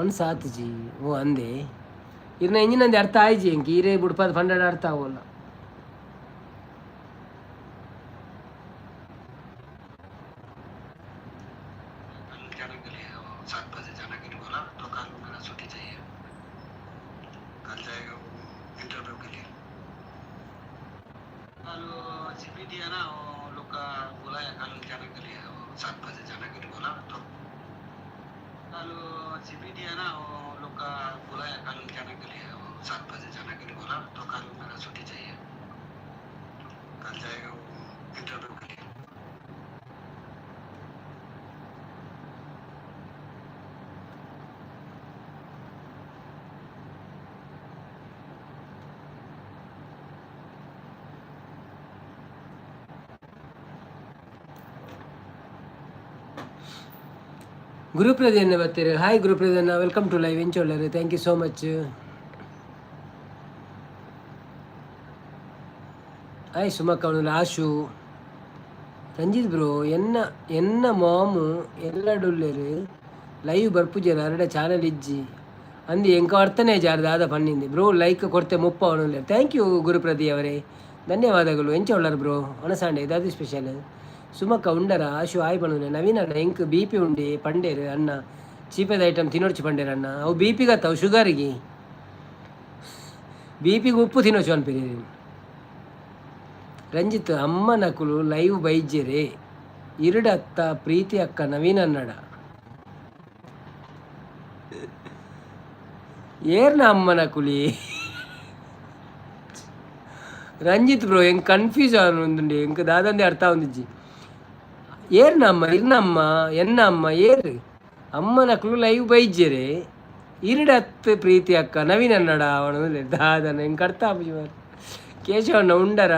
Speaker 1: ಒಂದು ಸಾತ್ಜಿ. ಓ ಅಂದೆ ಇರ್ನ ಇಂಜಿನಂದೆ ಅರ್ಥ ಆಯ್ಜಿ ಎಂಕ್. ಈರೇ ಬುಡ್ಪಾದ ಪಂಡಡ ಅರ್ಥ ಆಗೋಲ್ಲ.
Speaker 2: कल जाने के लिए, वो 7 बजे जाने के लिए बोला, तो कल मेरा छुट्टी चाहिए। कल जाएगा वो इंटरव्यू के लिए। कल सीवी दिया ना, वो लोग का बुलाया कल जाने के लिए। वो 7 बजे जाने के लिए बोला, तो कल सीवी दिया ना, वो लोग का बुलाया कल जाने के लिए। वो 7 बजे जाने के लिए बोला, तो कल मेरा छुट्टी चाहिए। कल जाएगा वो इंटरव्यू के लिए।
Speaker 1: ಗುರುಪ್ರದನ್ನ ಬರ್ತೀರಿ. ಹಾಯ್ ಗುರುಪ್ರದನ್ನ, welcome to live. ಎಂಚೊಳ್ಳರು? Thank you so much. Hi ಸುಮಕ್ಕ ಅವನು ಆಶು. ರಂಜಿತ್ ಬ್ರೋ, ಎನ್ನ ಎನ್ನ ಮಾಮು ಎಲ್ಲಡುಲ್ಲೆರು, ಲೈವ್ ಬರ್ಪುಜೆರ್, ಅರಡ ಚಾನಲ್ ಇಜ್ಜಿ ಅಂದು. ಎಂಕ ಅರ್ಥನೇ ಜಾರ ದಾದ ಪನ್ನಿಂది. ಬ್ರೋ, ಲೈಕ್ ಕೊಡ್ತೆ ಮುಪ್ಪ ಅವನು. Thank you ಗುರುಪ್ರದಿ ಅವರೇ, ಧನ್ಯವಾದಗಳು. ಎಂಚ ಉಳ್ಳರು ಬ್ರೋ? ಒಣಸಾಂಡೆ ದಾದಿ ಸ್ಪೆಷಲ್? ಸುಮಕ್ಕ ಉಂಡರ? ಆಶು ಆಯ್ ಪಣ್ಣುನೆ. ನವೀನ ಅಣ್ಣ, ಎಂಕ್ ಬಿ ಪಿ ಉಂಡಿ ಪಂಡೇರು ಅಣ್ಣ. ಚೀಪದ ಐಟಮ್ ತಿನ್ನೊಡ್ಚಿ ಪಂಡೇರು ಅಣ್ಣ. ಅವು ಬಿ ಪಿಗತ್ತ, ಅವು ಶುಗರಿಗೆ. ಬಿ ಪಿಗೆ ಉಪ್ಪು ತಿನ್ನೋಚು ಅನ್ಪಿರಿ. ರಂಜಿತ್, ಅಮ್ಮನಕುಲು ಲೈವ್ ಬೈಜೆರೆ ಇರುಡತ್ತ ಪ್ರೀತಿ ಅಕ್ಕ ನವೀನ್ ಅನ್ನಡ. ಏರ್ನ ಅಮ್ಮನ ಕುಲಿ? ರಂಜಿತ್ ಬ್ರೋ, ಎಂಕ್ ಕನ್ಫ್ಯೂಸ್ ಆವೊಂದುಂಡು. ಎಂಕ್ ದಾದಂದೆ ಅರ್ಥ ಆವೊಂದಿಜ್ಜಿ. ಏರ್ನ ಅಮ್ಮ, ಇರ್ನ ಅಮ್ಮ, ಎನ್ನ ಅಮ್ಮ ಏರ್? ಅಮ್ಮನಕುಲು ಲೈವ್ ಬೈಜೆರೆ ಇರುಡತ್ ಪ್ರೀತಿ ಅಕ್ಕ ನವೀನ್ ಅನ್ನಡ ಅವನು. ದಾದನ ಎಂಕ್ ಅರ್ಥ ಆಪುಜಿ ಮಾರ್ರೆ. ಕೇಶವಣ್ಣ ಉಂಡರ?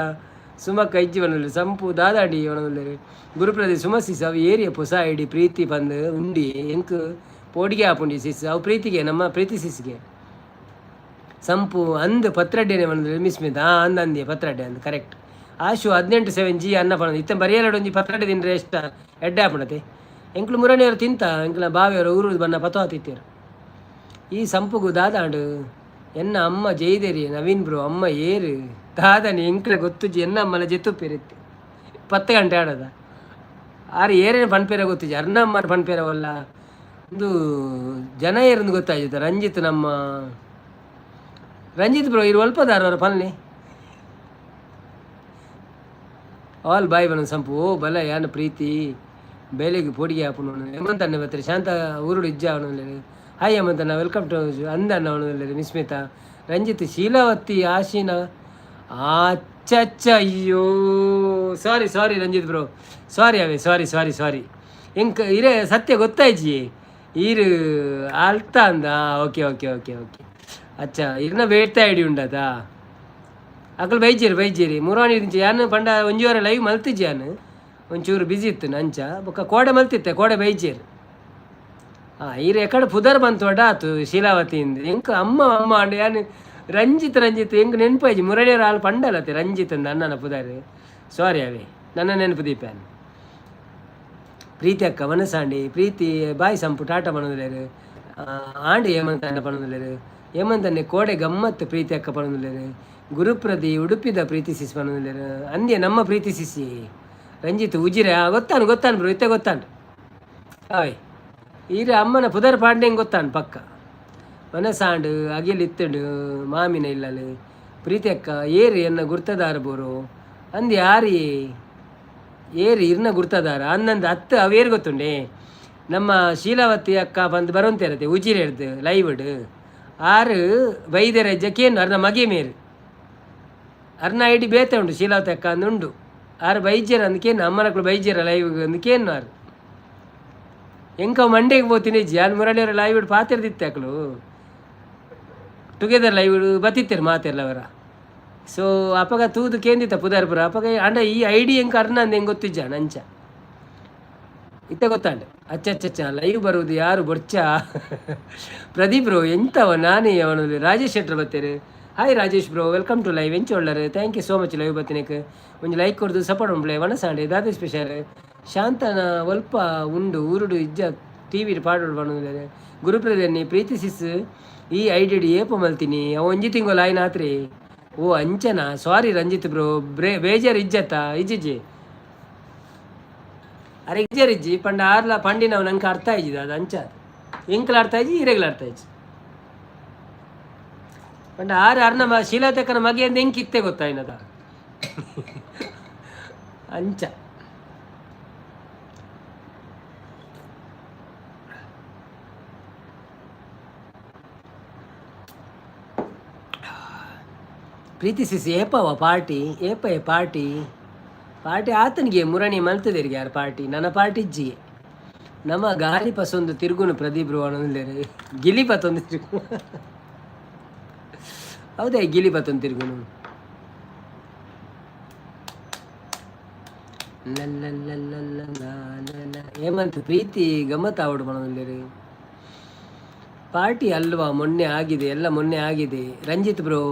Speaker 1: ಸುಮಕ್ಕ ಇಜ್ಜಿ ಬನ್ನಲು. ಸಂಪು ದಾದಾಡಿ ಅವನಲ್ಲೇರು. ಗುರುಪ್ರದಿ ಸುಮಸಿಸ್, ಅವು ಏರಿಯ ಪೊಸ ಐಡಿ ಪ್ರೀತಿ ಬಂದು ಉಂಡಿ. ಎಂಕ್ ಪೋಡಿಗೆ ಆಪುಂಡಿ ಸಿಸ್. ಅವು ಪ್ರೀತಿಗೆ, ನಮ್ಮ ಪ್ರೀತಿ ಸಿಸ್ಗೆ. ಸಂಪು ಅಂದ್ ಪತ್ರಡ್ಡೆನೆ ಬಂದು ಮಿಸ್ಮಿತ. ಹಾಂ, ಅಂದ ಅಂದೆ ಪತ್ರಡ್ಡೆ ಅಂದ್, ಕರೆಕ್ಟ್. ಆಶು 18 7 ಜಿ ಅನ್ನ ಪಣದು. ಇತ್ತ ಬರಿಯಲಡು ಒಂಜಿ ಪತ್ರಡ್ಡೆ ತಿಂದ್ರೆ ಎಷ್ಟ ಎಡ್ಡೆ ಆಪುಂಡತೆ. ಎಂಕ್ಲು ಮುರಣಿಯವರು ತಿಂತ, ಎಂಕ್ಲ ಬಾವಿಯವರು ಊರು ಬನ್ನ ಪತೋ ತಿತ್ತೇರು. ಈ ಸಂಪುಗು ದಾದಾಂಡು? ಎನ್ನ ಅಮ್ಮ ಜೈದೇರಿ. ನವೀನ್ ಬ್ರೋ, ಅಮ್ಮ ಏರು ದಾದನಿ? ಎಂಕ್ಲೆ ಗೊತ್ತುಜಿ. ಎನ್ನ ಅಮ್ಮನ ಜೆತ್ತುಪ್ಪಿರುತ್ತೆ 10 ಗಂಟೆ ಆಡದ. ಆರು ಏರೇನು ಪನ್ಪೇರ ಗೊತ್ತುಜಿ. ಅರ್ನಮ್ಮನ ಪನ್ಪೇರವಲ್ಲ. ಒಂದು ಜನ ಏರಂದು ಗೊತ್ತಾಯ್ತು. ರಂಜಿತ್, ನಮ್ಮ ರಂಜಿತ್ ಬ್ರೋ ಇರು ಅಲ್ಪದಾರ ಅವರ ಪನ್ನಿ. ಆಲ್ ಬಾಯ್ ಬನ ಸಂಪು. ಓ ಬಲ ಯಾನ ಪ್ರೀತಿ ಬೇಲೆಗೆ ಪೋಡಿಗೆ ಆಪುನು. ಹೇಮಂತ್ ಅಣ್ಣ ಬರ್ತಾರೆ. ಶಾಂತ ಊರುಡು ಇಜ್ಜ ಅವನು. ಹಾಯ್ ಹೇಮಂತ್ ಅಣ್ಣ, welcome to ಅಂದ ಅಣ್ಣ ಅವನು. ಮಿಸ್ಮಿತಾ ರಂಜಿತ್, ಶೀಲಾವತಿ ಆಶೀನ. ಅಚ್ಚ, ಅಯ್ಯೋ, ಸಾರಿ ಸಾರಿ ರಂಜಿತ್ ಬ್ರೋ, ಸಾರಿ ಅವೇ, ಸಾರಿ ಸಾರಿ ಸಾರಿ. ಎಂಕ್ ಇರೇ ಸತ್ಯ ಗೊತ್ತಾಯ್ಜಿ. ಈರು ಅಲ್ತ ಅಂದ. ಓಕೆ ಓಕೆ ಓಕೆ ಓಕೆ ಅಚ್ಚ, ಇರ್ನ ಬೇಡ್ತಾ ಐಡಿ ಉಂಡದಾ? ಅಕಲ್ ಬೈಜೇರಿ ಬೈಜೇರಿ ಮುರಾಣಿ ಯಾನ್ ಪಂಡ ಒಂಜಿ ವಾರ ಲೈವ್ ಮಲ್ತಿಜ್ಜಿ. ಯಾನ್ ಒಂಚೂರು ಬಿಸಿ ಇತ್ತು ನಂಚ. ಬೊಕ್ಕ ಕೋಡೆ ಮಲ್ತಿತ್ತೆ, ಕೋಡೆ ಬೈಜೇರು. ಹಾಂ, ಈರ್ ಎಕಡೆ ಪುದರ್ ಬಂತು ಅಡ ಆತು ಶೀಲಾವತಿಯಿಂದ. ಎಂಕ್ ಅಮ್ಮ ಅಮ್ಮ ಅಂಡ ಯಾನ್ ರಂಜಿತ್ ರಂಜಿತ್ ಎಂಕ್ ನೆನಪಾಯ್ಜಿ. ಮುರಳಿಯರ ಹಾಲು ಪಂಡಲತ್ತೆ ರಂಜಿತ್ ಅಂದ ಅಣ್ಣನ ಪುದರ್. ಸಾರಿ ಅವೇ, ನನ್ನ ನೆನಪು ದೀಪ. ಪ್ರೀತಿ ಅಕ್ಕ ಮನಸಾಂಡಿ. ಪ್ರೀತಿ ಬಾಯ್ ಸಂಪು, ಟಾಟಾ ಪಣದುಲೇರು. ಆಂಡ್ ಹೇಮಂತ್ ಅಣ್ಣ ಪಣದುಲೇರು. ಹೇಮಂತ್ ಅಣ್ಣೆ ಕೋಡೆ ಗಮ್ಮತ್ ಪ್ರೀತಿ ಅಕ್ಕ ಪಣದುಲೇರು. ಗುರುಪ್ರದಿ ಉಡುಪಿದ ಪ್ರೀತಿ ಸಿಸ್ ಪಣದುಲೇರು. ಅಂದ್ಯ ನಮ್ಮ ಪ್ರೀತಿ ಸಿಸಿ. ರಂಜಿತ್ ಉಜಿರೆ ಗೊತ್ತಾನು ಗೊತ್ತಾನು ಬ್ರೋ, ಇತ್ತೆ ಗೊತ್ತಾನು. ಆಯ್ ಈರ ಅಮ್ಮನ ಪುದರ್ ಪಾಂಡ್ಯಂಗೆ ಗೊತ್ತಾನು ಪಕ್ಕ. ಮನಸಾಂಡು ಅಗಿಲ್ ಇತ್ತುಂಡು ಮಾಮಿನ ಇಲ್ಲಲು. ಪ್ರೀತಿ ಅಕ್ಕ ಏರು ಎನ್ನ ಗುರ್ತದಾರ ಬೋರು ಅಂದ್ ಯಾರಿ ಏರು ಇರ್ನ ಗುರ್ತದಾರ ಅಂದಂದು ಅತ್ತು. ಅವೇರು ಗೊತ್ತುಂಡೆ? ನಮ್ಮ ಶೀಲಾವತಿ ಅಕ್ಕ ಬಂದು ಬರೋಂತ ಇರತ್ತೆ ಉಜಿರೆ ಹಿಡ್ದು ಲೈವ್ಡ್. ಆರು ಬೈದೆರ ಜಕೇನು ಅರ್ನ ಮಗೆ ಮೇರು. ಅರ್ನ ಐಡಿ ಬೇತೆ ಉಂಡು, ಶೀಲಾವತಿ ಅಕ್ಕ ಅಂದು ಉಂಡು. ಆರು ಬೈಜೆರ್ ಅಂದಕೇನು, ಅಮ್ಮನಕ್ಕಳು ಬೈಜೆರ ಲೈವ್ ಅಂದಕೇನು. ಆರು ಎಂಕ ಮಂಡೆಗೆ ಪೋತೀನಿ ಜಾನ್ ಮುರಳಿಯವರ ಲೈವ್ ಪಾತಿರ್ದಿತ್ತೆ. ಅಕ್ಲು ಟುಗೆದರ್ ಲೈವ್ ಬತ್ತಿತ್ತೇರು ಮಾತೆಲ್ಲ ಅವರ. ಸೊ ಅಪಗ ತೂದು ಕೇಂದಿತ್ತ ಪುದರ್ ಪುರ ಅಪಗ. ಅಂಡ ಈ ಐಡಿ ಎಂಕ ಅರ್ನ ಅಂದ ಹೆಂಗೆ ಗೊತ್ತಿಜ್ಜ ನಂಚ. ಇತ್ತೆ ಗೊತ್ತಾಂಡ್. ಅಚ್ಚ, ಲೈವ್ ಬರುವುದು ಯಾರು ಬೊರ್ಚ ಪ್ರದೀಪ್ ಬ್ರೋ ಎಂತವ ನಾನೇ ಅವನು. ರಾಜೇಶ್ ಶೆಟ್ರ್ ಬತ್ತೇರು. Hi Rajesh bro, welcome to live. ಎಂಚ ಉಳ್ಳರು? Thank you so much live ಬತ್ತಿನಕ್. ಒಂಜಿ ಲೈಕ್ ಕೊರ್ದು ಸಪೋರ್ಟ್ ಉಂಪ್ಲೆ. ವನಸಾಂಡೆ ದಾದ ಸ್ಪೆಷಲ್? ಶಾಂತನ ಒಲ್ಪ ಉಂಡು ಊರುಡು ಇಜ್ಜ ಟಿ ವಿ ಪಾಡೋಡು ಪನೊಂದುಲ್ಲೆರ್. ಗುರುಪ್ರದನ್ನಿ ಪ್ರೀತಿ ಸಿಸ್ ಈ ಐಡಿಡ್ ಏಪ ಮಲ್ತೀನಿ? ಅವು ಒಂಜಿ ತಿಂಗೊಲು ಆಯ್ನಾತ್ರಿ. ಓ ಅಂಚನಾ? ಸಾರಿ ರಂಜಿತ್ ಬ್ರೋ, ಬ್ರೇ ಬೇಜಾರು ಇಜ್ಜತ್ತ? ಇಜ್ಜಿಜ್ಜಿ, ಅರೆ ಇಜ್ಜಾರ್ ಇಜ್ಜಿ ಪಂಡ ಆರ್ಲ ಪಂಡಿನವು ನಂಗೆ ಅರ್ಥ ಆಯ್ಜಿದ. ಅದು ಅಂಚ ಎಂಕ್ಲ ಅರ್ಥ ಆಯ್ಜಿ, ಇರೆಗ್ಲ ಅರ್ಥ ಆಯ್ಜಿ. ಪಂಡ ಆರು ಅರ್ನ ಶೀಲಾತಕ್ಕನ ಮಗೆ ಅಂದ ಎಂಕ್ ಇತ್ತೆ ಗೊತ್ತಾಯ್ನದ ಅಂಚ. ಪ್ರೀತಿ ಸಿಸಿ ಏಪವ ಪಾರ್ಟಿ? ಏಪ ಪಾರ್ಟಿ? ಪಾರ್ಟಿ ಆತನಿಗೆ ಮುರಣಿ ಮಲ್ತದೇರಿಗೆ ಯಾರು ಪಾರ್ಟಿ? ನನ್ನ ಪಾರ್ಟಿ ಇಜ್ಜಿಗೆ. ನಮ್ಮ ಗಾಲಿ ಪಸೊಂದು ತಿರುಗುನು ಪ್ರದೀಪ್ ಬ್ರೋ ಅನ್ನೋದಿಲ್ಲೇರು. ಗಿಲಿ ಪತ್ತೊಂದು ತಿರುಗು. ಹೌದೇ, ಗಿಲಿ ಪತ್ತೊಂದು ತಿರುಗುನು. ಹೇಮಂತ್ ಪ್ರೀತಿ ಗಮ್ಮತ್ ಆವಡು ಮಾಡೋದಿಲ್ಲೇರು. ಪಾರ್ಟಿ ಅಲ್ವಾ? ಮೊನ್ನೆ ಆಗಿದೆ ಎಲ್ಲ, ಮೊನ್ನೆ ಆಗಿದೆ. ರಂಜಿತ್ ಬ್ರೋ,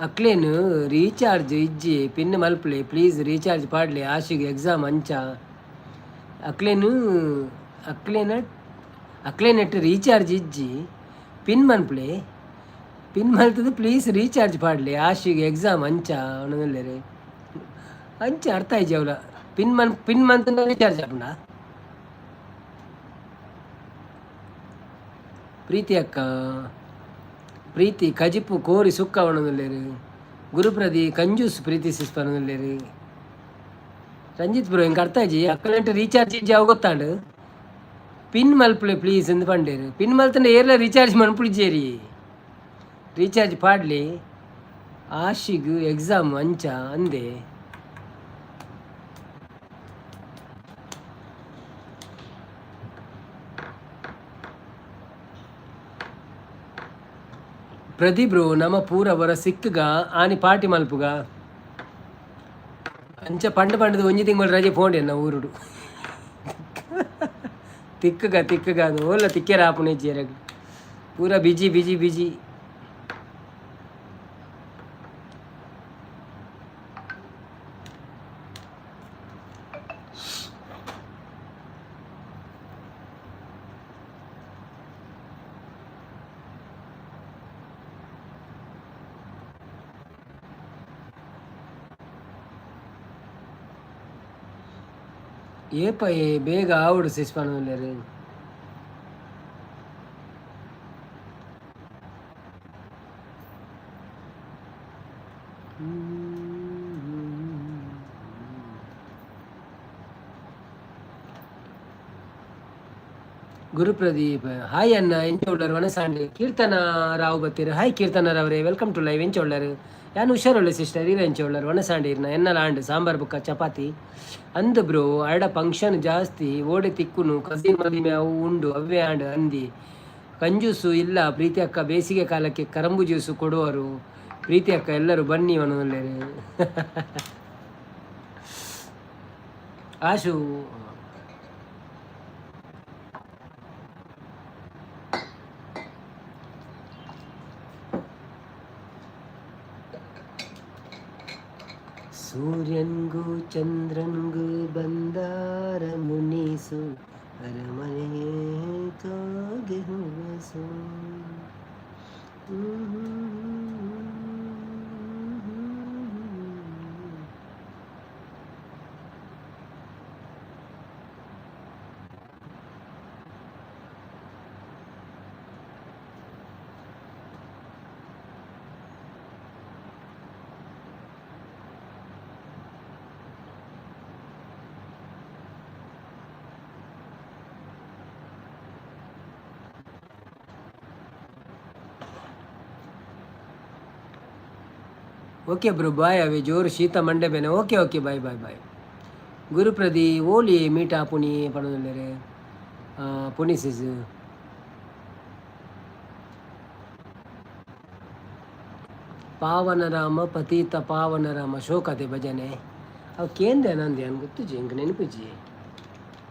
Speaker 1: ಅಕ್ಲೇನು ರೀಚಾರ್ಜ್ ಇಜ್ಜಿ, ಪಿನ್ ಮಲ್ಪಲೆ ಪ್ಲೀಸ್. ರೀಚಾರ್ಜ್ ಪಾಡ್ಲೆ. ಆಶಿಗೆ ಎಕ್ಸಾಮ್ ಅಂಚ. ಅಕ್ಲೇನು ಅಕ್ಲೇನ ಅಕ್ಲೇನೆಟ್ ರೀಚಾರ್ಜ್ ಇಜ್ಜಿ, ಪಿನ್ ಮನ್ಪ್ಲೆ. ಪಿನ್ ಮಲ್ತದ್ದು ಪ್ಲೀಸ್ ರೀಚಾರ್ಜ್ ಪಾಡ್ಲೆ. ಆಶಿಗೆ ಎಕ್ಸಾಮ್ ಅಂಚ ಅವನಲ್ಲೇರೆ. ಅಂಚ ಅರ್ಥ ಆಯ್ಜಿ ಅವಲ. ಪಿನ್ ಮನ್ ಪಿನ್ ಮಂತ್ ರೀಚಾರ್ಜ್ ಆಪುಂಡ? ಪ್ರೀತಿ ಅಕ್ಕ, ಪ್ರೀತಿ ಕಜಿಪು ಕೋರಿ ಸುಕ್ಕ ಅವನಲ್ಲೇರು. ಗುರುಪ್ರದಿ ಕಂಜೂಸ್ ಪ್ರೀತಿ ಸಿಸ್ ಪನೊಂದುಲ್ಲೆರ್. ರಂಜಿತ್ ಬ್ರೋ, ಎಂಕ್ ಅರ್ಥ ಆಯ್ಜಿ. ಅಕ್ಕಲೆಂಟ್ ರೀಚಾರ್ಜ್ ಇಜ್ಜಿ ಅವು ಗೊತ್ತಾಂಡ್. ಪಿನ್ ಮಲ್ಪುಲೆ ಪ್ಲೀಸ್ ಇಂದ್ ಪಂಡೇರು. ಪಿನ್ ಮಲ್ತಂಡ ಏರ್ಲ ರೀಚಾರ್ಜ್ ಮನ್ಪುಡಿಜೇರಿ. ರೀಚಾರ್ಜ್ ಪಾಡ್ಲಿ. ಆಶಿಗ್ ಎಕ್ಸಾಮ್ ಅಂಚ ಅಂದೆ. ಪ್ರದೀಪ್ ಬ್ರೋ, ನಮ ಪೂರ ವರ ಸಿಕ್ಕುಗ ಆನಿ ಪಾರ್ಟಿ ಮಲ್ಪುಗ. ಅಂಚ ಪಂಡ ಪಂಡದ ಒಂಜಿ ತಿಂಗಳು ರಜೆ ಪೋಂಡೆ ನ ಊರುಡು. ತಿಕ್ಕುಗ ತಿಕ್ಕುಗ ಅದು ಓಲ್ಲ ತಿಕ್ಕೆರ ಆಪುನೆ ಇಜ್ಜೆರಗ್. ಪೂರ ಬಿಜಿ ಬಿಜಿ ಬಿಜಿ. ಏಪ ಬೇಗ ಆವಡು ಸಿಸ್ ಪನೊಂದುಲ್ಲೆರ್. ಗುರುಪ್ರದೀಪ್ ಹಾಯ್ ಅಣ್ಣ, ಎಂಚ ಉಳ್ಳರು? ವನಸಾಂಡ್ ಕೀರ್ತನ ರಾವ್ ಬತ್ತೀರ್. ಹಾಯ್ ಕೀರ್ತನ ರವರೇ, welcome to live. ಎಂಚ ಉಳ್ಳರು? ಯಾನ್ ಹುಷಾರುಳ್ಳೆ ಸಿಸ್ಟರ್, ಈರ್ ಎಂಚ ಉಳ್ಳರು? ವನಸಾಂಡ್ ಇರ್ನ? ಎನ್ನಲ ಆಂಡ್ ಸಾಂಬಾರ್ ಬುಕ್ಕ ಚಪಾತಿ. ಅಂದ್ ಬ್ರೋ, ಅಡ ಫಂಕ್ಷನ್ ಜಾಸ್ತಿ ಓಡೆ ತಿಕ್ಕುನು. ಕಸಿನ್ ಮದಿಮೆ ಅವು ಉಂಡು, ಅವ್ವೇ ಆಂಡ್ ಅಂದಿ. ಕಂಜೂಸು ಇಲ್ಲ ಪ್ರೀತಿ ಅಕ್ಕ, ಬೇಸಿಗೆ ಕಾಲಕ್ಕೆ ಕರಂಬು ಜ್ಯೂಸು ಕೊಡುವರು ಪ್ರೀತಿ ಅಕ್ಕ, ಎಲ್ಲರೂ ಬನ್ನಿ ಒನೊಲ್ಲೆರ್. ಆಶು ಸೂರ್ಯನ್ಗೂ ಚಂದ್ರನ್ಗೂ ಬಂದಾರ ಮುನಿಸು ಅರಮನೆ ಕಾಗೆ ಹುವಸು. Okay bro, boy. ಅವೆ ಜೋರು ಶೀತ ಮಂಡೆ ಬೇನೆ. Okay okay, bye bye bye. ಗುರುಪ್ರದಿ ಓಲಿ ಮೀಟ್ ಆಪುನಿ ಪನೊಂದುಲ್ಲೆರ್ ಪುನಿ ಸಿಸ್. ಪಾವನ ರಾಮ ಪತೀತ ಪಾವನ ರಾಮ ಶೋಕತೆ ಭಜನೆ ಅವು ಕೇಂದ್ರ ನಂದು ಅನ್ ಗೊತ್ತುಜಿ, ಎಂಕ್ ನೆನಪುಜಿ.